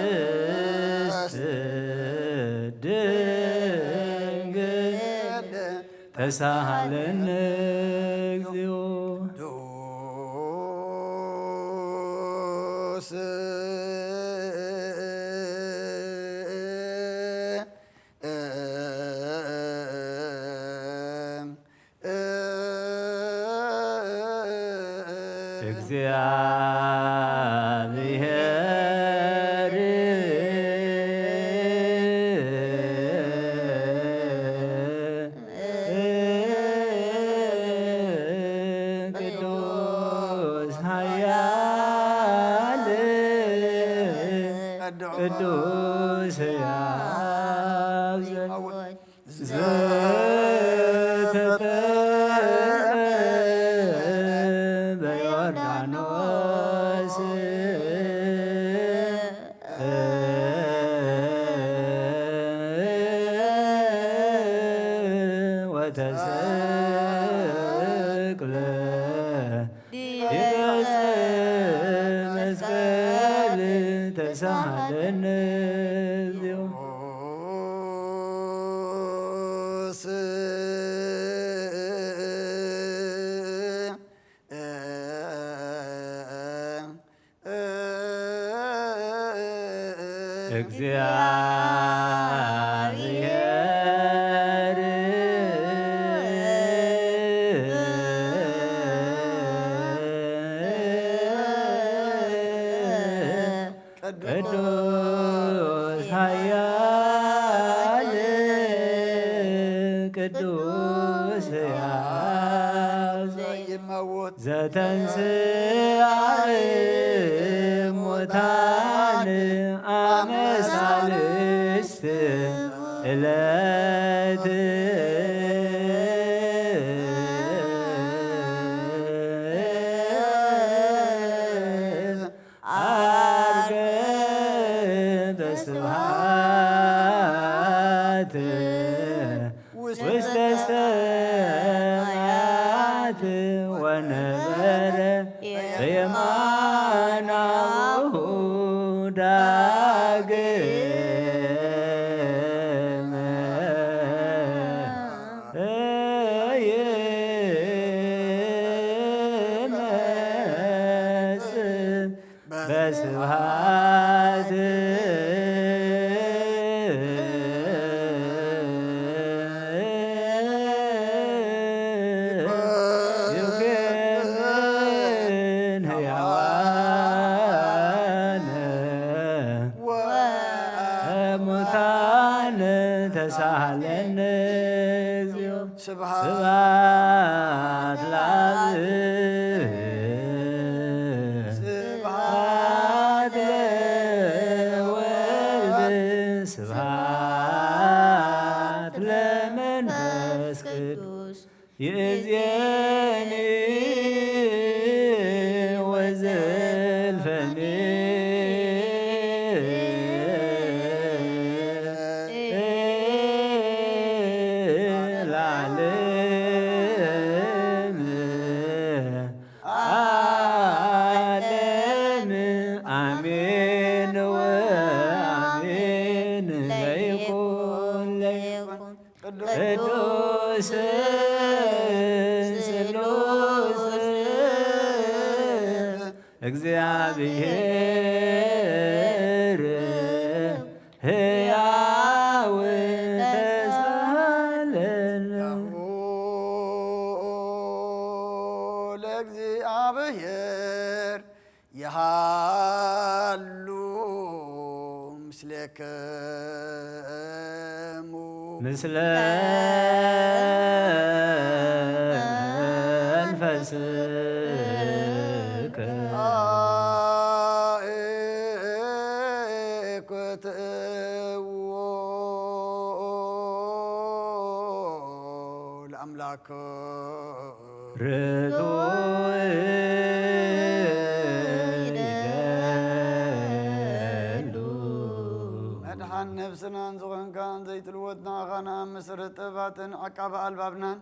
ቅድስት ድንግል ተሳሃለነ እግዚኦ። ቅዱስ እግዚአብሔር ቅዱስ ኃያል ቅዱስ ሕያው ዘተጠምቀ በዮርዳኖስ ወተሰቅለ ዲበ መስቀል ተሳሃለነ እግዚኦ። እግዚአብሔር ቅዱስ ኃያል ቅዱስ ሕያው ዘይመውት ዘተንሥአ እሙታን አመ ሣልስት ዕለት አርገ በስብሐት ውስተ ሰማያት ወነበረ በየማናሁ ዳግመ ይመጽእ በስብሐት ይኩን ሕያዋን ወሙታን ተሳሃለነ እግዚኦ። ስብሐት ስብሐት ለአብ። ስብሐት ለወልድ። ስብሐት ለመንፈስ ቅዱስ። ይእዜኒ ወዘልፈኒ ለዓለም ዓለም አሜን ወአሜን። ለይኩን ለይኩን ቅዱስ ስሉስ እግዚአብሔር ሕያው ተሳለን። ለእግዚአብሔር ይሃሉ ምስሌክሙ ምስለ መንፈስከ። አእኩትዎ ለአምላክ ርቱዕ ይደሉ። መድሓን ነፍስናን ዝኾንካን ዘይትልወጥ ንዓኻ ንኣመስር ጥበባትን ዓቃቢ ኣልባብናን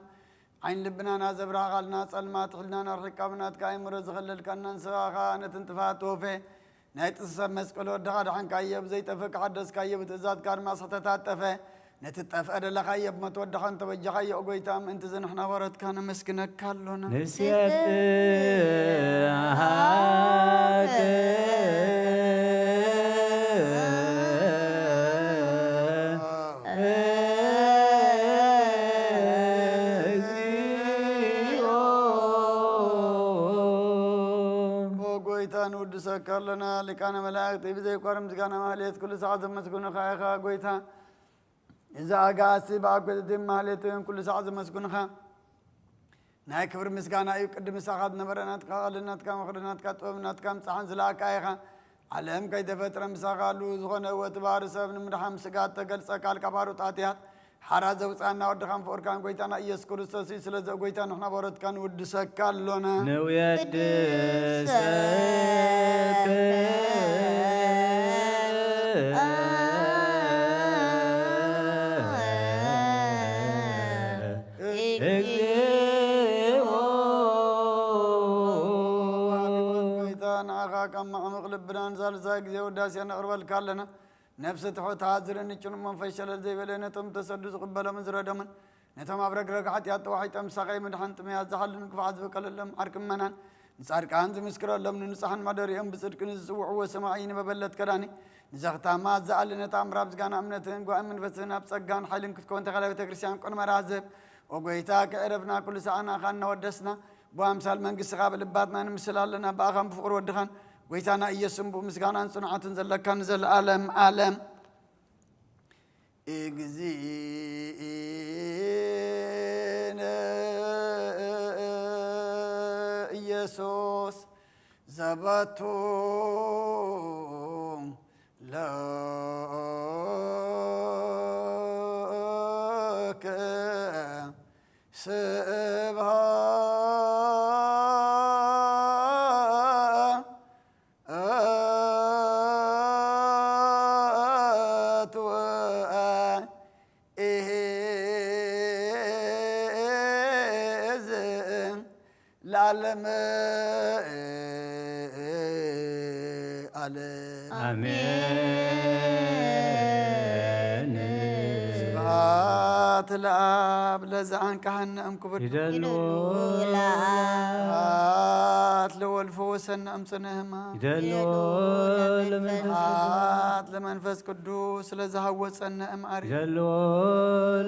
ዓይን ልብናን ኣዘብራሃ ቃልና ጸልማት ሕልናን ኣርሒቃ ብናትካ ኣእምሮ ዝኸለልካና ንስኻ ኸኣ ነቲ ንጥፋት ተወፌ ናይ ጥንሲ ሰብ መስቀል ወድኻ ኣድሓንካዮ፣ ብዘይጠፍእ ከሓደስካዮ፣ ብትእዛዝካ ድማ ስሕተት ኣጠፈ። ነቲ ዝጠፍአ ደለኻዮ፣ ብሞት ወድኻ እንተበጃኻዮ፣ ኦ ጐይታ፣ ምእንቲ እዚ ንሕና ባሮትካ ነመስግነካ ኣሎና። ንሴብሐከ እግዚኦ። ኦ ጐይታ፣ ንውድሰካ ኣሎና። ሊቃነ መላእክቲ ብዘይቋርም ምስጋና ማህሌት ኩሉ ሰዓት ዘመስግኑኻ ኢኻ ጐይታ። እዚ ኣጋእዝቲ ብኣብ ገዝእቲ ማህሌት ኩሉ ሰዓት ዘመስግኑኻ። ናይ ክብሪ ምስጋና እዩ። ቅድሚ ምሳኻ ዝነበረ ናትካ ቃልን ናትካ ምኽሪ ናትካ ጥበብ ናትካ ምጻሕን ዝለኣካ ኢኻ። ዓለም ከይተፈጥረ ምሳኻ ኣሉ። ዝኾነ ህይወት ባህሪ ሰብ ንምድሓን ስጋ እተገልጸ ቃልካ ባሩት ኣትያት ሓራ ዘውጽኣና ወድኻን ፍቕርካን ጐይታና ኢየሱስ ክርስቶስ እዩ። ስለዚ ኦ ጐይታ ንሕና ባሮትካ ንውድሰካ ኣሎና። ንውየድሰከ እግዚኦ። ጐይታ ንዓኻ ካብ መዓሙቕ ልብና ንሳልሳይ ግዜ ውዳሴ ነቕርበልካ ኣለና። ነፍሲ ትሑት ሃዝርን ንጭኑቕ መንፈስ ሸለል ዘይበለ ነቶም ተሰዱ ዝቕበሎምን ዝረደሙን ነቶም ኣብ ረግረግ ሓጢኣት ተዋሒጦም ሳቐይ ምድሓን ጥሜያት ዝሓሉን ክፉዓት ዝበቀለሎም ዓርኪ ምእመናን ንጻድቃን ዝምስክረሎም ንንጹሓን ማደሪኦም ብጽድቂ ንዝጽውዕዎ ሰማዒ ንመበለት ከዳኒ ንዘኽታማ ዝኣሊ ነታ እምራ ብዝጋና እምነትን ጓሂ መንፈስን ኣብ ጸጋን ሓይልን ክትከውን ተኻላ ቤተ ክርስቲያን ቅድመ ራዘብ ኦ ጐይታ ከዕረፍና ኩሉ ሰዓና ኻና ወደስና ብኣምሳል መንግስትኻ ብልባትና ንምስል ኣለና ብኣኻን ብፍቕሪ ወድኻን ጎይታና ኢየሱስን ብኡ ምስጋናን ጽንዓትን ዘለካ ንዘለኣለም ዓለም። እግዚእነ ኢየሱስ ዘበቱ ለከ ስብሐት ወእሄዝ ለዓለመ ዓለም። አሜን። ስብሐት ለአብ ለዘአንቀሐነ እምክቡር ይደሉ ለአብ። ስብሐት ለወልድ ፈወሰነ እምጽነ ሕማም። ይደሉ ለመንፈስ ቅዱስ። ስብሐት ለመንፈስ ቅዱስ ለዘሃወጸነ እምአሪ። ይደሉ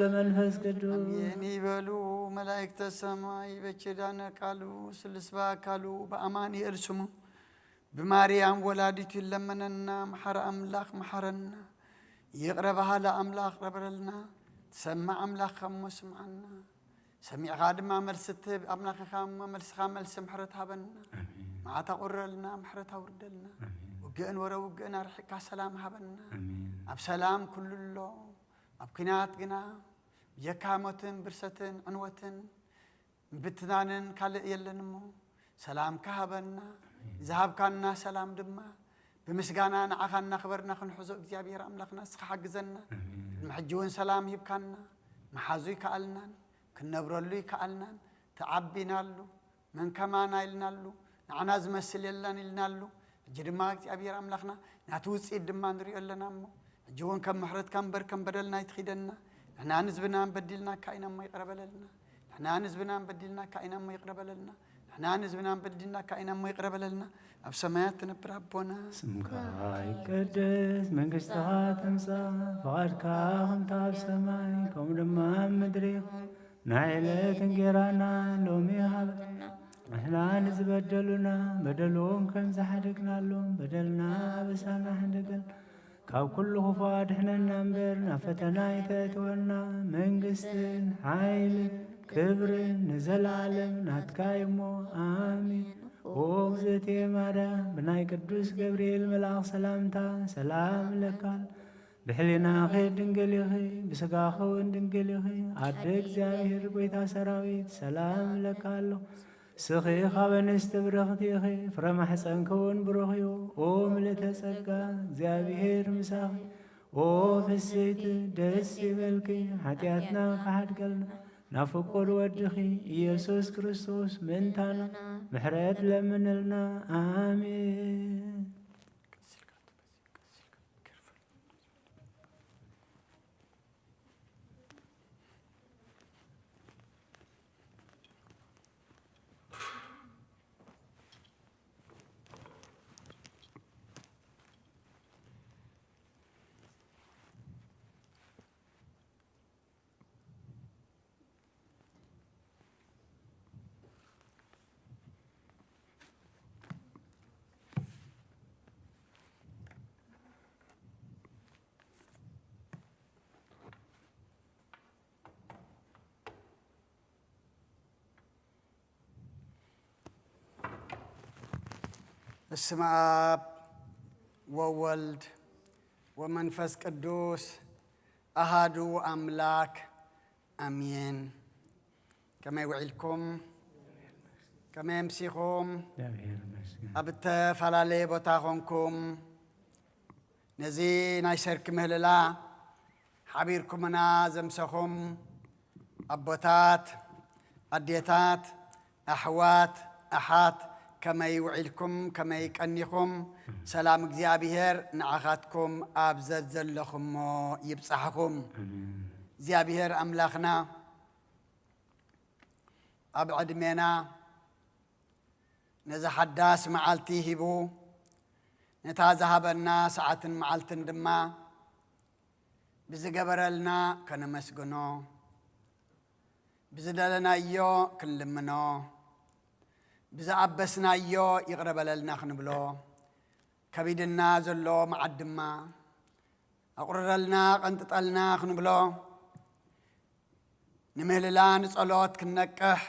ለመንፈስ ቅዱስ። አሜን ይበሉ መላእክተ ሰማይ በኪዳነ ቃሉ ስልስ በአካሉ በአማኑኤል ስሙ ብማርያም ወላዲቱ ይለመነና። መሐረ አምላክ መሐረና። ይቅረ በሃሊ አምላክ ይቅረ በለልና። ትሰምዕ አምላክ ከሞ ስምዓና። ሰሚዕኻ ድማ መልሲ ትህብ ኣምላኽ ኢኻ እሞ፣ መልስኻ መልሲ ምሕረት ሃበና። ኣሜን። መዓት ኣቑርረልና፣ ምሕረት ኣውርደልና። ኣሜን። ውግእን ወረ ውግእን ኣርሒቕካ ሰላም ሃበና። ኣሜን። ኣብ ሰላም ኩሉ ኣሎ። ኣብ ኲናት ግና ብጀካ ሞትን ብርሰትን ዕንወትን ምብትናንን ካልእ የለን እሞ፣ ሰላምካ ሃበና። ኣሜን። ዝሃብካና ሰላም ድማ ብምስጋና ንዓኻ እናኽበርና ክንሕዞ እግዚኣብሔር ኣምላኽና ንስኻ ሓግዘና። ኣሜን። ቅድሚ ሕጂ እውን ሰላም ሂብካና፣ ምሓዙ ይከኣልናን ክንነብረሉ ይከኣልናን፣ ተዓቢናሉ፣ መን ከማና ኢልናሉ፣ ንዓና ዝመስል የለን ኢልናሉ። ሕጂ ድማ እግዚኣብሔር ኣምላኽና ናቲ ውፅኢት ድማ ንሪኦ ኣለና እሞ፣ ሕጂ እውን ከም ምሕረትካ እምበር ከም በደልና ኣይትኺደና። ንሕናን ህዝብናን በዲልናካ ኢና እሞ ይቕረ በለልና። ንሕናን ህዝብናን በዲልናካ ኢና እሞ ይቕረ በለልና። ንሕናን ህዝብናን በዲልናካ ኢና እሞ ይቕረ በለልና። ኣብ ሰማያት ትነብር ኣቦና፣ ስምካ ይቀደስ፣ መንግስትኻ ትምጻእ፣ ፍቓድካ ከምቲ ኣብ ሰማይ ከምኡ ድማ ኣብ ምድሪ ይኹን። ናይ ዕለት እንጌራና ሎሚ ሃበና። ንሕና ንዝበደሉና በደሎም ከም ዝሓደግናሎም በደልና ኣበሳና ሕደገልና። ካብ ኩሉ ክፉእ ኣድሕነና እምበር፣ ናብ ፈተና ኣይተእትወና። መንግስትን ሓይልን ክብርን ንዘለኣለም ናትካ እዩ እሞ፣ ኣሜን። ኦ እግዝእትየ ማርያም፣ ብናይ ቅዱስ ገብርኤል መልኣኽ ሰላምታ ሰላም እለካ። ብሕሊናኺ ድንግል ኢኺ፣ ብስጋኺ እውን ድንግል ኢኺ። ኣደ እግዚኣብሔር፣ ጎይታ ሰራዊት፣ ሰላም እለካ ኣለኹ። ንስኺ ካብ ኣንስቲ ብርኽቲ ኢኺ፣ ፍረ ማሕፀንኪ እውን ብሩኽ እዩ። ኦ ምልእተ ጸጋ፣ እግዚኣብሔር ምሳኺ። ኦ ፍስሕቲ፣ ደስ ይበልኪ፣ ሓጢኣትና ክሓድገልና፣ ናብ ፍቁር ወድኺ ኢየሱስ ክርስቶስ ምእንታና ምሕረት ለምንልና። ኣሜን። በስመ አብ ወወልድ ወመንፈስ ቅዱስ አሃዱ አምላክ አሜን። ከመይ ውዒልኩም? ከመይ ኣምሲኹም? እግዚኣብሔር ይመስገን። ኣብ እተፈላለየ ቦታ ኾንኩም ነዚ ናይ ሰርኪ ምህልላ ሓቢርኩምና ዘምሰኹም ኣቦታት፣ ኣዴታት፣ ኣሕዋት፣ ኣሓት፣ ከመይ ውዒልኩም? ከመይ ቀኒኹም? ሰላም እግዚኣብሔር ንዓኻትኩም ኣብ ዘዘለኹሞ ይብጻሕኹም። ኣሜን። እግዚኣብሔር ኣምላኽና ኣብ ዕድሜና ነዛ ሓዳስ መዓልቲ ሂቡ፣ ነታ ዝሃበና ሰዓትን መዓልትን ድማ ብዝገበረልና ከነመስግኖ፣ ብዝደለናዮ ክንልምኖ፣ ብዝኣበስናዮ ይቕረ በለልና ክንብሎ፣ ከቢድና ዘሎ መዓት ድማ ኣቑርረልና፣ ቀንጥጠልና ክንብሎ፣ ንምህልላ ንጸሎት ክንነቅሕ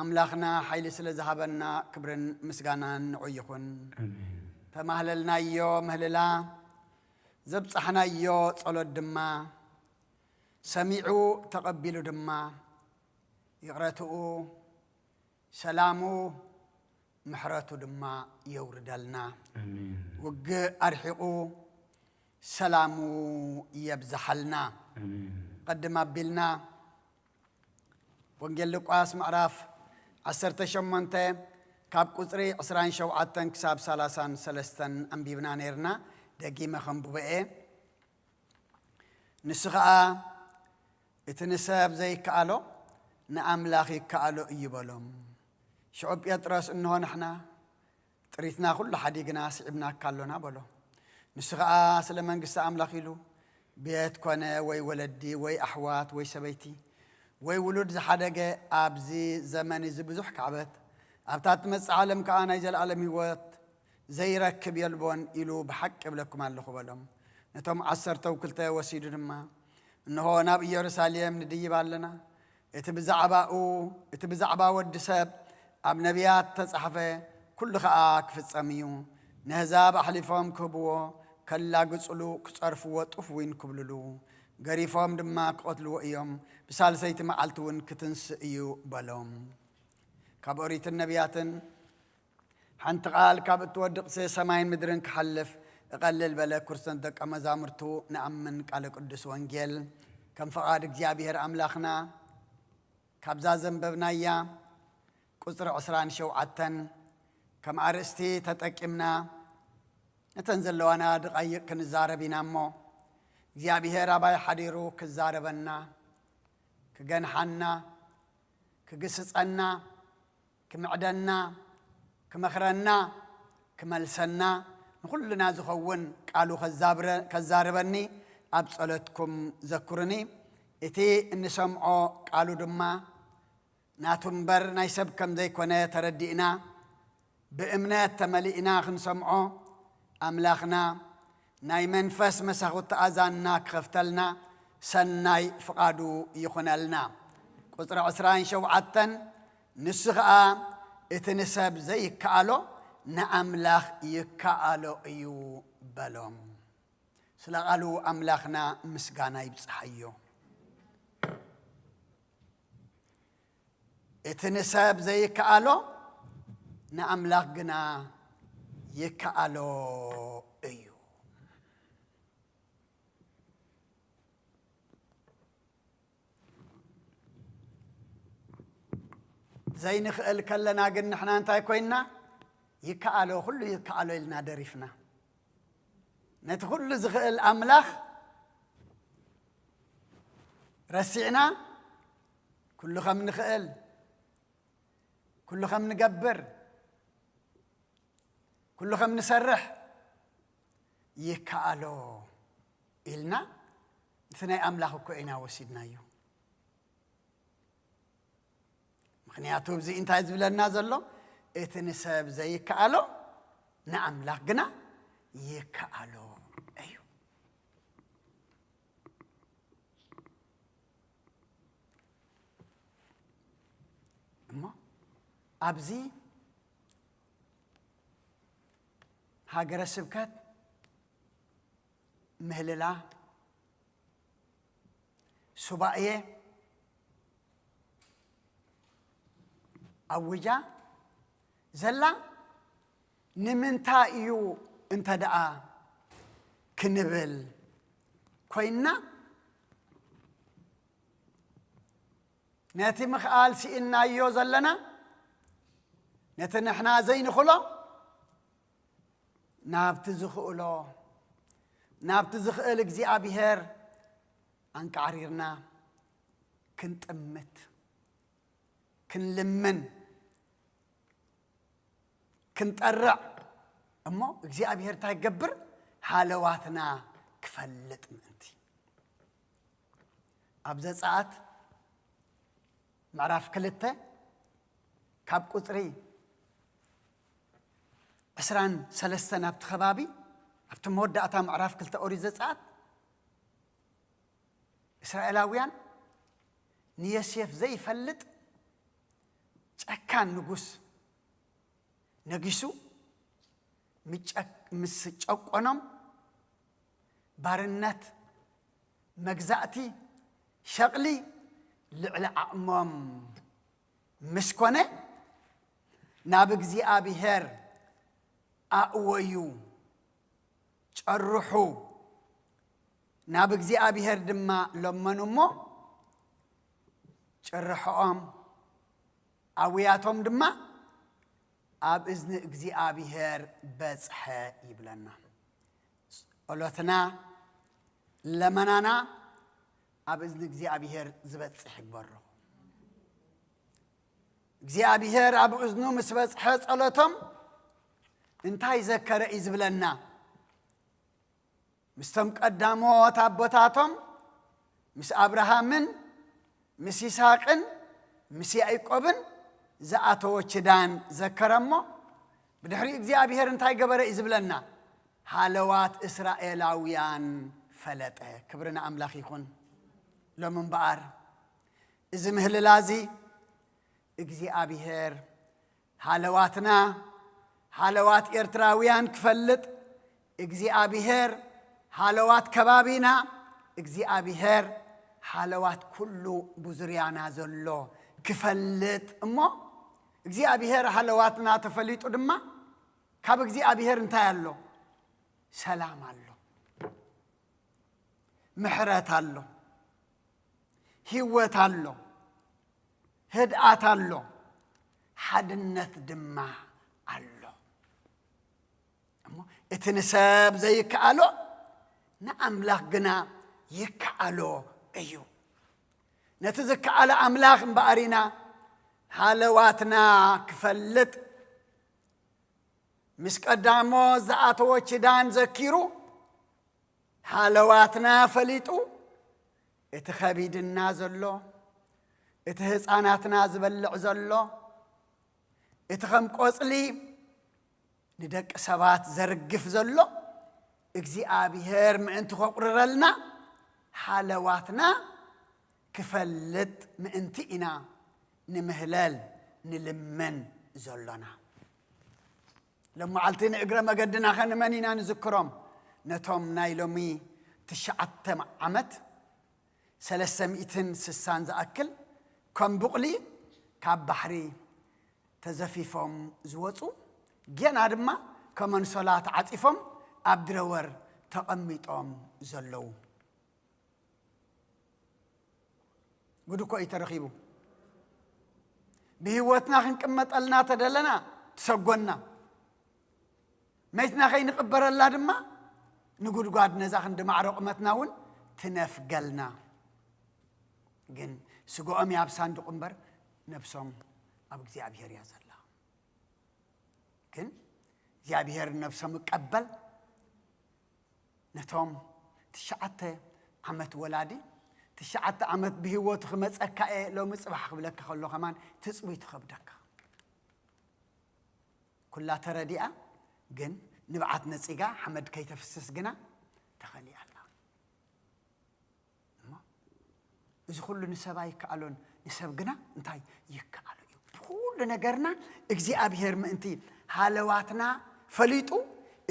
ኣምላኽና ሓይሊ ስለ ዝሃበና ክብርን ምስጋናን ንዑ ይኹን። ኣሜን። ተማህለልናዮ ምህልላ፣ ዘብጻሕናዮ ጸሎት ድማ ሰሚዑ ተቐቢሉ ድማ ይቕረትኡ፣ ሰላሙ፣ ምሕረቱ ድማ የውርደልና። ኣሜን። ውግእ ኣርሒቑ ሰላሙ የብዝሓልና። ኣሜን። ቀድም ኣቢልና ወንጌል ሉቃስ ምዕራፍ ዓሰርተ ሸሞንተ ካብ ቁጽሪ ዕስራን ሸውዓተን ክሳብ ሰላሳን ሰለስተን ኣንቢብና ነይርና። ደጊመ ከንብቦ እየ። ንሱ ኸኣ፣ "እቲ ንሰብ ዘይከኣሎ ንኣምላኽ ይከኣሎ እዩ" በሎም። ሽዑ ጴጥሮስ፣ "እንሆ ንሕና ጥሪትና ኩሉ ሓዲግና ስዒብናካ ኣሎና" በሎ። ንሱ ኸኣ ስለ መንግስቲ ኣምላኽ ኢሉ ቤት ኮነ ወይ ወለዲ ወይ ኣሕዋት ወይ ሰበይቲ ወይ ውሉድ ዝሓደገ ኣብዚ ዘመን እዚ ብዙሕ ካዕበት፣ ኣብታ እትመጽእ ዓለም ከኣ ናይ ዘለኣለም ህይወት ዘይረክብ የልቦን ኢሉ ብሓቂ እብለኩም ኣለኹ በሎም። ነቶም ዓሰርተው ክልተ ወሲዱ ድማ፣ እንሆ ናብ ኢየሩሳሌም ንድይብ ኣለና፣ እቲ ብዛዕባኡ፣ እቲ ብዛዕባ ወዲ ሰብ ኣብ ነቢያት ተጻሕፈ ኩሉ ኸኣ ክፍጸም እዩ። ነህዛብ ኣሕሊፎም ክህብዎ፣ ከላግጽሉ፣ ክጸርፍዎ፣ ጡፍ ዊን ክብልሉ፣ ገሪፎም ድማ ክቐትልዎ እዮም። ብሳልሰይቲ መዓልቲ እውን ክትንስእ እዩ በሎም። ካብ ኦሪትን ነቢያትን ሓንቲ ቃል ካብ እትወድቕሲ ሰማይን ምድርን ክሓልፍ እቐልል በለ። ክርስተን ደቀ መዛሙርቱ ንኣምን ቃለ ቅዱስ ወንጌል ከም ፍቓድ እግዚኣብሔር ኣምላኽና ካብዛ ዘንበብናያ ቁጽሪ ዕስራን ሸውዓተን ከም ኣርእስቲ ተጠቂምና እተን ዘለዋና ደቓይቕ ክንዛረብ ኢና እሞ እግዚኣብሔር ኣባይ ሓዲሩ ክዛረበና፣ ክገንሓና፣ ክግስጸና፣ ክምዕደና፣ ክመኽረና፣ ክመልሰና፣ ንኹልና ዝኸውን ቃሉ ከዛብረ-፣ ከዛርበኒ ኣብ ጸሎትኩም ዘኩርኒ። እቲ እንሰምዖ ቃሉ ድማ ናቱ እምበር ናይ ሰብ ከም ዘይኮነ ተረዲእና፣ ብእምነት ተመሊእና ክንሰምዖ፣ ኣምላኽና ናይ መንፈስ መሳኹቲ ኣዛንና ክኸፍተልና ሰናይ ፍቓዱ ይኹነልና። ቁጽሪ ዕስራን ሸውዓተን፣ ንሱ ኸኣ እቲ ንሰብ ዘይከኣሎ ንኣምላኽ ይከኣሎ እዩ በሎም። ስለ ቃሉ ኣምላኽና ምስጋና ይብጽሓዮ። እቲ ንሰብ ዘይከኣሎ ንኣምላኽ ግና ይከኣሎ እዩ። ዘይንኽእል ከለና ግን ንሕና እንታይ ኮይንና? ይከኣሎ፣ ኩሉ ይከኣሎ ኢልና ደሪፍና። ነቲ ኩሉ ዝኽእል ኣምላኽ ረሲዕና፣ ኩሉ ከም ንኽእል፣ ኩሉ ከም ንገብር፣ ኩሉ ከም ንሰርሕ ይከኣሎ ኢልና፣ እቲ ናይ ኣምላኽ እኮ ኢና ወሲድናዮ። ምኽንያቱ፣ እዚ እንታይ ዝብለና ዘሎ? እቲ ንሰብ ዘይከኣሎ ንኣምላኽ ግና ይከኣሎ እዩ። እሞ ኣብዚ ሃገረ ስብከት ምህልላ ሱባኤ ኣውጃ ዘላ ንምንታይ እዩ እንተ ደኣ ክንብል ኮይንና፣ ነቲ ምኽኣል ስኢንናዮ ዘለና፣ ነቲ ንሕና ዘይንኽሎ ናብቲ ዝኽእሎ፣ ናብቲ ዝኽእል እግዚኣብሔር ኣንቃዕሪርና ክንጥምት፣ ክንልምን፣ ክንጠርዕ እሞ እግዚኣብሔር እንታይ ክገብር? ሃለዋትና ክፈልጥ ምእንቲ። ኣብ ዘጸኣት ምዕራፍ ክልተ ካብ ቁጽሪ ዕስራን ሰለስተን ኣብቲ ከባቢ፣ ኣብቲ መወዳእታ ምዕራፍ ክልተ ኦሪት ዘጸኣት፣ እስራኤላውያን ንዮሴፍ ዘይፈልጥ ጨካን ንጉስ ነጊሱ፣ ምጨ-፣ ምስ ጨቆኖም፣ ባርነት፣ መግዛእቲ፣ ሸቕሊ ልዕሊ ዓቕሞም ምስ ኮነ፣ ናብ እግዚኣብሔር ኣእወዩ፣ ጨርሑ፣ ናብ እግዚኣብሔር ድማ ለመኑ እሞ፣ ጭርሖኦም ኣውያቶም ድማ ኣብ እዝኒ እግዚኣብሔር በጽሐ ይብለና። ጸሎትና፣ ለመናና ኣብ እዝኒ እግዚኣብሔር ዝበጽሕ ይግበሮ። እግዚኣብሔር ኣብ እዝኑ ምስ በጽሐ ጸሎቶም እንታይ ዘከረ እዩ ዝብለና? ምስቶም ቀዳሞት ኣቦታቶም፣ ምስ ኣብርሃምን ምስ ይስሐቅን ምስ ያዕቆብን ዝኣተዎ ኪዳን ዘከረ እሞ፣ ብድሕሪኡ እግዚኣብሔር እንታይ ገበረ እዩ ዝብለና? ሃለዋት እስራኤላውያን ፈለጠ። ክብሪ ንኣምላኽ ይኹን። ሎም እምበኣር፣ እዚ ምህልላ እዚ እግዚኣብሔር ሃለዋትና፣ ሃለዋት ኤርትራውያን ክፈልጥ፣ እግዚኣብሔር ሃለዋት ከባቢና፣ እግዚኣብሔር ሃለዋት ኩሉ ብዙርያና ዘሎ ክፈልጥ እሞ፣ እግዚኣብሔር ሃለዋትና ተፈሊጡ ድማ፣ ካብ እግዚኣብሔር እንታይ ኣሎ? ሰላም ኣሎ፣ ምሕረት ኣሎ፣ ህይወት ኣሎ፣ ህድኣት ኣሎ፣ ሓድነት ድማ ኣሎ። እሞ እቲ ንሰብ ዘይከኣሎ ንኣምላኽ ግና ይከኣሎ እዩ። ነቲ ዝከኣለ ኣምላኽ እምበኣር ኢና ሃለዋትና ክፈልጥ፣ ምስ ቀዳሞት ዝኣተዎ ኪዳን ዘኪሩ፣ ሃለዋትና ፈሊጡ፣ እቲ ከቢድና ዘሎ፣ እቲ ህፃናትና ዝበልዕ ዘሎ፣ እቲ ከም ቆፅሊ ንደቂ ሰባት ዘርግፍ ዘሎ እግዚኣብሔር ምእንቲ ከቑርረልና፣ ሃለዋትና ክፈልጥ ምእንቲ ኢና ንምህለል ንልምን ዘሎና። ሎመዓልቲ ንእግረ መገድናኸ ንመን ኢና ንዝክሮም? ነቶም ናይ ሎሚ ትሽዓተ ዓመት፣ ሰለስተ ሚእትን ስሳን ዝኣክል ከም ቡቕሊ ካብ ባሕሪ ተዘፊፎም ዝወጹ፣ ጌና ድማ ከም ኣንሶላ ተዓጺፎም ኣብ ድረወር ተቐሚጦም ዘለዉ። ጉድ እኮ እዩ ተረኺቡ። ብህይወትና ክንቅመጠልና ተደለና ትሰጎና። መይትና ከይንቕበረላ ድማ ንጉድጓድ ነዛ ክንዲ ማዕረ ቁመትና እውን ትነፍገልና። ግን ስግኦም እያ ኣብ ሳንዱቕ እምበር ነብሶም ኣብ እግዚኣብሔር እያ ዘላ። ግን እግዚኣብሔር ነብሶም እቀበል። ነቶም ትሽዓተ ዓመት ወላዲ፣ ትሽዓተ ዓመት ብህይወቱ ክመጸካ እየ ሎሚ ጽባሕ ክብለካ ከሎ ከማን ትጽቢት ይኸብደካ። ኩላ ተረዲኣ፣ ግን ንብዓት ነጺጋ ሓመድ ከይተፍስስ ግና ተኸሊኣ ኣላ። እሞ እዚ ኩሉ ንሰብ ኣይከኣሎን፣ ንሰብ ግና እንታይ ይከኣሎ እዩ? ብኩሉ ነገርና እግዚኣብሔር ምእንቲ ሃለዋትና ፈሊጡ፣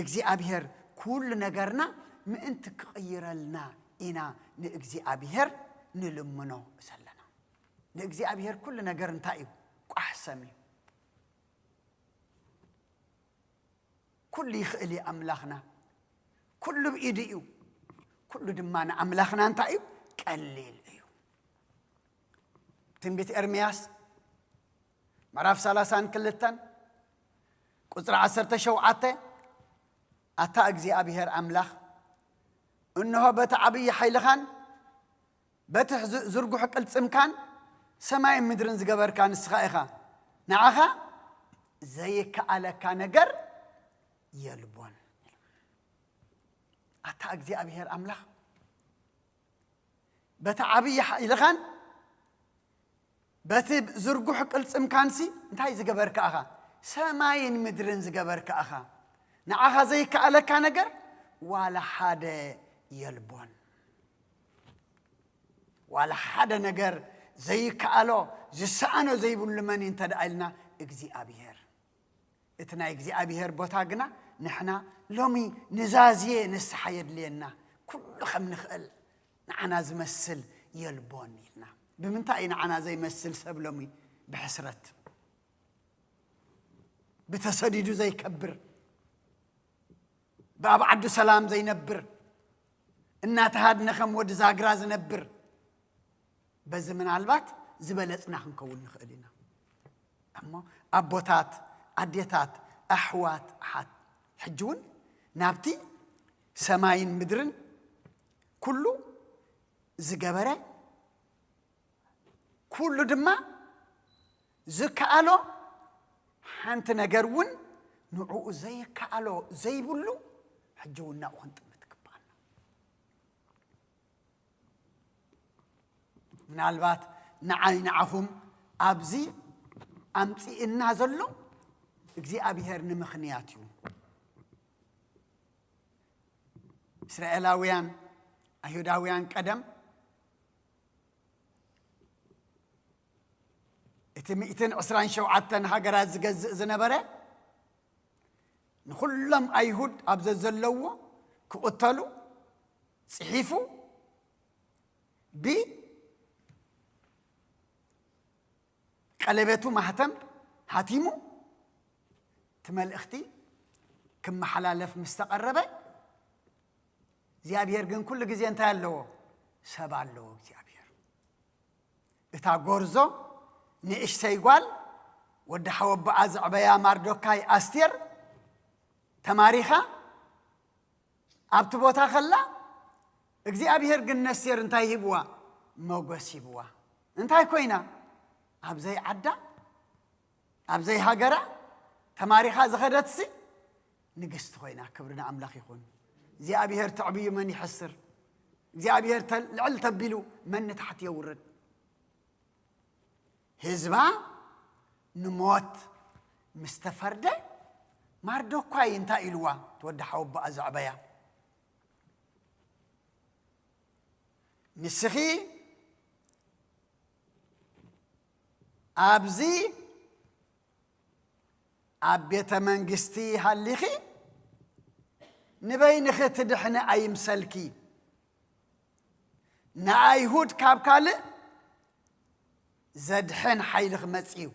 እግዚኣብሔር ኩሉ ነገርና ምእንቲ ክቕይረልና ኢና ንእግዚኣብሔር ንልምኖ ዘለና። ንእግዚኣብሔር ኩሉ ነገር እንታይ እዩ? ቋሕሰም እዩ። ኩሉ ይኽእል እዩ ኣምላኽና። ኩሉ ብኢዱ እዩ። ኩሉ ድማ ንኣምላኽና እንታይ እዩ? ቀሊል እዩ። ትንቢት ኤርምያስ ምዕራፍ ሰላሳን ክልተን ቁጽሪ ዓሰርተ ሸውዓተ፣ ኣታ እግዚኣብሔር ኣምላኽ፣ እንሆ በቲ ዓብዪ ሓይልኻን በቲ ዝ-፣ ዝርጉሕ ቅልጽምካን ሰማይን ምድርን ዝገበርካ ንስኻ ኢኻ። ንዓኻ ዘይከኣለካ ነገር የልቦን። ኣታ እግዚኣብሔር ኣምላኽ፣ በቲ ዓብዪ ሓይልኻን በቲ ዝርጉሕ ቅልጽምካንሲ እንታይ ዝገበርካ ኢኻ? ሰማይን ምድርን ዝገበርካ ኢኻ። ንዓኻ ዘይከኣለካ ነገር ዋላ ሓደ የልቦን። ዋላ ሓደ ነገር ዘይከኣሎ፣ ዝሰኣኖ ዘይብሉ መን እዩ እንተ ደኣ ኢልና፣ እግዚኣብሔር። እቲ ናይ እግዚኣብሔር ቦታ ግና ንሕና ሎሚ ንዛዝየ ንስሓ የድልየና፣ ኩሉ ከም ንኽእል ንዓና ዝመስል የልቦን ኢልና። ብምንታይ እዩ ንዓና ዘይመስል ሰብ ሎሚ? ብሕስረት፣ ብተሰዲዱ ዘይከብር፣ ብኣብ ዓዱ ሰላም ዘይነብር፣ እናተሃድነ ከም ወዲ ዛግራ ዝነብር፣ በዚ ምናልባት ዝበለጽና ክንከውን ንኽእል ኢና። እሞ ኣቦታት፣ ኣዴታት፣ ኣሕዋት፣ ኣሓት፣ ሕጂ እውን ናብቲ ሰማይን ምድርን ኩሉ ዝገበረ፣ ኩሉ ድማ ዝከኣሎ፣ ሓንቲ ነገር እውን ንዕኡ ዘይከኣሎ ዘይብሉ፣ ሕጂ እውን ናብኡ ክንጥምት ይግባኣና። ምናልባት ንዓይ ንዓኹም ኣብዚ ኣምጺእና ዘሎ እግዚኣብሔር ንምኽንያት እዩ። እስራኤላውያን፣ ኣይሁዳውያን ቀደም እቲ ሚእትን ዕስራን ሸውዓተን ሃገራት ዝገዝእ ዝነበረ፣ ንኹሎም ኣይሁድ ኣብ ዘዘለዎ ክቕተሉ ጽሒፉ፣ ብቀለቤቱ ማህተም ሃቲሙ፣ እቲ መልእኽቲ ክመሓላለፍ ምስ ተቐረበ፣ እግዚኣብሔር ግን ኩሉ ግዜ እንታይ ኣለዎ? ሰብ ኣለዎ እግዚኣብሔር። እታ ጎርዞ ንእሽተይ ጓል ወዲ ሓወቦኣ ዘዕበያ ማርዶካይ ኣስቴር ተማሪኻ ኣብቲ ቦታ ከላ፣ እግዚኣብሔር ግን ነስቴር እንታይ ሂብዋ? ሞገስ ሂብዋ። እንታይ ኮይና? ኣብ ዘይዓዳ፣ ኣብ ዘይሃገራ ተማሪኻ ዝኸደትሲ ንግስቲ ኮይና። ክብሪ ንኣምላኽ ይኹን። እግዚኣብሔር ተዕብዩ መን ይሐስር? እግዚኣብሔር ተ-፣ ልዕል ተቢሉ መን ንታሕቲ የውርድ? ህዝባ ንሞት ምስ ተፈርደ፣ ማርዶኳይ እንታይ ኢልዋ? እቲ ወዲ ሓወቦኣ ዘዕበያ፣ ንስኺ ኣብዚ ኣብ ቤተ መንግስቲ ሃሊኺ ንበይንኺ ትድሕኒ ኣይምሰልኪ፣ ንኣይሁድ ካብ ካልእ ዘድሕን ሓይሊ ክመጽእ እዩ።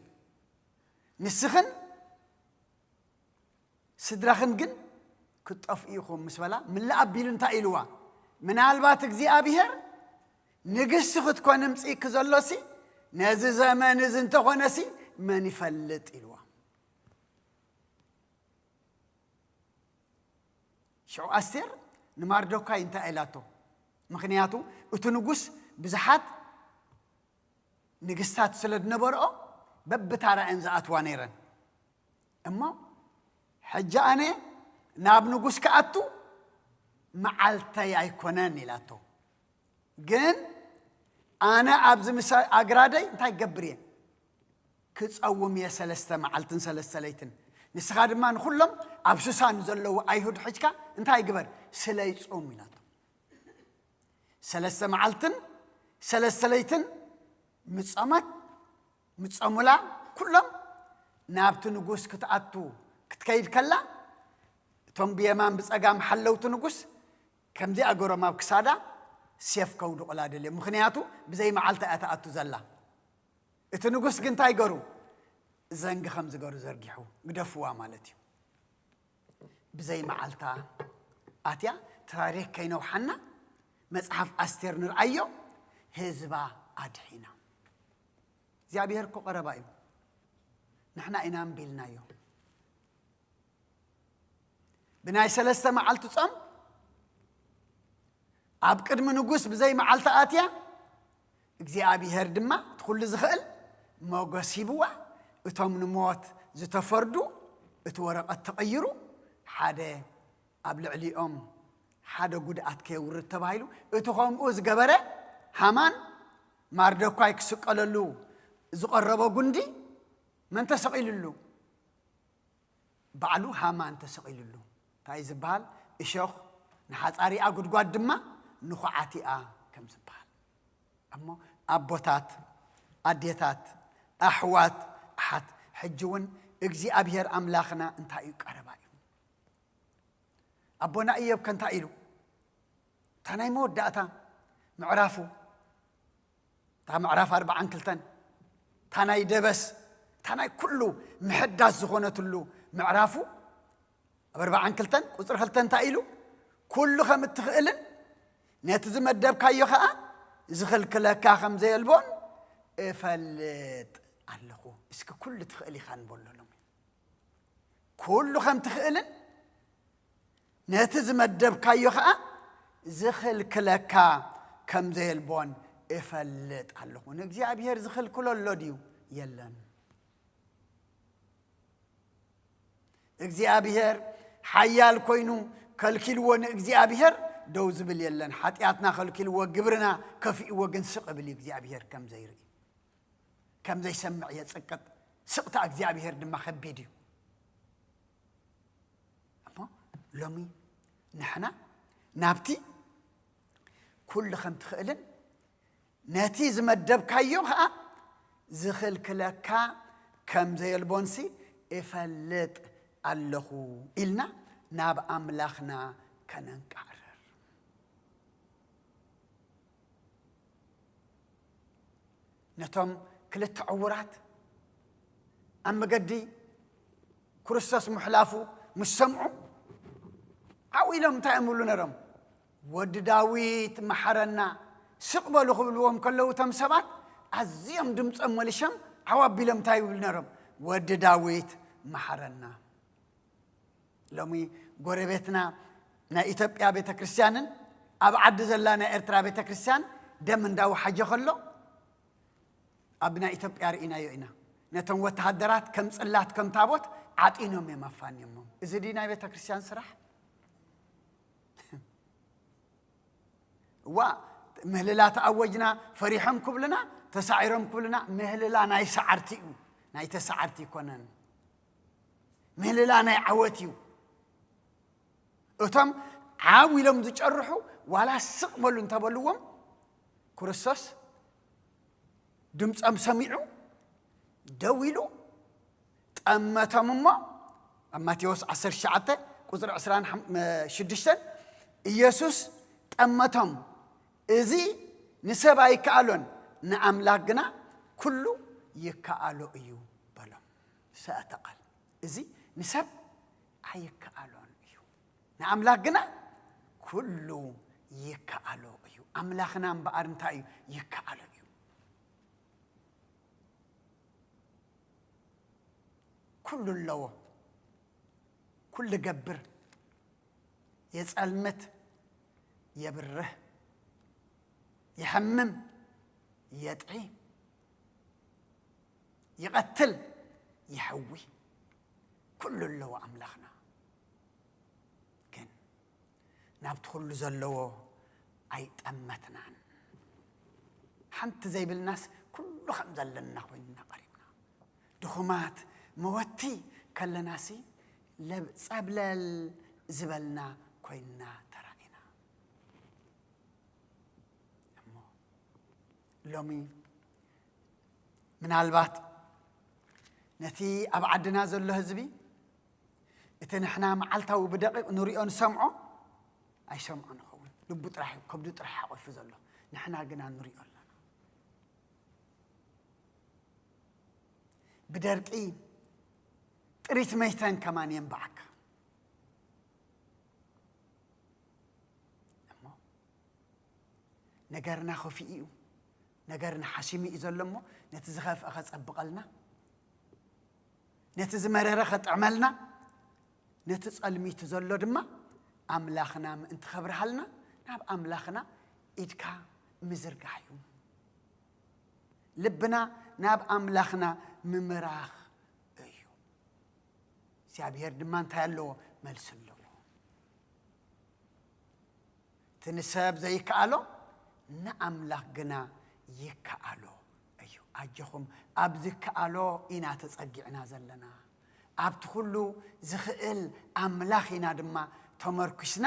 ንስኽን ስድራኽን ግን ክትጠፍኡ ኢኹም ምስ በላ፣ ምልእ ኣቢሉ እንታይ ኢልዋ? ምናልባት እግዚኣብሔር ንግስቲ ክትኮን ምጽኢኪ ዘሎሲ፣ ነዚ ዘመን እዚ እንተኾነሲ መን ይፈልጥ ኢልዋ። ሽዑ ኣስቴር ንማርዶካይ እንታይ ኢላቶ? ምኽንያቱ እቲ ንጉስ ብዙሓት ንግስታት ስለ ዝነበርኦ በብታራ እየን ዝኣትዋ ነይረን። እሞ ሕጂ ኣነ ናብ ንጉስ ክኣቱ መዓልተይ ኣይኮነን ኢላቶ። ግን ኣነ ኣብዚ ምስ ኣግራደይ እንታይ ክገብር እየ? ክጸውም እየ ሰለስተ መዓልትን ሰለስተ ለይትን። ንስኻ ድማ ንኹሎም ኣብ ሱሳን ዘለዉ ኣይሁድ ሒዝካ እንታይ ግበር? ስለይ ጹም ኢላቶ። ሰለስተ መዓልትን ሰለስተ ለይትን ምጸመት፣ ምጸሙላ። ኩሎም ናብቲ ንጉስ ክትኣቱ ክትከይድ ከላ፣ እቶም ብየማን ብጸጋም ሓለውቲ ንጉስ ከምዚኣ ገሮም ኣብ ክሳዳ ሴፍ ከውድቑላ ደልዮም። ምኽንያቱ ብዘይ መዓልታ እያ ትኣቱ ዘላ። እቲ ንጉስ ግን እንታይ ገሩ? ዘንጊ ከም ዝገሩ ዘርጊሑ፣ ግደፍዋ ማለት እዩ። ብዘይ መዓልታ ኣትያ፣ ታሪኽ ከይነውሓና መጽሓፍ ኣስቴር ንርኣዮ፣ ህዝባ ኣድሒና። እግዚኣብሔር እኮ ቀረባ እዩ። ንሕና ኢና እምቢ ኢልናዮ። ብናይ ሰለስተ መዓልቲ ጾም ኣብ ቅድሚ ንጉስ ብዘይ መዓልቲ ኣትያ፣ እግዚኣብሔር ድማ እቲ ኩሉ ዝኽእል ሞገስ ሂብዋ። እቶም ንሞት ዝተፈርዱ፣ እቲ ወረቐት ተቐይሩ፣ ሓደ ኣብ ልዕሊኦም ሓደ ጉድኣት ከየውርድ ተባሂሉ፣ እቲ ከምኡ ዝገበረ ሃማን፣ ማርደኳይ ክስቀለሉ ዝቐረቦ ጉንዲ መን ተሰቒሉሉ? ባዕሉ ሃማን ተሰቒሉሉ። እንታይ ዝበሃል? እሾኽ ንሓጻሪኣ፣ ጉድጓድ ድማ ንኹዓቲኣ ከም ዝበሃል። እሞ ኣቦታት፣ ኣዴታት፣ ኣሕዋት፣ ኣሓት፣ ሕጂ እውን እግዚኣብሔር ኣምላኽና እንታይ እዩ ቀረባ እዩ። ኣቦና ኢዮብ ከ እንታይ ኢሉ? እታ ናይ መወዳእታ ምዕራፉ፣ እታ ምዕራፍ ኣርባዓን ክልተን፣ እታ ናይ ደበስ፣ እታ ናይ ኩሉ ምሕዳስ ዝኾነትሉ ምዕራፉ፣ ኣብ ኣርባዓን ክልተን ቁጽሪ ክልተ እንታይ ኢሉ? ኩሉ ከም እትኽእልን ነቲ ዝመደብካዮ ኸኣ ዝኽልክለካ ከም ዘየልቦን እፈልጥ ኣለኹ። እስኪ ኩሉ ትኽእል ኢኻ ንበሎ ሎሚ። ኩሉ ከም ትኽእልን ነቲ ዝመደብካዮ ኸኣ ዝኽልክለካ ከም ዘየልቦን እፈልጥ ኣለኹ። ንእግዚኣብሔር ዝኽልክሎ ኣሎ ድዩ? የለን። እግዚኣብሔር ሓያል ኮይኑ ከልኪልዎ ንእግዚኣብሔር ደው ዝብል የለን። ሓጢኣትና ከልኪልዎ፣ ግብርና ከፊእዎ ግን ስቕ እብል እዩ። እግዚኣብሔር ከም ዘይርኢ፣ ከም ዘይሰምዕ የጽቅጥ። ስቕታ እግዚኣብሔር ድማ ከቢድ እዩ። እሞ ሎሚ ንሕና ናብቲ ኩሉ ከም ትኽእልን ነቲ ዝመደብካዮ ኸኣ ዝኽልክለካ ከም ዘየልቦንሲ እፈልጥ ኣለኹ ኢልና ናብ ኣምላኽና ከነንቃዕርር። ነቶም ክልተ ዕዉራት ኣብ መገዲ ክርስቶስ ምሕላፉ ምስ ሰምዑ፣ ዓው ኢሎም እንታይ እዮም ይብሉ ነይሮም? "ወዲ ዳዊት መሓረና፣ ስቕ በሉ" ክብልዎም ከለዉ፣ እቶም ሰባት ኣዝዮም ድምጾም መሊሾም ዓው ኣቢሎም እንታይ ይብሉ ነይሮም? "ወዲ ዳዊት መሓረና።" ሎሚ ጎረቤትና ናይ ኢትዮጵያ ቤተ ክርስቲያንን ኣብ ዓዲ ዘላ ናይ ኤርትራ ቤተ ክርስቲያን ደም እንዳወሓጀ ከሎ፣ ኣብ ናይ ኢትዮጵያ ርኢናዮ ኢና። ነቶም ወተሃደራት ከም ጽላት፣ ከም ታቦት ዓጢኖም እዮም ኣፋንዮሞም። እዚ ድዩ ናይ ቤተ ክርስቲያን ስራሕ? እዋ፣ ምህልላ ተኣወጅና፣ ፈሪሖም ክብሉና፣ ተሳዒሮም ክብሉና፣ ምህልላ ናይ ሰዓርቲ እዩ፣ ናይ ተሳዓርቲ ኣይኮነን። ምህልላ ናይ ዓወት እዩ። እቶም ዓው ኢሎም ዝጨርሑ ዋላ ስቕ በሉ እንተበልዎም፣ ክርስቶስ ድምጾም ሰሚዑ ደው ኢሉ ጠመቶም። እሞ ኣብ ማቴዎስ ዓሰርተ ትሽዓተ ቁጽሪ ዕስራን ሽዱሽተን ኢየሱስ ጠመቶም፣ "እዚ ንሰብ ኣይከኣሎን፣ ንኣምላኽ ግና ኩሉ ይከኣሎ እዩ" በሎም። ሰእተ ቃል፣ "እዚ ንሰብ ኣይከኣሎን እዩ፣ ንኣምላኽ ግና ኩሉ ይከኣሎ እዩ።" ኣምላኽና እምበኣር እንታይ እዩ? ይከኣሎ እዩ። ኩሉ ኣለዎ። ኩሉ ገብር፣ የጸልምት፣ የብርህ፣ የሐምም፣ የጥዒ፣ ይቐትል፣ ይሐዊ፣ ኩሉ ኣለዎ ኣምላኽና። ግን ናብቲ ኩሉ ዘለዎ ኣይጠመትናን። ሓንቲ ዘይብልናስ ኩሉ ከም ዘለና ኮይንና ቀሪብና። ድኹማት መወቲ ከለናሲ ለብ-፣ ጸብለል ዝበልና ኮይንና ተራኢና። እሞ ሎሚ ምናልባት ነቲ ኣብ ዓድና ዘሎ ህዝቢ እቲ ንሕና መዓልታዊ ብደቂቕ ንሪኦ ንሰምዖ ኣይሰምዖ ንኸውን። ልቡ ጥራሕ እዩ፣ ከብዱ ጥራሕ ሓቆፉ ዘሎ። ንሕና ግና ንሪኦ ኣለና። ብደርቂ ጥሪት መይተን ከማን የንብዓካ። እሞ ነገርና ከፊኡ እዩ፣ ነገርና ሓሲሙ እዩ ዘሎ። እሞ ነቲ ዝኸፍአ ከጸብቐልና፣ ነቲ ዝመረረ ከጥዕመልና፣ ነቲ ጸልሚቱ ዘሎ ድማ ኣምላኽና ምእንቲ ከብርሃልና ናብ ኣምላኽና ኢድካ ምዝርጋሕ እዩ። ልብና ናብ ኣምላኽና ምምራኽ እዩ። እግዚኣብሔር ድማ እንታይ ኣለዎ? መልሲ ኣለዎ። እቲ ንሰብ ዘይከኣሎ ንኣምላኽ ግና ይከኣሎ እዩ። ኣጆኹም፣ ኣብ ዝከኣሎ ኢና ተጸጊዕና ዘለና። ኣብቲ ኩሉ ዝኽእል ኣምላኽ ኢና ድማ ተመርኲስና፣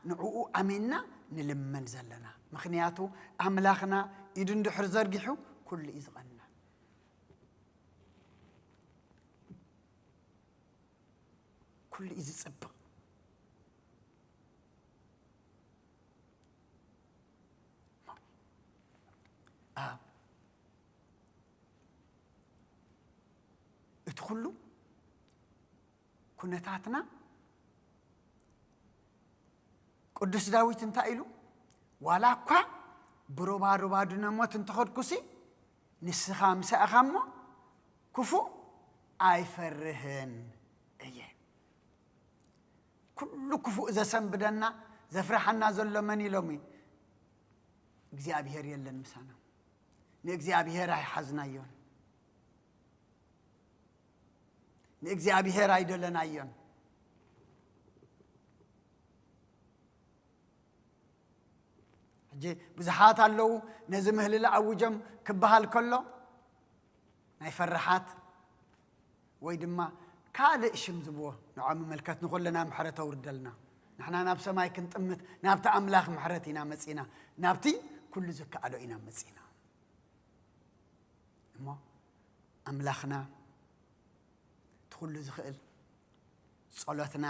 ንዕኡ ኣሚንና ንልምን ዘለና። ምኽንያቱ ኣምላኽና ኢዱ እንድሕር ዘርጊሑ ኩሉ እዩ ዝቐንዕ። ኩሉ እዩ ዝጽብቕ። ኣብ እቲ ኩሉ ኩነታትና ቅዱስ ዳዊት እንታይ ኢሉ? "ዋላ እኳ ብሩባሩባ ድነ ሞት እንተኸድኩሲ፣ ንስኻ ምሳእኻ እሞ ክፉእ ኣይፈርህን እየ።" ኩሉ ክፉእ ዘሰንብደና፣ ዘፍርሓና ዘሎ መን ኢሎም እዩ? እግዚኣብሔር የለን ምሳና። ንእግዚኣብሔር ኣይሓዝናዮን። ንእግዚኣብሔር ኣይደለናዮን። ሕጂ ብዙሓት ኣለዉ፣ ነዚ ምህልላ ኣውጆም ክበሃል ከሎ፣ ናይ ፈራሓት ወይ ድማ ካልእ ሽም ዝብዎ፣ ንዖም ምምልከት፣ ንኹልና ምሕረት ኣውርደልና። ንሕና ናብ ሰማይ ክንጥምት፣ ናብቲ ኣምላኽ ምሕረት ኢና መጺና፣ ናብቲ ኩሉ ዝከኣሎ ኢና መጺና። እሞ ኣምላኽና፣ እቲ ኩሉ ዝኽእል፣ ጸሎትና፣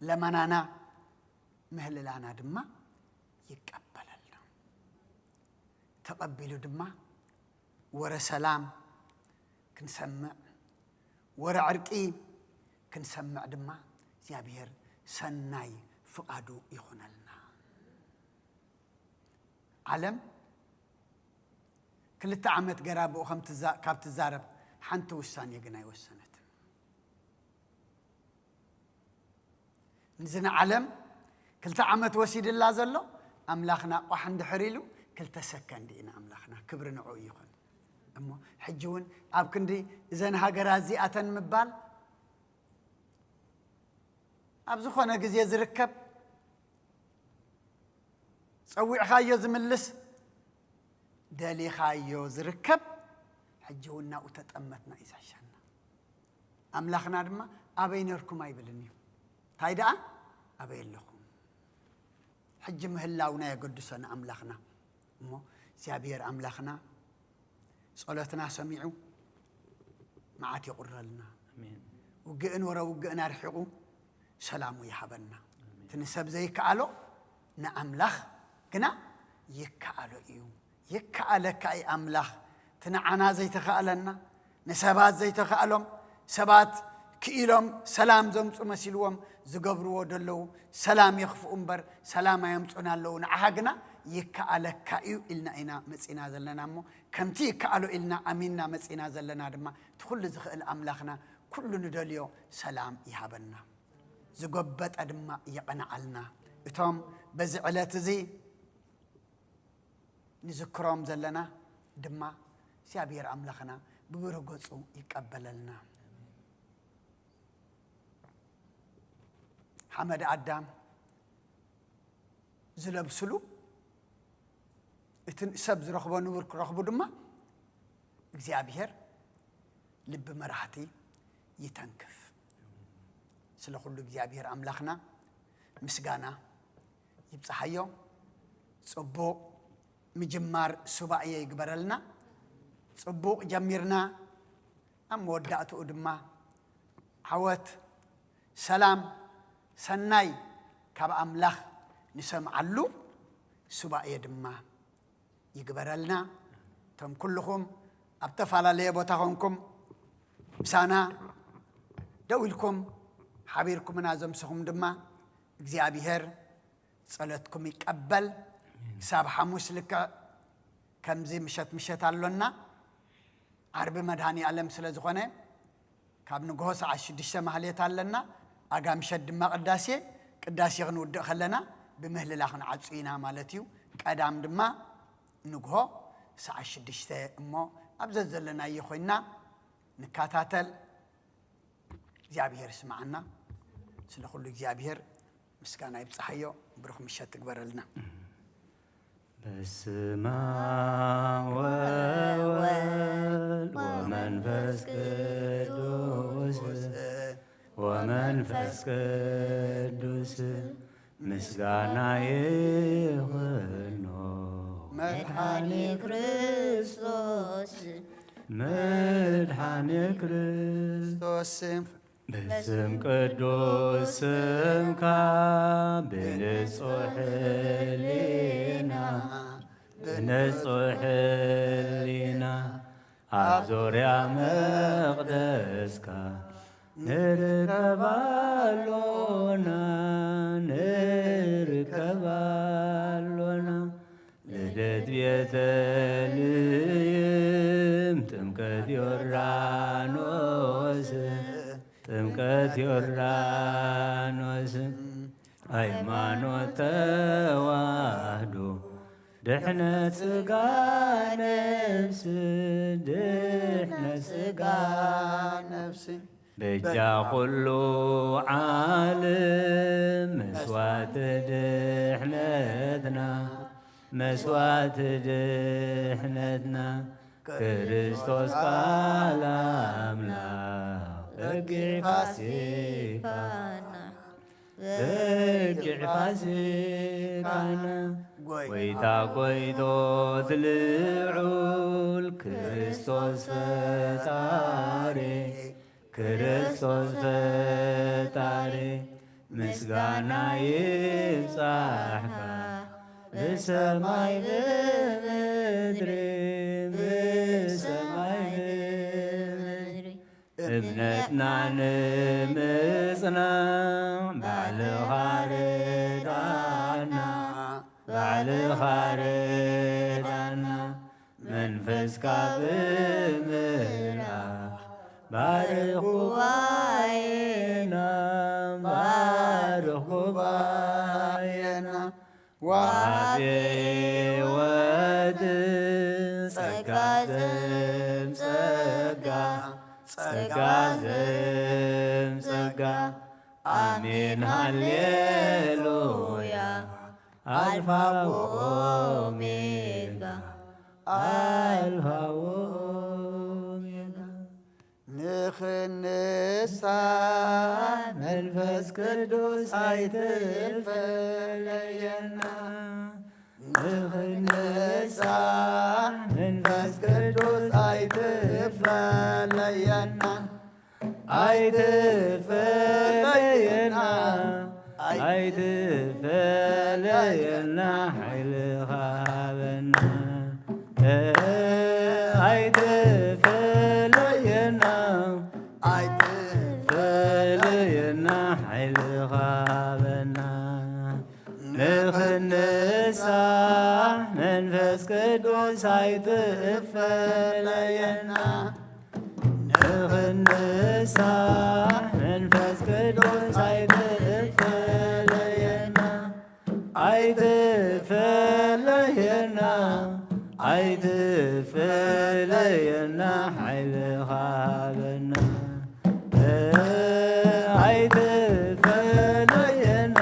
ለመናና፣ ምህልላና ድማ ይቀበለልና። ተቐቢሉ ድማ ወረ ሰላም ክንሰምዕ፣ ወረ ዕርቂ ክንሰምዕ ድማ እግዚኣብሔር ሰናይ ፍቓዱ ይኹነልና። ዓለም ክልተ ዓመት ገይራ ብኡ ከም ትዛ-፣ ካብ ትዛረብ ሓንቲ ውሳኔ ግን ኣይወሰነትን። ንዚ ንዓለም ክልተ ዓመት ወሲድላ ዘሎ ኣምላኽና ቋሕ እንድሕር ኢሉ ክልተ ሰከንድ ኢና ኣምላኽና። ክብሪ ንዕኡ ይኹን። እሞ ሕጂ እውን ኣብ ክንዲ እዘን ሃገራት እዚኣተን ምባል ኣብ ዝኾነ ግዜ ዝርከብ፣ ጸዊዕኻዮ ዝምልስ፣ ደሊኻዮ ዝርከብ፣ ሕጂ እውን ናብኡ ተጠመትና እዩ ዝሕሸና። ኣምላኽና ድማ ኣበይ ነርኩም ኣይብልን እዩ። እንታይ ደኣ ኣበይ ኣለኹም? ሕጂ ምህላውና የገድሶ ንኣምላኽና። እሞ እግዚኣብሔር ኣምላኽና ጸሎትና ሰሚዑ መዓት የቑረልና። ኣሜን። ውግእን ወረ ውግእን ኣርሒቑ ሰላሙ ይሃበና። ኣሜን። እቲ ንሰብ ዘይከኣሎ ንኣምላኽ ግና ይከኣሎ እዩ። ይከኣለካ እዩ ኣምላኽ። እቲ ንዓና ዘይተኻእለና፣ ንሰባት ዘይተኻእሎም፣ ሰባት ክኢሎም ሰላም ዘምጹ መሲልዎም ዝገብርዎ ደለዉ፣ ሰላም የኽፍኡ እምበር ሰላም ኣየምጹን ኣለዉ። ንዓኻ ግና ይከኣለካ እዩ ኢልና ኢና መጺና ዘለና እሞ፣ ከምቲ ይከኣሎ ኢልና ኣሚንና መጺና ዘለና ድማ፣ እቲ ኩሉ ዝኽእል ኣምላኽና ኩሉ ንደልዮ ሰላም ይሃበና። ዝጎበጠ ድማ የቐንዓልና። እቶም በዚ ዕለት እዚ ንዝክሮም ዘለና ድማ እግዚኣብሔር ኣምላኽና ብብሩህ ገጹ ይቀበለልና። ሓመድ ኣዳም ዝለብስሉ፣ እቲ ሰብ ዝረኽቦ ንቡር ክረኽቡ ድማ እግዚኣብሔር ልቢ መራሕቲ ይተንክፍ። ስለ ኩሉ እግዚኣብሔር ኣምላኽና ምስጋና ይብጽሓዮ። ጽቡቕ ምጅማር ሱባኤ ይግበረልና። ጽቡቕ ጀሚርና፣ ኣብ መወዳእትኡ ድማ ዓወት፣ ሰላም፣ ሰናይ ካብ ኣምላኽ ንሰምዓሉ ሱባኤ ድማ ይግበረልና። እቶም ኩልኹም ኣብ ተፈላለየ ቦታ ኾንኩም ምሳና ደው ኢልኩም ሓቢርኩምና ዘምሰኹም ድማ እግዚኣብሔር ጸሎትኩም ይቀበል። ኣሜን። ክሳብ ሓሙስ ልክዕ ከምዚ ምሸት ምሸት ኣሎና። ዓርቢ መድኃኔ ዓለም ስለ ዝኾነ ካብ ንግሆ ሰዓት ሽዱሽተ ማህሌት ኣለና። ኣጋ ምሸት ድማ ቅዳሴ፣ ቅዳሴ ክንውድእ ከለና ብምህልላ ክንዓጹ ኢና ማለት እዩ። ቀዳም ድማ ንግሆ ሰዓት ሽዱሽተ እሞ ኣብ ዘዘለናዮ ኮይንና ንከታተል። እግዚኣብሔር ይስምዓና። ስለ ኩሉ እግዚኣብሔር ምስጋና ይብጽሓዮ። ብሩኽ ምሸት ትግበረልና። በስመ አብ ወወልድ ወመንፈስ ቅዱስ ወመንፈስ ቅዱስ ምስጋና ይኹኖ። መድሓኒ ክርስቶስ፣ መድሓኒ ክርስቶስ፣ በስም ቅዱስ ስምካ ብንጹሕ ህሊና፣ ብንጹሕ ህሊና ኣብ ዙርያ መቕደስካ ንርከብ ኣሎና፣ ንርከብ ኣሎና። ልደት ቤተልሔም፣ ጥምቀት ዮርዳኖስ፣ ጥምቀት ዮርዳኖስ፣ ሃይማኖት ተዋህዶ፣ ድሕነት ስጋ ነፍስ፣ ድሕነት ስጋ ነፍስ፣ በጃ ኩሉ ዓለም መስዋዕቲ ድሕነትና፣ መስዋዕቲ ድሕነትና፣ ክርስቶስ ቃል ኣምላኽ በጊዕ ፋሲካና፣ በጊዕ ፋሲካና፣ ጎይታ ጎይቶት ልዑል ክርስቶስ ፈጣሪ፣ ክርስቶስ ፈጣሪ፣ ምስጋና ይብጻሕካ ብሰማይ ብምድሪ፣ ብሰማይ ብምድሪ። እምነትና ንምጽናዕ ባዕልኻ ርዳና፣ ባዕልኻ ርዳና። መንፈስካ ብምልኣኽ ባርኽ ጉባኤና፣ ባርኽ ጉባኤና። ወሃቤ ሕይወት ጸጋ ዘም ጸጋ፣ ጸጋ ዘም ጸጋ። ኣሜን ሃሌሉያ። ኣልፋ ወኦሜጋ፣ ኣልፋ ወኦሜጋ። ንኽንሳሕ መንፈስ ቅዱስ ኣይትፈለየና። ንኽንሳሕ መንፈስ ቅዱስ ኣይትፈለየና። ኣይትፈለየና፣ ኣይትፈለየና፣ ሓይልኻ ሃበና። ኣይትፈለየና፣ ኣይትፈለየና፣ ሓይልኻ ሃበና። ንኽንሳሕ መንፈስ ቅዱስ ኣይትፈለየና። ንኽንሳሕ መንፈስ ቅዱስ ኣይትፈለየና፣ ኣይትፈለየና፣ ኣይትፈለየና፣ ሓይልኻ ሃበና። ኣይትፈለየና፣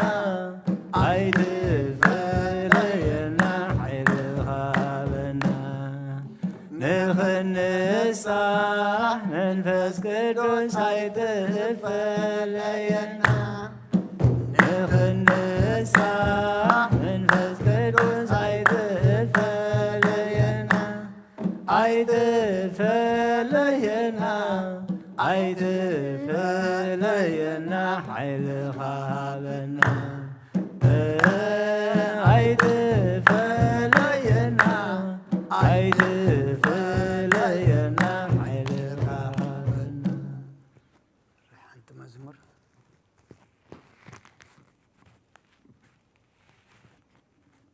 ኣይትፈለየና፣ ሓይልኻ ሃበና። ንኽንሳሕ መንፈስ ቅዱስ ኣይትፈለየና። ንኽንሳሕ መንፈስ ቅዱስ ኣይትፈለየና። ኣይትፈለየና፣ ኣይትፈለየና፣ ሓይልኻ ሃበና። ኣይትፈለየና፣ ኣይትፈለየና፣ ሓይልኻ ሃበና። ሓንቲ መዝሙር።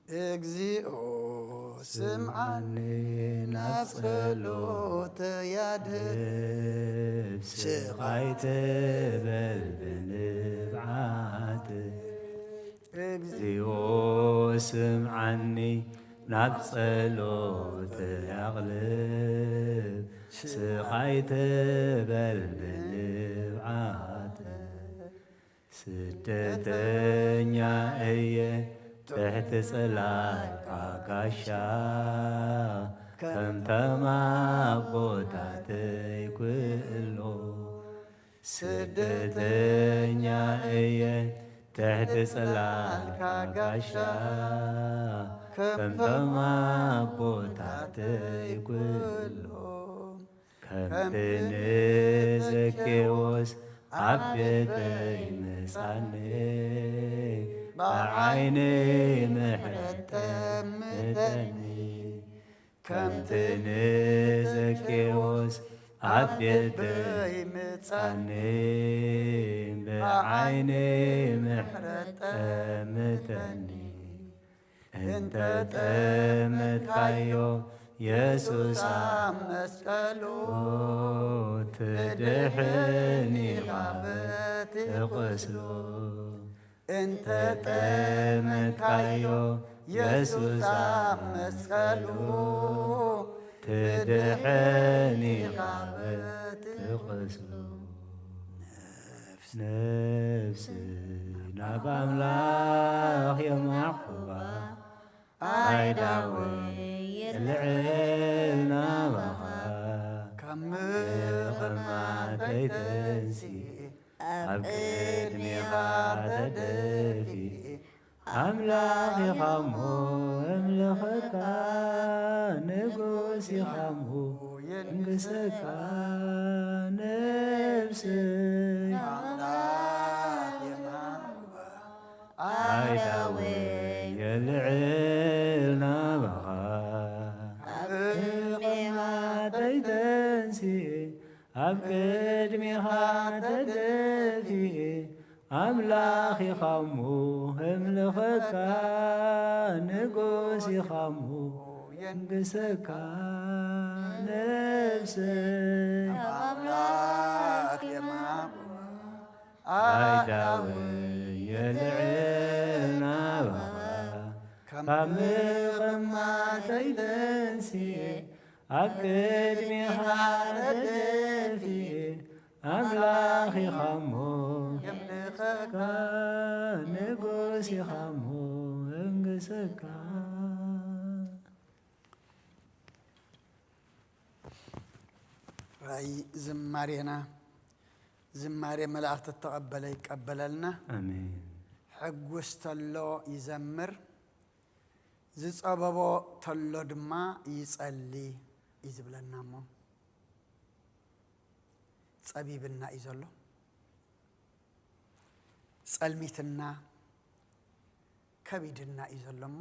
እግዚኣብሔር ስምዓኒ፣ ናብ ጸሎተይ ኣድህብ፣ ስቓይ ትበል ብንብዓት። እግዚኣብሔር ስምዓኒ፣ ናብ ጸሎተይ ኣቕልብ፣ ስቓይ ትበል ብንብዓት። ስደተኛ እየ ትሕቲ ጽላልካ ጋሻ፣ ከምቶም ኣቦታተይ ክእሎ። ስደተኛ እየ ትሕቲ ጽላልካ ጋሻ፣ ከምቶም ኣቦታተይ ኩሎም። ከምቲ ንዘኬዎስ ኣብ ቤተይ ምጻኒ፣ ብዓይኒ ምሕረት ጠምተኒ። ከምቲ ንዘኬዎስ ኣብ ቤተይ ምጻኒ፣ ብዓይኒ ምሕረት ጠምተኒ። እንተ ጠመትካዮ የሱስ ኣብ መስቀሉ፣ ትድሕን ኢኻ በቲ ቁስሉ። እንተ ጠመትካዮ የሱስ ኣብ መስቀሉ፣ ትድሕን ኢኻ በቲ ቁስሉ። ነፍስ ነፍስ ናብ ኣምላኽ የማዕቁባ፣ ኣእዳወይ የልዕል ናባኻ። ካብ ምቕማተይ ተንሲኤ ኣብ ቅድሜኻ ተደፊኤ፣ ኣምላኽ ኢኻ እሞ እምልኸካ፣ ንጉስ ኢኻ እሞ የንግሰካ። ነፍሰይ ኣምላኽ የማዕቁባ፣ ኣእዳወይ የልዕል ናባኻ። ኣብ ምቕማተይ ተንሲኤ ኣብ ቅድሜኻ ተደፊኤ፣ ኣምላኽ ኢኻ እሞ እምልኸካ፣ ንጉስ ኢኻ እሞ የንግሰካ። ነፍሰይ ኣምላኽ የማዕቁባ፣ ኣእዳወይ የልዕል ናባኻ። ካብ ምቕማተይ ተንሲኤ ኣብ ቅድሜኻ ተደፊኤ፣ ኣምላኽ ኢኻ እሞ የምልኸካ፣ ንጉስ ኢኻ እሞ እንግሰካ። ራእይ ዝማሬና፣ ዝማሬ መላእኽቲ እተቐበለ ይቀበለልና። ኣሜን። ሕጉስ ተሎ ይዘምር፣ ዝጸበቦ ተሎ ድማ ይጸሊ እዩ ዝብለና። እሞ ጸቢብና እዩ ዘሎ፣ ጸልሚትና ከቢድና እዩ ዘሎ። እሞ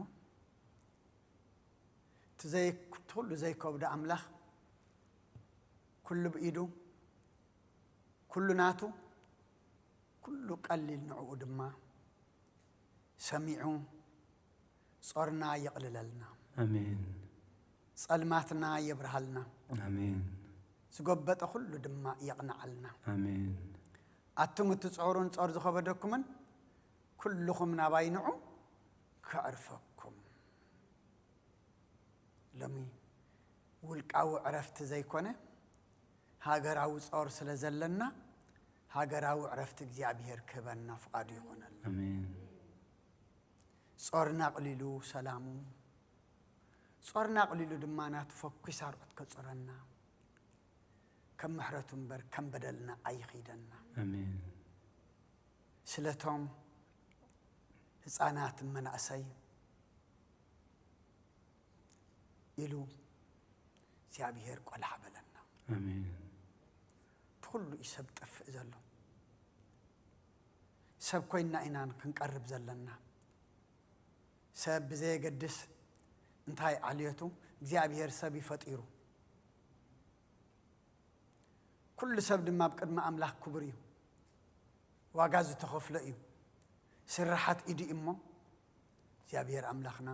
እቲ ዘይ-፣ እቲ ኩሉ ዘይከብዶ ኣምላኽ፣ ኩሉ ብኢዱ፣ ኩሉ ናቱ፣ ኩሉ ቀሊል ንዕኡ ድማ ሰሚዑ ጾርና የቕልለልና። ኣሜን። ጸልማትና የብርሃልና። ኣሜን። ዝጎበጠ ኩሉ ድማ የቕንዓልና። ኣሜን። ኣቱም እትጽዕሩን ጾር ዝኸበደኩምን ኩልኹም ናባይ ንዑ ከዕርፈኩም። ሎሚ ውልቃዊ ዕረፍቲ ዘይኮነ ሃገራዊ ጾር ስለ ዘለና፣ ሃገራዊ ዕረፍቲ እግዚኣብሔር ክህበና ፍቓዱ ይኹነልና። ኣሜን። ጾርና ኣቕሊሉ ሰላሙ፣ ጾርና ኣቕሊሉ ድማ ናቱ ፈኲስ ኣርዑት ከጽረና፣ ከም ምሕረቱ እምበር ከም በደልና ኣይኺደና። ኣሜን። ስለቶም ህፃናት መናእሰይ ኢሉ እግዚኣብሔር ቆልዓ በለና። ኣሜን። እቲ ኩሉ እዩ ሰብ ጠፍእ ዘሎ። ሰብ ኮይንና ኢና ክንቀርብ ዘለና። ሰብ ብዘየገድስ እንታይ ዓልየቱ እግዚኣብሔር ሰብ እዩ ፈጢሩ። ኩሉ ሰብ ድማ ኣብ ቅድሚ ኣምላኽ ክቡር እዩ። ዋጋ ዝተኸፍሎ እዩ። ስርሓት ኢዱ እዩ እሞ፣ እግዚኣብሔር ኣምላኽና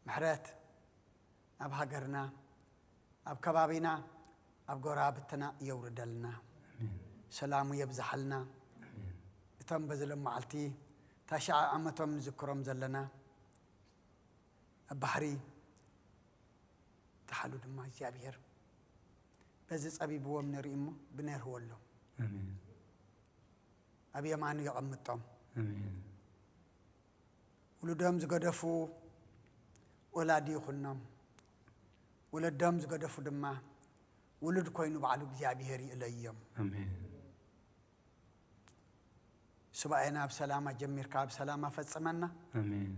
ምሕረት ኣብ ሃገርና፣ ኣብ ከባቢና፣ ኣብ ጎረባብትና የውርደልና። ኣሜን። ሰላሙ የብዝሓልና። ኣሜን። እቶም በዚ ሎም መዓልቲ ታሽዓ ዓመቶም ንዝክሮም ዘለና፣ ኣብ ባሕሪ ተሓሉ ድማ እግዚኣብሔር በዚ ጸቢብዎም ንርኢ እሞ ብነርህወሎም። ኣሜን። ኣብ የማኑ የቐምጦም። ኣሜን። ውሉዶም ዝገደፉ ወላዲ ይኹኖም። ወለዶም ዝገደፉ ድማ ውሉድ ኮይኑ ባዕሉ እግዚኣብሔር ይእለዮም። ኣሜን። ሱባኤና ብሰላም ኣጀሚርካ ብሰላም ኣፈጽመና። ኣሜን።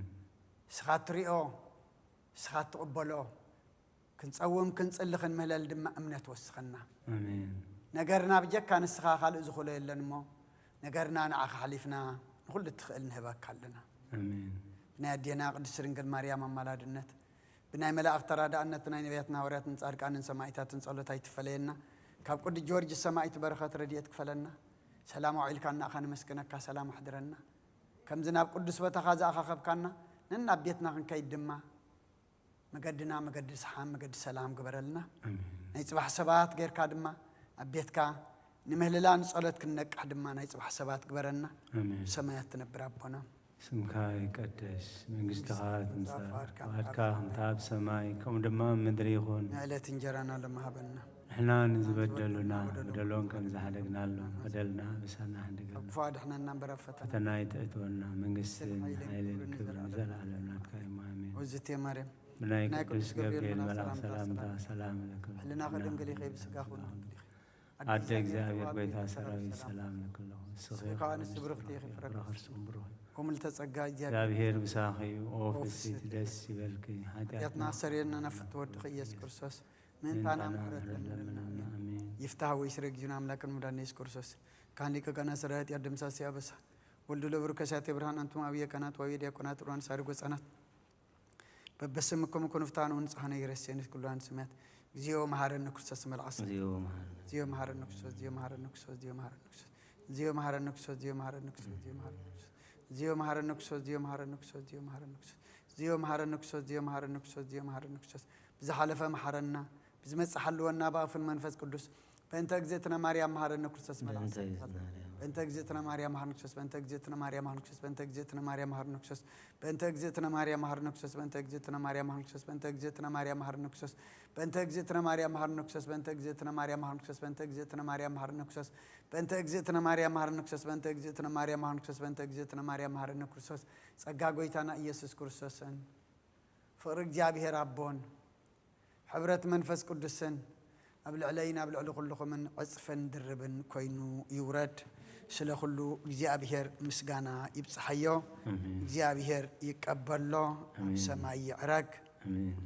ንስኻ ትሪኦ፣ ንስኻ ትቕበሎ፣ ክንጸውም ክንጽሊ ክንምህለል ድማ እምነት ወስኸና። ኣሜን። ነገርና ብጀካ ንስኻ ካልእ ዝኾሎ የለን እሞ፣ ነገርና ንዓኻ ሓሊፍና ንኹሉ እትኽእል ንህበካ ኣለና። ኣሜን። ብናይ ኣዴና ቅድስት ድንግል ማርያም ኣማላድነት፣ ብናይ መላእኽቲ ተራዳእነት፣ ብናይ ነቢያትን ሃዋርያትን ጻድቃንን ሰማዕታትን ጸሎት ኣይትፈለየና። ካብ ቅዱስ ጊዮርጊስ ሰማዕት በረኸት ረድኤት ክፈለና። ሰላም ኣውዒልካ እናኻ ንመስግነካ፣ ሰላም ኣሕድረና። ከምዚ ናብ ቅዱስ ቦታኻ ዝኣኻኸብካና፣ ነናብ ቤትና ክንከይድ ድማ፣ መገድና መገዲ ሰሓም፣ መገዲ ሰላም ግበረልና። ኣሜን። ናይ ጽባሕ ሰባት ጌርካ ድማ፣ ኣብ ቤትካ ንምህልላን ጸሎት ክንነቅሕ ድማ ናይ ጽባሕ ሰባት ግበረና። ኣሜን። ሰማያት ትነብር ኣቦና። ስምካ ይቀደስ፣ መንግስትኻ ትምጻእ፣ ፍቓድካ ፍቓድካ ከምታ ኣብ ሰማይ ከምኡ ድማ ኣብ ምድሪ ይኹን። ንዕለት እንጀራና ሎሚ ሃበና። ንሕና ንዝበደሉና በደሎም ከም ዝሓደግናሎም በደልና ብሳና ሕድገልና። ክፉ ኣድሕነና እምበር ኣብ ፈተና ፈተና ኣይተእትወና፣ መንግስትን ሓይልን ሓይልን ክብርን ክብርን ንዘለዓለም ናትካ እዩ። ኣሜን። ወዝቴ ማርያም ብናይ ናይ ቅዱስ ቅዱስ ገብርኤል ገብርኤል መልኣክ መልኣክ ሰላምታ ሰላምታ ሰላም ለኪ ሕልናኺ ብልና ድንግል ኢኺ ድንግል ብስጋኺ እውን ብስጋኺ ድንግል ኢኺ። ኣደ እግዚኣብሔር ጎይታ ሰራዊት ሰላም ለኪ ኣለኹ። ንስኺ ንስኺ ከኣ ንስቲ ብርኽቲ ኢኺ፣ ፍረ ፍረ ከርስኹም ብሩኽ እዩ። ኮምልተ ጸጋ እግዚኣብሔር እግዚኣብሔር ምሳኺ እዩ። ኦ ኦ ፍስሕቲ ፍስሕቲ ደስ ይበልኪ። ሓጢኣትና ኣሰርየልና ናብ ፍትወዲ ኢየሱስ ክርስቶስ ምእንታና ምሕረት ለምንልና። ኣሜን። ኣሜን። ይፍታህ ወይ ስረ ጊዜና ኣምላክን ሙዳን ኢየሱስ ክርስቶስ ካን ሊቀ ካህናት ሰራዊት ያደምሳሲ ኣበሳ ወልዱ ለብሩ ከሳቴ ብርሃን ኣንቱም ኣብየ ካህናት ዋብየ ዲያቆናት ሩዋን ሳሪ ጎጻናት በበስምኩም ኩን ፍታን ንጽሐነ ይረሴንስ ኩሉ ኣንስምያት እግዚኦ መሐረነ ክርስቶስ መልዓስ እግዚኦ መሐረነ። እግዚኦ መሐረነ ክርስቶስ፣ እግዚኦ መሐረነ ክርስቶስ፣ እግዚኦ መሐረነ ክርስቶስ፣ እግዚኦ መሐረነ ክርስቶስ፣ እግዚኦ መሐረነ ክርስቶስ፣ እግዚኦ መሐረነ ክርስቶስ፣ እግዚኦ መሐረነ ክርስቶስ፣ እግዚኦ መሐረነ ክርስቶስ፣ እግዚኦ መሐረነ ክርስቶስ፣ እግዚኦ መሐረነ ክርስቶስ፣ ብዝሓለፈ መሐረና፣ ብዝመጽእ ሓልወና፣ ብኣፍን መንፈስ ቅዱስ፣ በእንተ እግዝእትነ ማርያም መሐረነ ክርስቶስ መልዓስ በእንተ እግዝእትነ ማርያም። በእንተ እግዝእትነ ማርያም መሐረነ ክርስቶስ፣ በእንተ እግዝእትነ ማርያም መሐረነ ክርስቶስ፣ በእንተ እግዝእትነ ማርያም መሐረነ ክርስቶስ፣ በእንተ እግዝእትነ ማርያም መሐረነ ክርስቶስ፣ በእንተ እግዝእትነ ማርያም መሐረነ ክርስቶስ፣ በእንተ እግዝእትነ ማርያም መሐረነ ክርስቶስ፣ በእንተ እግዝእትነ ማርያም መሐረነ ክርስቶስ፣ በእንተ እግዝእትነ ማርያም መሐረነ ክርስቶስ፣ በእንተ እግዝእትነ ማርያም መሐረነ ክርስቶስ፣ በእንተ እግዝእትነ ማርያም መሐረነ ክርስቶስ፣ በእንተ እግዝእትነ ማርያም መሐረነ ክርስቶስ፣ ጸጋ ጎይታና ኢየሱስ ክርስቶስን ፍቕሪ እግዚኣብሔር ኣቦን ሕብረት መንፈስ ቅዱስን ኣብ ልዕለይን ኣብ ልዕሊ ኩልኹምን ዕጽፍን ድርብን ኮይኑ ይውረድ። ስለ ኩሉ እግዚኣብሔር ምስጋና ይብጽሓዮ። ኣሜን። እግዚኣብሔር ይቀበሎ፣ ኣብ ኣሜን። ሰማይ ይዕረግ። ኣሜን።